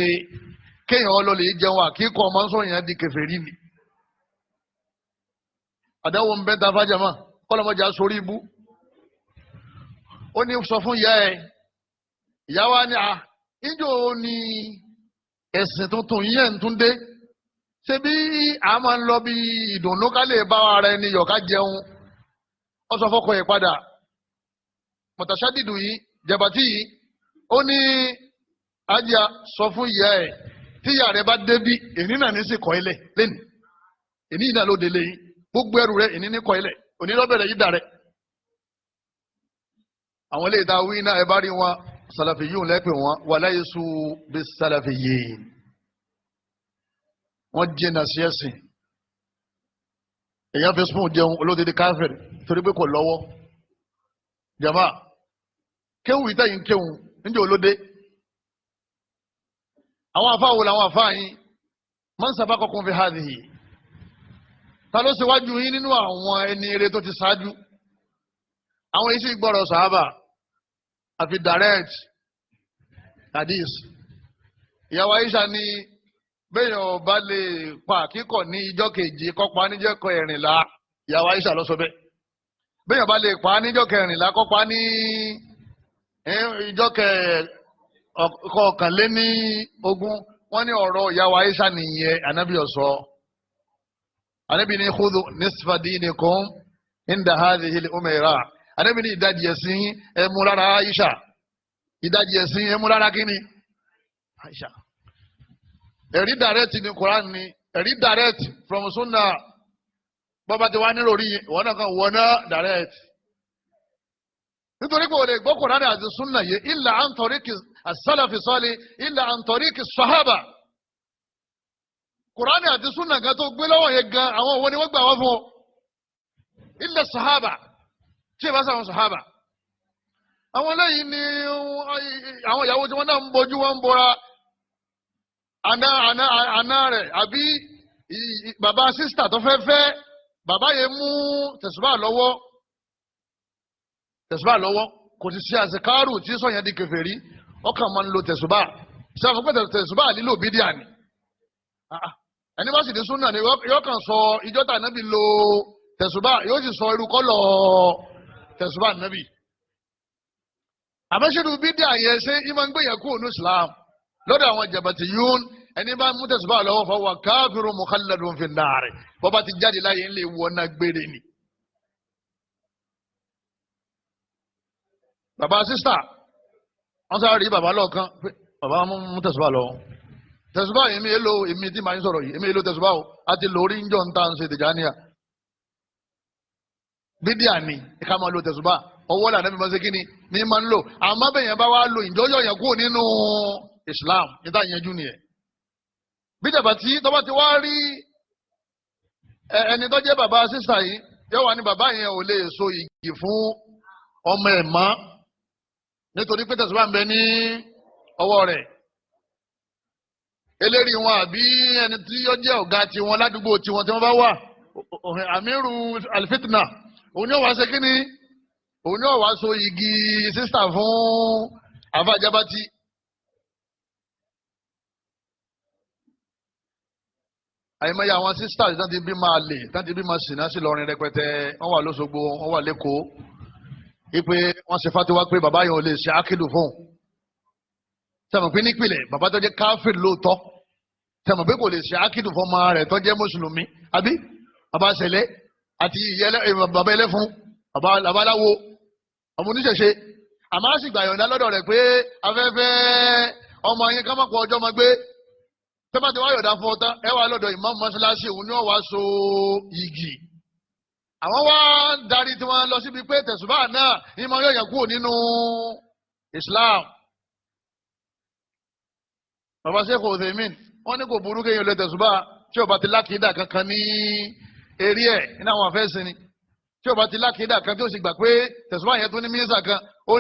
Speaker 2: kéèyàn ọlọ́lẹ̀ jẹun àkíkọ ọmọ sọ yẹn di kèfèrí ni. Àdáwò ń bẹ́ ta fájàmá kọ́lọ́mọjà sórí ibú. Ó ní sọ fún ìyá ẹ, ìyá wa ní a níjọ́ ni ẹ̀sìn tuntun yẹn ń tún dé, ṣé bí a máa ń lọ bí ìdùnnú ká lè bá ara ẹni yọ̀ ká jẹun. Ó sọ fọ́kọ yẹn padà, mọ̀tàṣádìdù yìí, jẹ̀bàtì yìí, ó ní ajá sọ fún ìyá ẹ̀, tí ìyá rẹ̀ bá débí èní náà ní sì kọ́ ilẹ̀ lẹ́nu, èní náà ló délé yìí, gbogbo ẹrù rẹ̀ èní ní kọ́ ilẹ̀, òní lọ́bẹ̀rẹ̀ yìí dà rẹ̀. Àwọn ilé ìta wí náà, ẹ bá rí wọn, salafiyun lẹ́pẹ̀ wọn, walaysu bis-salafiyyin, wọ́n jìnnà sí ẹ̀sìn. Èèyàn fi spoon jẹun, olódìdí káfíìrì torí pé kò lọ́wọ́. Jama, kéwù ìtẹ̀yìn kéwù níjẹ́ olóde. Àwọn afá wo làwọn afá yín? Man sabaqakum fi hadhihi, ta ló ṣíwájú yín nínú àwọn ẹni eré tó ti ṣáájú? Àwọn yìí sì gbọ́rọ̀ sàábà àfi direct hadith. Ìyàwó Aisha ní bẹ́ẹ̀ ọba lè pa àkíkọ̀ ní ijọ́ keje, kọ́pa níjọ́ kẹrìnlá. Ìyàwó Aisha ló sọ bẹ́ẹ̀. Bẹ́ẹ̀ ọba lè pa níjọ́ kẹrìnlá, kọ́pa ní ijọ́ kọkànléní ogún. Wọ́n ní ọ̀rọ̀ ìyàwó Aisha nìyẹn ànábì ọ̀sọ́. Ànábì ní khudhu nisfa dinikum inda hadhihi al-umayra. Ànábì ní ìdajì ẹ̀sìn ẹ mú lára Aisha. Ìdajì ẹ̀sìn ẹ mú lára kíni? Aisha. Ẹ̀rí direct ní Quran ni, ẹ̀rí direct from Sunnah. Bọ́ba ti wá nírò rí ìwọ náà kan wọ́n náà direct. Nítorí pé o lè gbọ́ Quran àti Sunnah yìí illa an tariqi as-salafi salih illa an tariqi as-sahaba. Quran àti Sunnah kan tó gbé lọ́wọ́ yẹn gan àwọn òwò ni wọ́n gbà wọ́n fún ọ. Illa sahaba tí ì bá sàwọn sahaba. Àwọn lẹ́yìn ni àwọn ìyàwó tí wọ́n náà ń bojú wọn ń bora àná rẹ̀ àbí bàbá sísítà tó fẹ́ fẹ́ bàbá yẹn mú tẹ̀sùbá lọ́wọ́ kò sì ṣe àṣekárù tí sọ̀yàn di kèfèrí ọkàn máa ń lo tẹ̀sùbá ṣàfù pé tẹ̀sùbá lílo bídíà ni ẹni bá sì di súnà ni yóò kàn sọ ìjọ tá ànábì lo tẹ̀sùbá yóò sì sọ irú kọ́lọ̀ tẹ̀sùbá ànábì. Àmọ́ṣẹ́dù bídíà yẹn ṣé ìmọ̀ ń gbẹ̀yẹ̀ kúrò ní Islam lọ́dọ̀ àwọn jabati yún ẹni bá mú tẹ̀sùbá lọ́wọ́ fọwọ́ káfírun mukhalladun fin nar bọ́ba ti jáde láyé ńlẹ̀ wọná gbére ni. Bàbá sísítà wọ́n sáré rí bàbá lọ́ọ̀kan pé bàbá mú tẹ̀sùbá lọ́wọ́ tẹ̀sùbá yìí mi èlò èmi tí màá ń sọ̀rọ̀ yìí èmi èlò tẹ̀sùbá o àti lórí ń jọ ń ta ń ṣe Tìjàníyà. Bídíà ni ká máa lo tẹ̀sùbá ọwọ́ là nàbí máa ṣe kí ni ní máa ń lò àmọ́ bẹ́ẹ̀ yẹn bá wá lo ìjọ́jọ́ yẹn kúrò nínú Islam níta yẹnjú nìyẹn. Bí jàbàtí tọ́ba ti wá rí ẹni tó jẹ́ bàbá sísà yìí yóò wá ní bàbá yẹn ò lè so igi fún ọmọ ẹ̀ mọ́ nítorí pé tẹ̀sùbá ń bẹ ní ọwọ́ rẹ̀. Eléri wọn àbí ẹni tí ó jẹ́ ọ̀gá tiwọn ládùúgbò tiwọn tí wọ́n bá wà Amiru Alfitna òun yóò wá ṣe kí ni òun yóò wá so igi sísà fún àfa Jabati. Àyèmáyé àwọn sisters tán ti bí máa lè tán ti bí máa sìnà sí lọrin rẹpẹtẹ wọ́n wà lóṣogbo wọ́n wà lẹ́kọ̀ọ́ ipe wọ́n ṣe fatiwa pé bàbá yẹn ò lè ṣe ákìlù fún un. Sẹ́mi pé nípìnlẹ̀ bàbá tó jẹ́ káfíìn lóòótọ́ sẹ́mi pé kò lè ṣe ákìlù fún ọmọ rẹ̀ tó jẹ́ mùsùlùmí àbí bàbá ṣẹlẹ̀ àti bàbá ẹlẹ́fun bàbá aláwo ọmọ oníṣẹ̀ṣe àmọ́ á sì gbà yọ̀ǹda lọ́dọ̀ rẹ̀ pé afẹ́fẹ́ ọmọ yẹn ká má pọ̀ ọjọ́ máa gbé tẹ́bà tí wàá yọ̀dá fún ọ tán ẹ wà lọ́dọ̀ ìmáàmù mọ́ṣáláṣí òun ni wọ́n wá so igi. Àwọn wá darí tí wọ́n lọ síbi pé tẹ̀sùbá náà ní máa yọ̀yàn kúrò nínú Islam. Bàbá Sheikh Uthaymin wọ́n ní kò burú kéèyàn lè tẹ̀sùbá tí ó bá ti lákìídà kankan ní eré ẹ̀ ní àwọn afẹ́sìn ni tí ó bá ti lákìídà kan tí ó sì gbà pé tẹ̀sùbá yẹn tó ní mínísà kan ó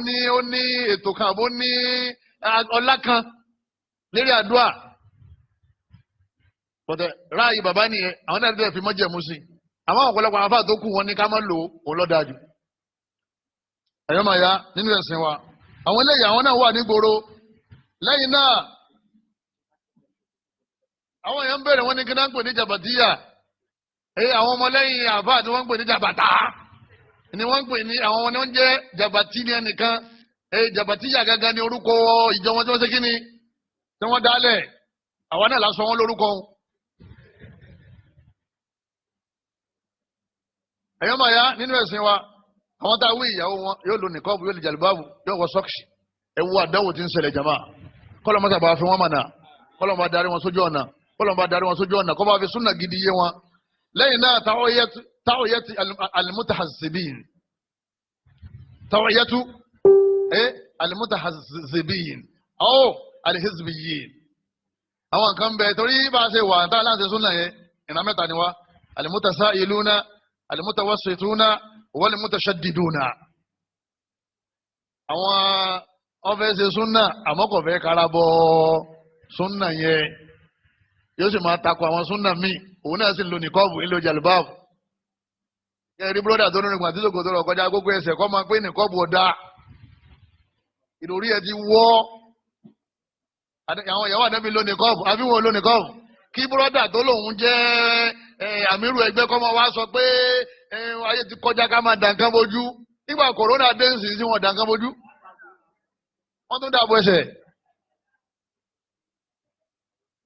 Speaker 2: ní ètò kan àbó ní ọlá kan lérí àdúrà. Bọ̀dẹ̀ ráàyè bàbá nìyẹn àwọn náà dẹ̀ fi mọ́jẹ̀mú sí i àwọn ọ̀pọ̀lọpọ̀ àwọn afáà tó kù wọn ní ká má lò ó lọ́dájú. Ẹ̀yọ́ máa ya nínú ẹ̀sìn wa àwọn eléyìí àwọn náà wà nígboro lẹ́yìn náà àwọn èèyàn ń bẹ̀rẹ̀ wọn ní kí náà ń pè ní jàbàtíyà èyí àwọn ọmọlẹ́yìn àfáà tí wọ́n ń pè ní jàbàtà ni wọ́n ń pè ní àwọn wọn ni wọ́n jẹ́ jàbàtí ní ẹnìkan èyí jàbàtíyà gangan ní orúkọ ìjọ wọn tí wọ́n ṣe kí ni tí wọ́n dálẹ̀ àwọn náà lásọ wọn lórúkọ wọn. Ẹ̀yọ́ máa ya nínú ẹ̀sìn wa àwọn tá a wí ìyàwó wọn yóò lo nìkọ́ọ̀bù yóò lè jàlùbáàbù yóò wọ sọ́ọ̀kì ẹ wo àdánwò tí ń ṣẹlẹ̀ jàmá kọ́lọ́ mọ́tà bá fi wọ́n mọ̀nà kọ́lọ́ bá darí wọn sójú ọ̀nà kọ́lọ́ bá darí wọn sójú ọ̀nà kọ́ bá fi súnà gidi yé wọn. Lẹ́yìn náà táwọ̀yẹ́tì alimutahazibin táwọ̀yẹ́tù alimutahazibin ọ̀ alihizbiyin àwọn kan bẹ torí bá a ṣe wà tá a láǹṣe súnà yẹn ìran mẹ́ta ni wá alimutasailuna alimutawassituna walimutashaddiduna. Àwọn ọfẹ ṣe súnà àmọ́ kò fẹ́ karabọ súnà yẹn yóò sì máa takò àwọn súnà míì òun náà sì ń lo nìkọ́ọ̀bù ń lo jàlùbáàbù. Kẹrí búrọ́dà tó nínú ìgbà tí sòkòtò rọ̀ kọjá gbogbo ẹsẹ̀ kọ́ máa pé nìkọ́ọ̀bù ọ̀dà ìròrí ẹ ti wọ́. Àwọn ìyàwó àdẹ́bí lo nìkọ́ọ̀bù àbí wọn lo nìkọ́ọ̀bù kí búrọ́dà tó lòun jẹ́ àmírù ẹgbẹ́ kọ́ máa wá sọ pé ayé ti kọjá ká máa dànkan bójú nígbà kòrónà dé ń sìn sí wọn dànkan bójú wọ́n tún dàbò ẹsẹ̀.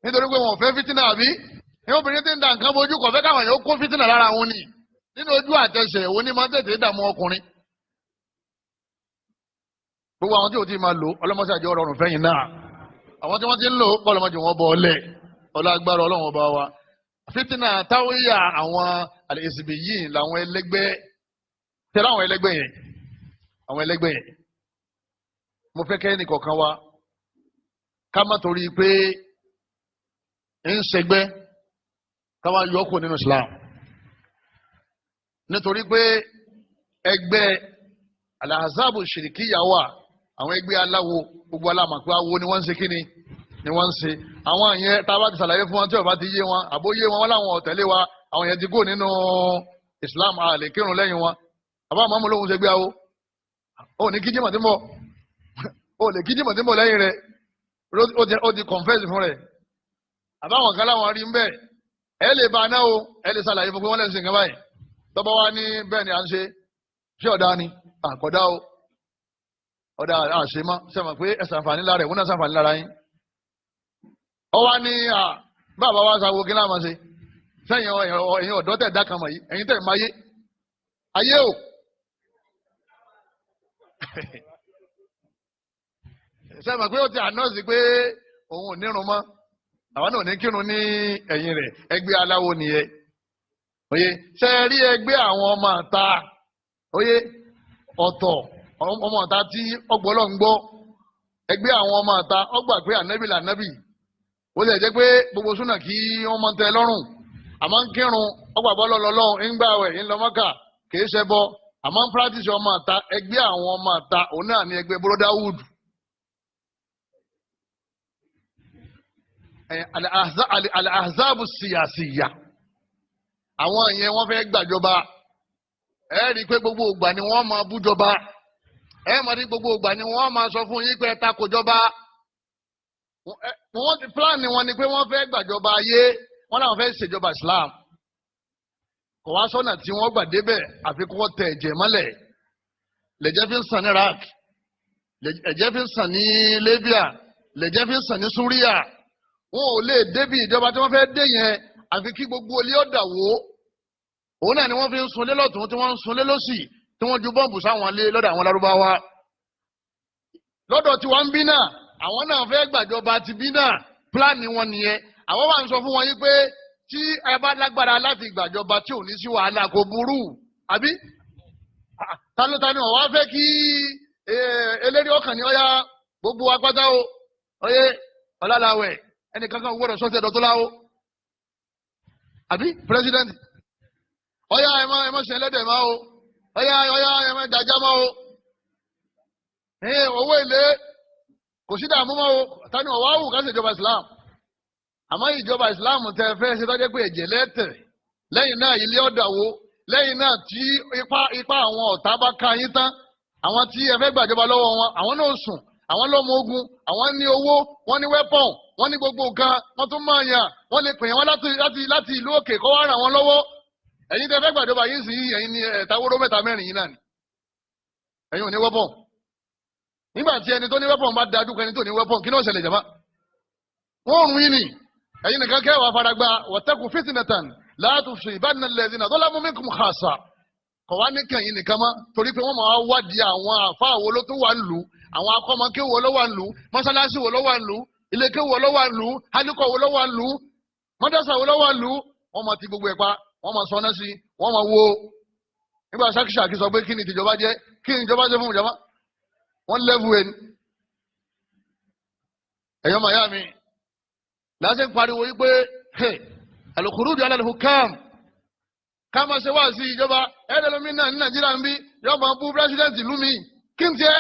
Speaker 2: Nítorí pé wọn ò fẹ́ fìtínà àbí? Ní obìnrin tí ń da nǹkan bojú kò fẹ́ káwọn èèyàn kó fìtínà lára wọn ni. Nínú ojú àtẹsẹ̀ òun ni máa ń tètè dààmú ọkùnrin. Gbogbo àwọn tí ò tí máa lò ọlọ́mọṣẹ́ àjọ rọrùn fẹ́yìn náà. Àwọn tí wọ́n ti ń lò kọ́lọ́mọdé wọn bọ̀ ọlẹ̀ ọlọ́gbàrá ọlọ́run ọba wa. Fìtínà táwíyà àwọn àlèsìbì yìí làwọn ẹlẹgbẹ́ tẹ̀lé àwọn ẹlẹgbẹ́ yẹn àwọn ẹlẹgbẹ́ yẹn. Mo fẹ́ kẹ́ ẹnìkọ̀ọ̀kan wa ká má torí pé ń ṣẹgbẹ́ ká wá yọ kó nínú Islam. Nítorí pé ẹgbẹ́ alahazabu ṣìrìkìyà wà, àwọn ẹgbẹ́ aláwo gbogbo alámọ̀ pé awo ni wọ́n ń ṣe kíni ni wọ́n ń ṣe. Àwọn yẹn tá a bá ti ṣàlàyé fún wọn tí ó bá ti yé wọn àbó yé wọn, wọn láwọn ọ̀tẹ̀lé wa, àwọn yẹn ti kó nínú Islam, a lè kírun lẹ́yìn wọn. Àbá àmọ́ lóhun ṣe gbé awo, ó ní kíjímọ̀ tí ń bọ̀, ó lè kíjímọ̀ tí ń bọ̀ lẹ́yìn rẹ̀, ó ti confess fún rẹ̀. Àbáwọn kan láwọn rí ń bẹ́ẹ̀, ẹ lè bá a náà o, ẹ lè ṣàlàyé fún pé wọ́n lè ṣe nǹkan báyìí. Tọ́ba wa ní bẹ́ẹ̀ ni à ń ṣe, ṣé ọ̀dà ni? Àkọ́dá o, ọ̀dà àṣemọ́. Sẹ́wọ̀n pé ẹ ṣàǹfààní lára ẹ̀, wọ́n náà ṣàǹfààní lára yín. Ọ wá ní bàbá wa ṣàwo kí láwọn ṣe sẹ́yìn ẹ̀yin ọ̀dọ́ tẹ̀ dákan mọ̀ yìí, ẹ̀yin tẹ̀ máa yé ayé o. Sẹ́wọ̀n pé ó ti ànọ́ọ̀sì pé òun ò nírun mọ́, àwọn náà ò ní kírun ní ẹ̀yìn rẹ̀, ẹgbẹ́ aláwo nìyẹn. Oye, ṣe rí ẹgbẹ́ àwọn ọmọ àta, oye, ọ̀tọ̀ ọmọ àta tí ọgbọ́lọ́ ń gbọ́, ẹgbẹ́ àwọn ọmọ àta ọgbà pé ànábì lànábì, ó lè jẹ́ pé gbogbo súnà kí wọ́n máa ń tẹ lọ́rùn, àmọ́ ń kírun ọgbà bọ́lọ́ lọ́lọ́run, ń gbààwẹ̀, ń lọ Mákà, kìí ṣe bọ́, àmọ́ ń pírátìsì ọmọ àta, ẹgbẹ́ àwọn ọmọ àta òun náà ní ẹgbẹ́ brotherhood. Al-ahzabu siyasiyya, àwọn yẹn wọ́n fẹ́ gbàjọba. Ẹ rí i pé gbogbo ìgbà ni wọ́n máa bújọba, ẹ máa rí gbogbo ìgbà ni wọ́n máa sọ fún yín pé ẹ takò jọba. Wọ́n ti pílánì wọn ni pé wọ́n fẹ́ gbàjọba ayé, wọ́n làwọn fẹ́ ṣèjọba Islam. Kò wá sọ́nà tí wọ́n gbà débẹ̀ àfi kí wọ́n tẹ ẹ̀jẹ̀ mọ́lẹ̀. Lẹ̀jẹ̀ fi ń sàn ní Iraq, ẹ̀jẹ̀ fi ń sàn ní Libya, lẹ̀jẹ̀ fi ń sàn ní Suria. Wọn ò lè débi ìjọba tí wọ́n fẹ́ dé yẹn àfi kí gbogbo ilé ọ̀dà wò. Òun náà ni wọ́n fi ń sunlé lọ́tún, tí wọ́n ń sunlé lọ́sì, tí wọ́n ju bọ́ǹbù sáwọn lé lọ́dọ̀ àwọn Lárúbáwá. Lọ́dọ̀ tí wọ́n ń bí náà, àwọn náà fẹ́ gbàjọba ti bí náà, pílánì wọn nìyẹn. Àwọn wà ń sọ fún wọn yí pé tí ẹ bá lágbára láti gbàjọba tí ò ní sí wàhálà kò burú, àbí? Tani wọ́n wá fẹ́ kí eléré ọkàn ní ọ̀yá gbogbo apáta o, ọyẹ ọ̀làlàwẹ̀ ẹnìkan kan gbọ́dọ̀ sọ́sẹ̀ dọ̀tọ́láwó, àbí pírẹsidẹ́ntì? Ọ̀yá ẹ má ṣe ẹlẹ́dẹ̀ má o, ọ̀yá ọ̀yá ẹ má jàjà má o, owó èlé kò sí dààmú má o. Tani ọ̀wá wù ká ṣe ìjọba Islam? Àmọ́ ìjọba Islam tẹ fẹ́ ṣe tọ́jú pé ẹ̀jẹ̀ lẹ́tẹ̀, lẹ́yìn náà ilé ọ̀dà wo, lẹ́yìn náà tí ipa àwọn ọ̀tá bá ká yín tán, àwọn tí ẹ fẹ́ gbàjọba lọ́wọ́ wọn, àwọn náà sùn, àwọn lọ́mọ ogun, àwọn ní owó, wọ́n ní wẹ́pọ̀n, wọ́n ní gbogbo nǹkan, wọ́n tún máa yàn, wọ́n lè pè wọ́n láti ìlú òkè kó wá ràn wọ́n lọ́wọ́. Ẹ̀yin tẹ́ fẹ́ gbàjọba yín sí, ẹ̀yin ní ẹ̀ta wóró mẹ́ta mẹ́rin yìí náà ni, ẹ̀yin ò ní wẹ́pọ̀n. Nígbà tí ẹni tó ní wẹ́pọ̀n bá dájú ẹni tó ní wẹ́pọ̀n, kí ni ó ṣẹlẹ̀ jàmá? Wọ́n rún yín ni, ẹ̀yin nìkan kẹwàá faragbá. Wattaqu fitnatan la tusibanna alladhina zalamu minkum khassa. Kọ̀ wá ní kẹ̀yìn nìkan mọ́, torí pé wọ́n máa wádìí àwọn àfáà wo ló tún wà ń lù, àwọn akọ́mọkéwò wo ló wà ń lù, mọ́sálásí wo ló wà ń lù, ilékéwò wo ló wà ń lù, hálíkọ̀ wo ló wà ń lù, mọ́dásà wo ló wà ń lù. Wọ́n máa ti gbogbo ẹ̀ pa, wọ́n máa sọná sí, wọ́n máa wo. Nígbà ṣákìṣàkì sọ pé kí ni tìjọba jẹ́, kí ni ìjọba jẹ́ fún ìjọba, wọ́n lẹ́fù ẹni. Ẹ̀yọ́ màyá mi láti ń pariwo yí pé al-khuruj ala al-hukam, ká máa ṣe wá sí ìjọba. Ẹ̀ẹ́dẹ́lómi náà ní Nàìjíríà ń bí yóò máa bú pírẹsidẹ́ǹtì ìlú mi, kí n tiẹ̀?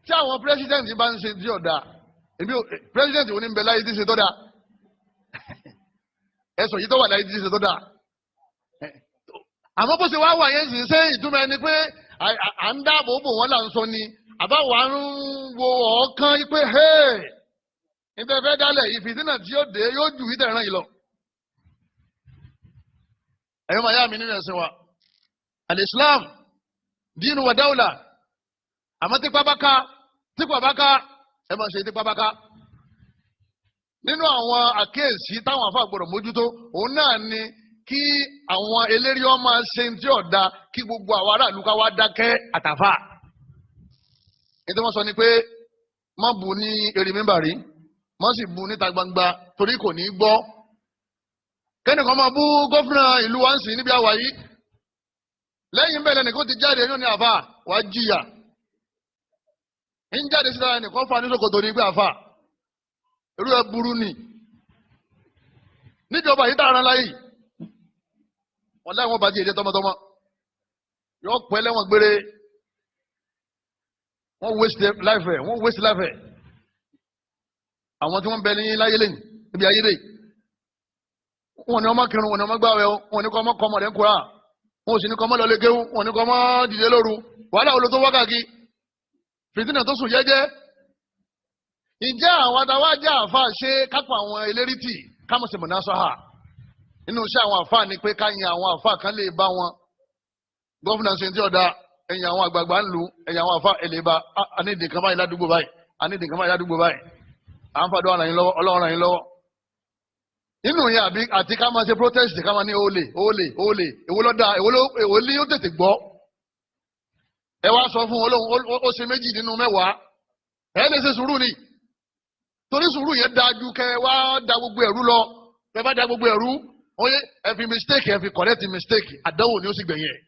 Speaker 2: Tí àwọn pírẹsidẹ́ǹtì bá ń ṣe tí ọ̀dà, èmi pírẹsidẹ́ǹtì wo ni ń bẹ láyé tí ń ṣe tọ́da? Ẹ sọ yìí tó wà láyé tí ń ṣe tọ́da. Àmọ́ bó ṣe wá wà yẹn sì ṣé ìtumọ̀ ẹni pé à ń dáàbò bò wọ́n là ń sọ ni, àbáwọ̀ à ń wo ọ̀ọ́kán pé níta fẹ́ dálẹ̀ ìfìdínà tí yóò dé yóò jù ìdẹ̀ràn yìí lọ. Ẹ̀yọ́ màá yá mi nínú ẹ̀sìn wa, al-Islam dínú wa dáwùlà. Àmọ́ tipa bá ká, tipa bá ká, ẹ máa ṣe tipa bá ká. Nínú àwọn àkíyèsí táwọn afa gbọ́dọ̀ mójútó, òun náà ni kí àwọn eléré ọmọ ṣe ń tí ọ̀dà, kí gbogbo àwọn aráàlú ká wá dákẹ́ àtàfà. Nítorí wọ́n sọ ni pé má bu ní eré mímbàrí, má sì bu níta gbangba, torí kò ní gbọ́. Kẹ́nìkan máa bú gómìnà ìlú wa ń sìn níbi àwà yìí, lẹ́yìn bẹ́ẹ̀ lẹ́nìkan ti jáde yóò ní àfà wàá jìyà. Ń jáde síta, ẹnìkan fa ní ṣòkòtò ní pé àfà, irú ẹ burú ni níjọba yìí tààrà láyìí. Wọn láwọn bá jẹ tọmọtọmọ, yóò pẹ́ lẹ́wọ̀n gbére. Wọ́n waste life ẹ̀, wọ́n waste life ẹ̀. Àwọn tí wọ́n bẹ ní láyé lẹ́yìn níbi ayé lẹ́yìn, wọn ni wọ́n máa kírun, wọn ni wọ́n máa gbààwẹ̀, wọn ni kọ́ ọmọ kọ́ ọmọ rẹ̀ ń kóra, wọn ò sì ní kọ́ ọmọ lọ lé kéwú, wọn ni kọ́ ọmọ dìde lóru. Wàhálà wo ló tó wákàkí fìtínà tó sùn jẹ́jẹ́? Ǹjẹ́ àwọn adáwájà àfa ṣe kápá àwọn elérìtì kámọ̀sí mọ̀nà sọ́hà? Nínú iṣẹ́ àwọn àfa ni pé ká yin àwọn àfa kan lè bá wọn. Gọ́fúnà ṣe ti ọ̀dà, ẹ̀yìn àwọn àgbààgbà ń lu ẹ̀yìn àwọn àfa èlé bá anídìí kan báyìí ládùúgbò báyìí, anídìí kan báyìí ládùúgbò báyìí, à ń fàdúrà ràn yín lọ́wọ́, Ọlọ́run ràn yín lọ́wọ́ nínú yẹn. Àbí àti ká máa ṣe protest, ká máa ní olè, olè, olè, èwo ló dáa? Èwo ní ó tètè gbọ́? Ẹ wá sọ fún Ọlọ́run, ó ṣe méjì nínú mẹ́wàá. Ẹ lè ṣe sùúrù ni, torí sùúrù yẹn dáa ju kẹ wá da gbogbo ẹ̀rú lọ. Ẹ bá da gbogbo ẹ̀rú, oye, ẹ fi mistake, ẹ fi correct mistake, àdánwò ni ó sì gbẹ̀yìn ẹ̀.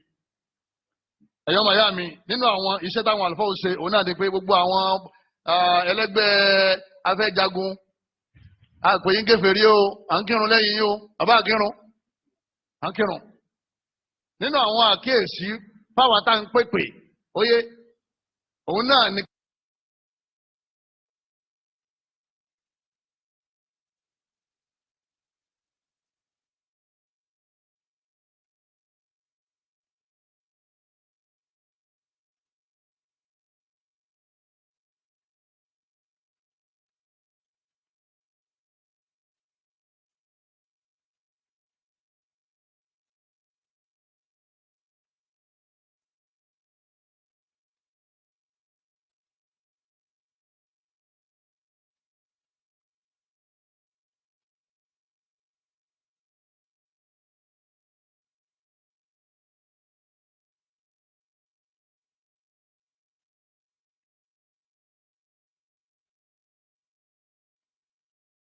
Speaker 2: Ẹ̀yọ́ màyá mi, nínú àwọn iṣẹ́ táwọn àlùfáà ó ṣe, òun náà ni pé gbogbo àwọn ẹlẹ́gbẹ́ afẹ́jagun, àpèyìn kèfèrí o, à ń kírun lẹ́yìn yín o, bàbá àkírun, à ń kírun. Nínú àwọn àkíyèsí fáwọn tá à ń pèpè, oye, òun náà ni.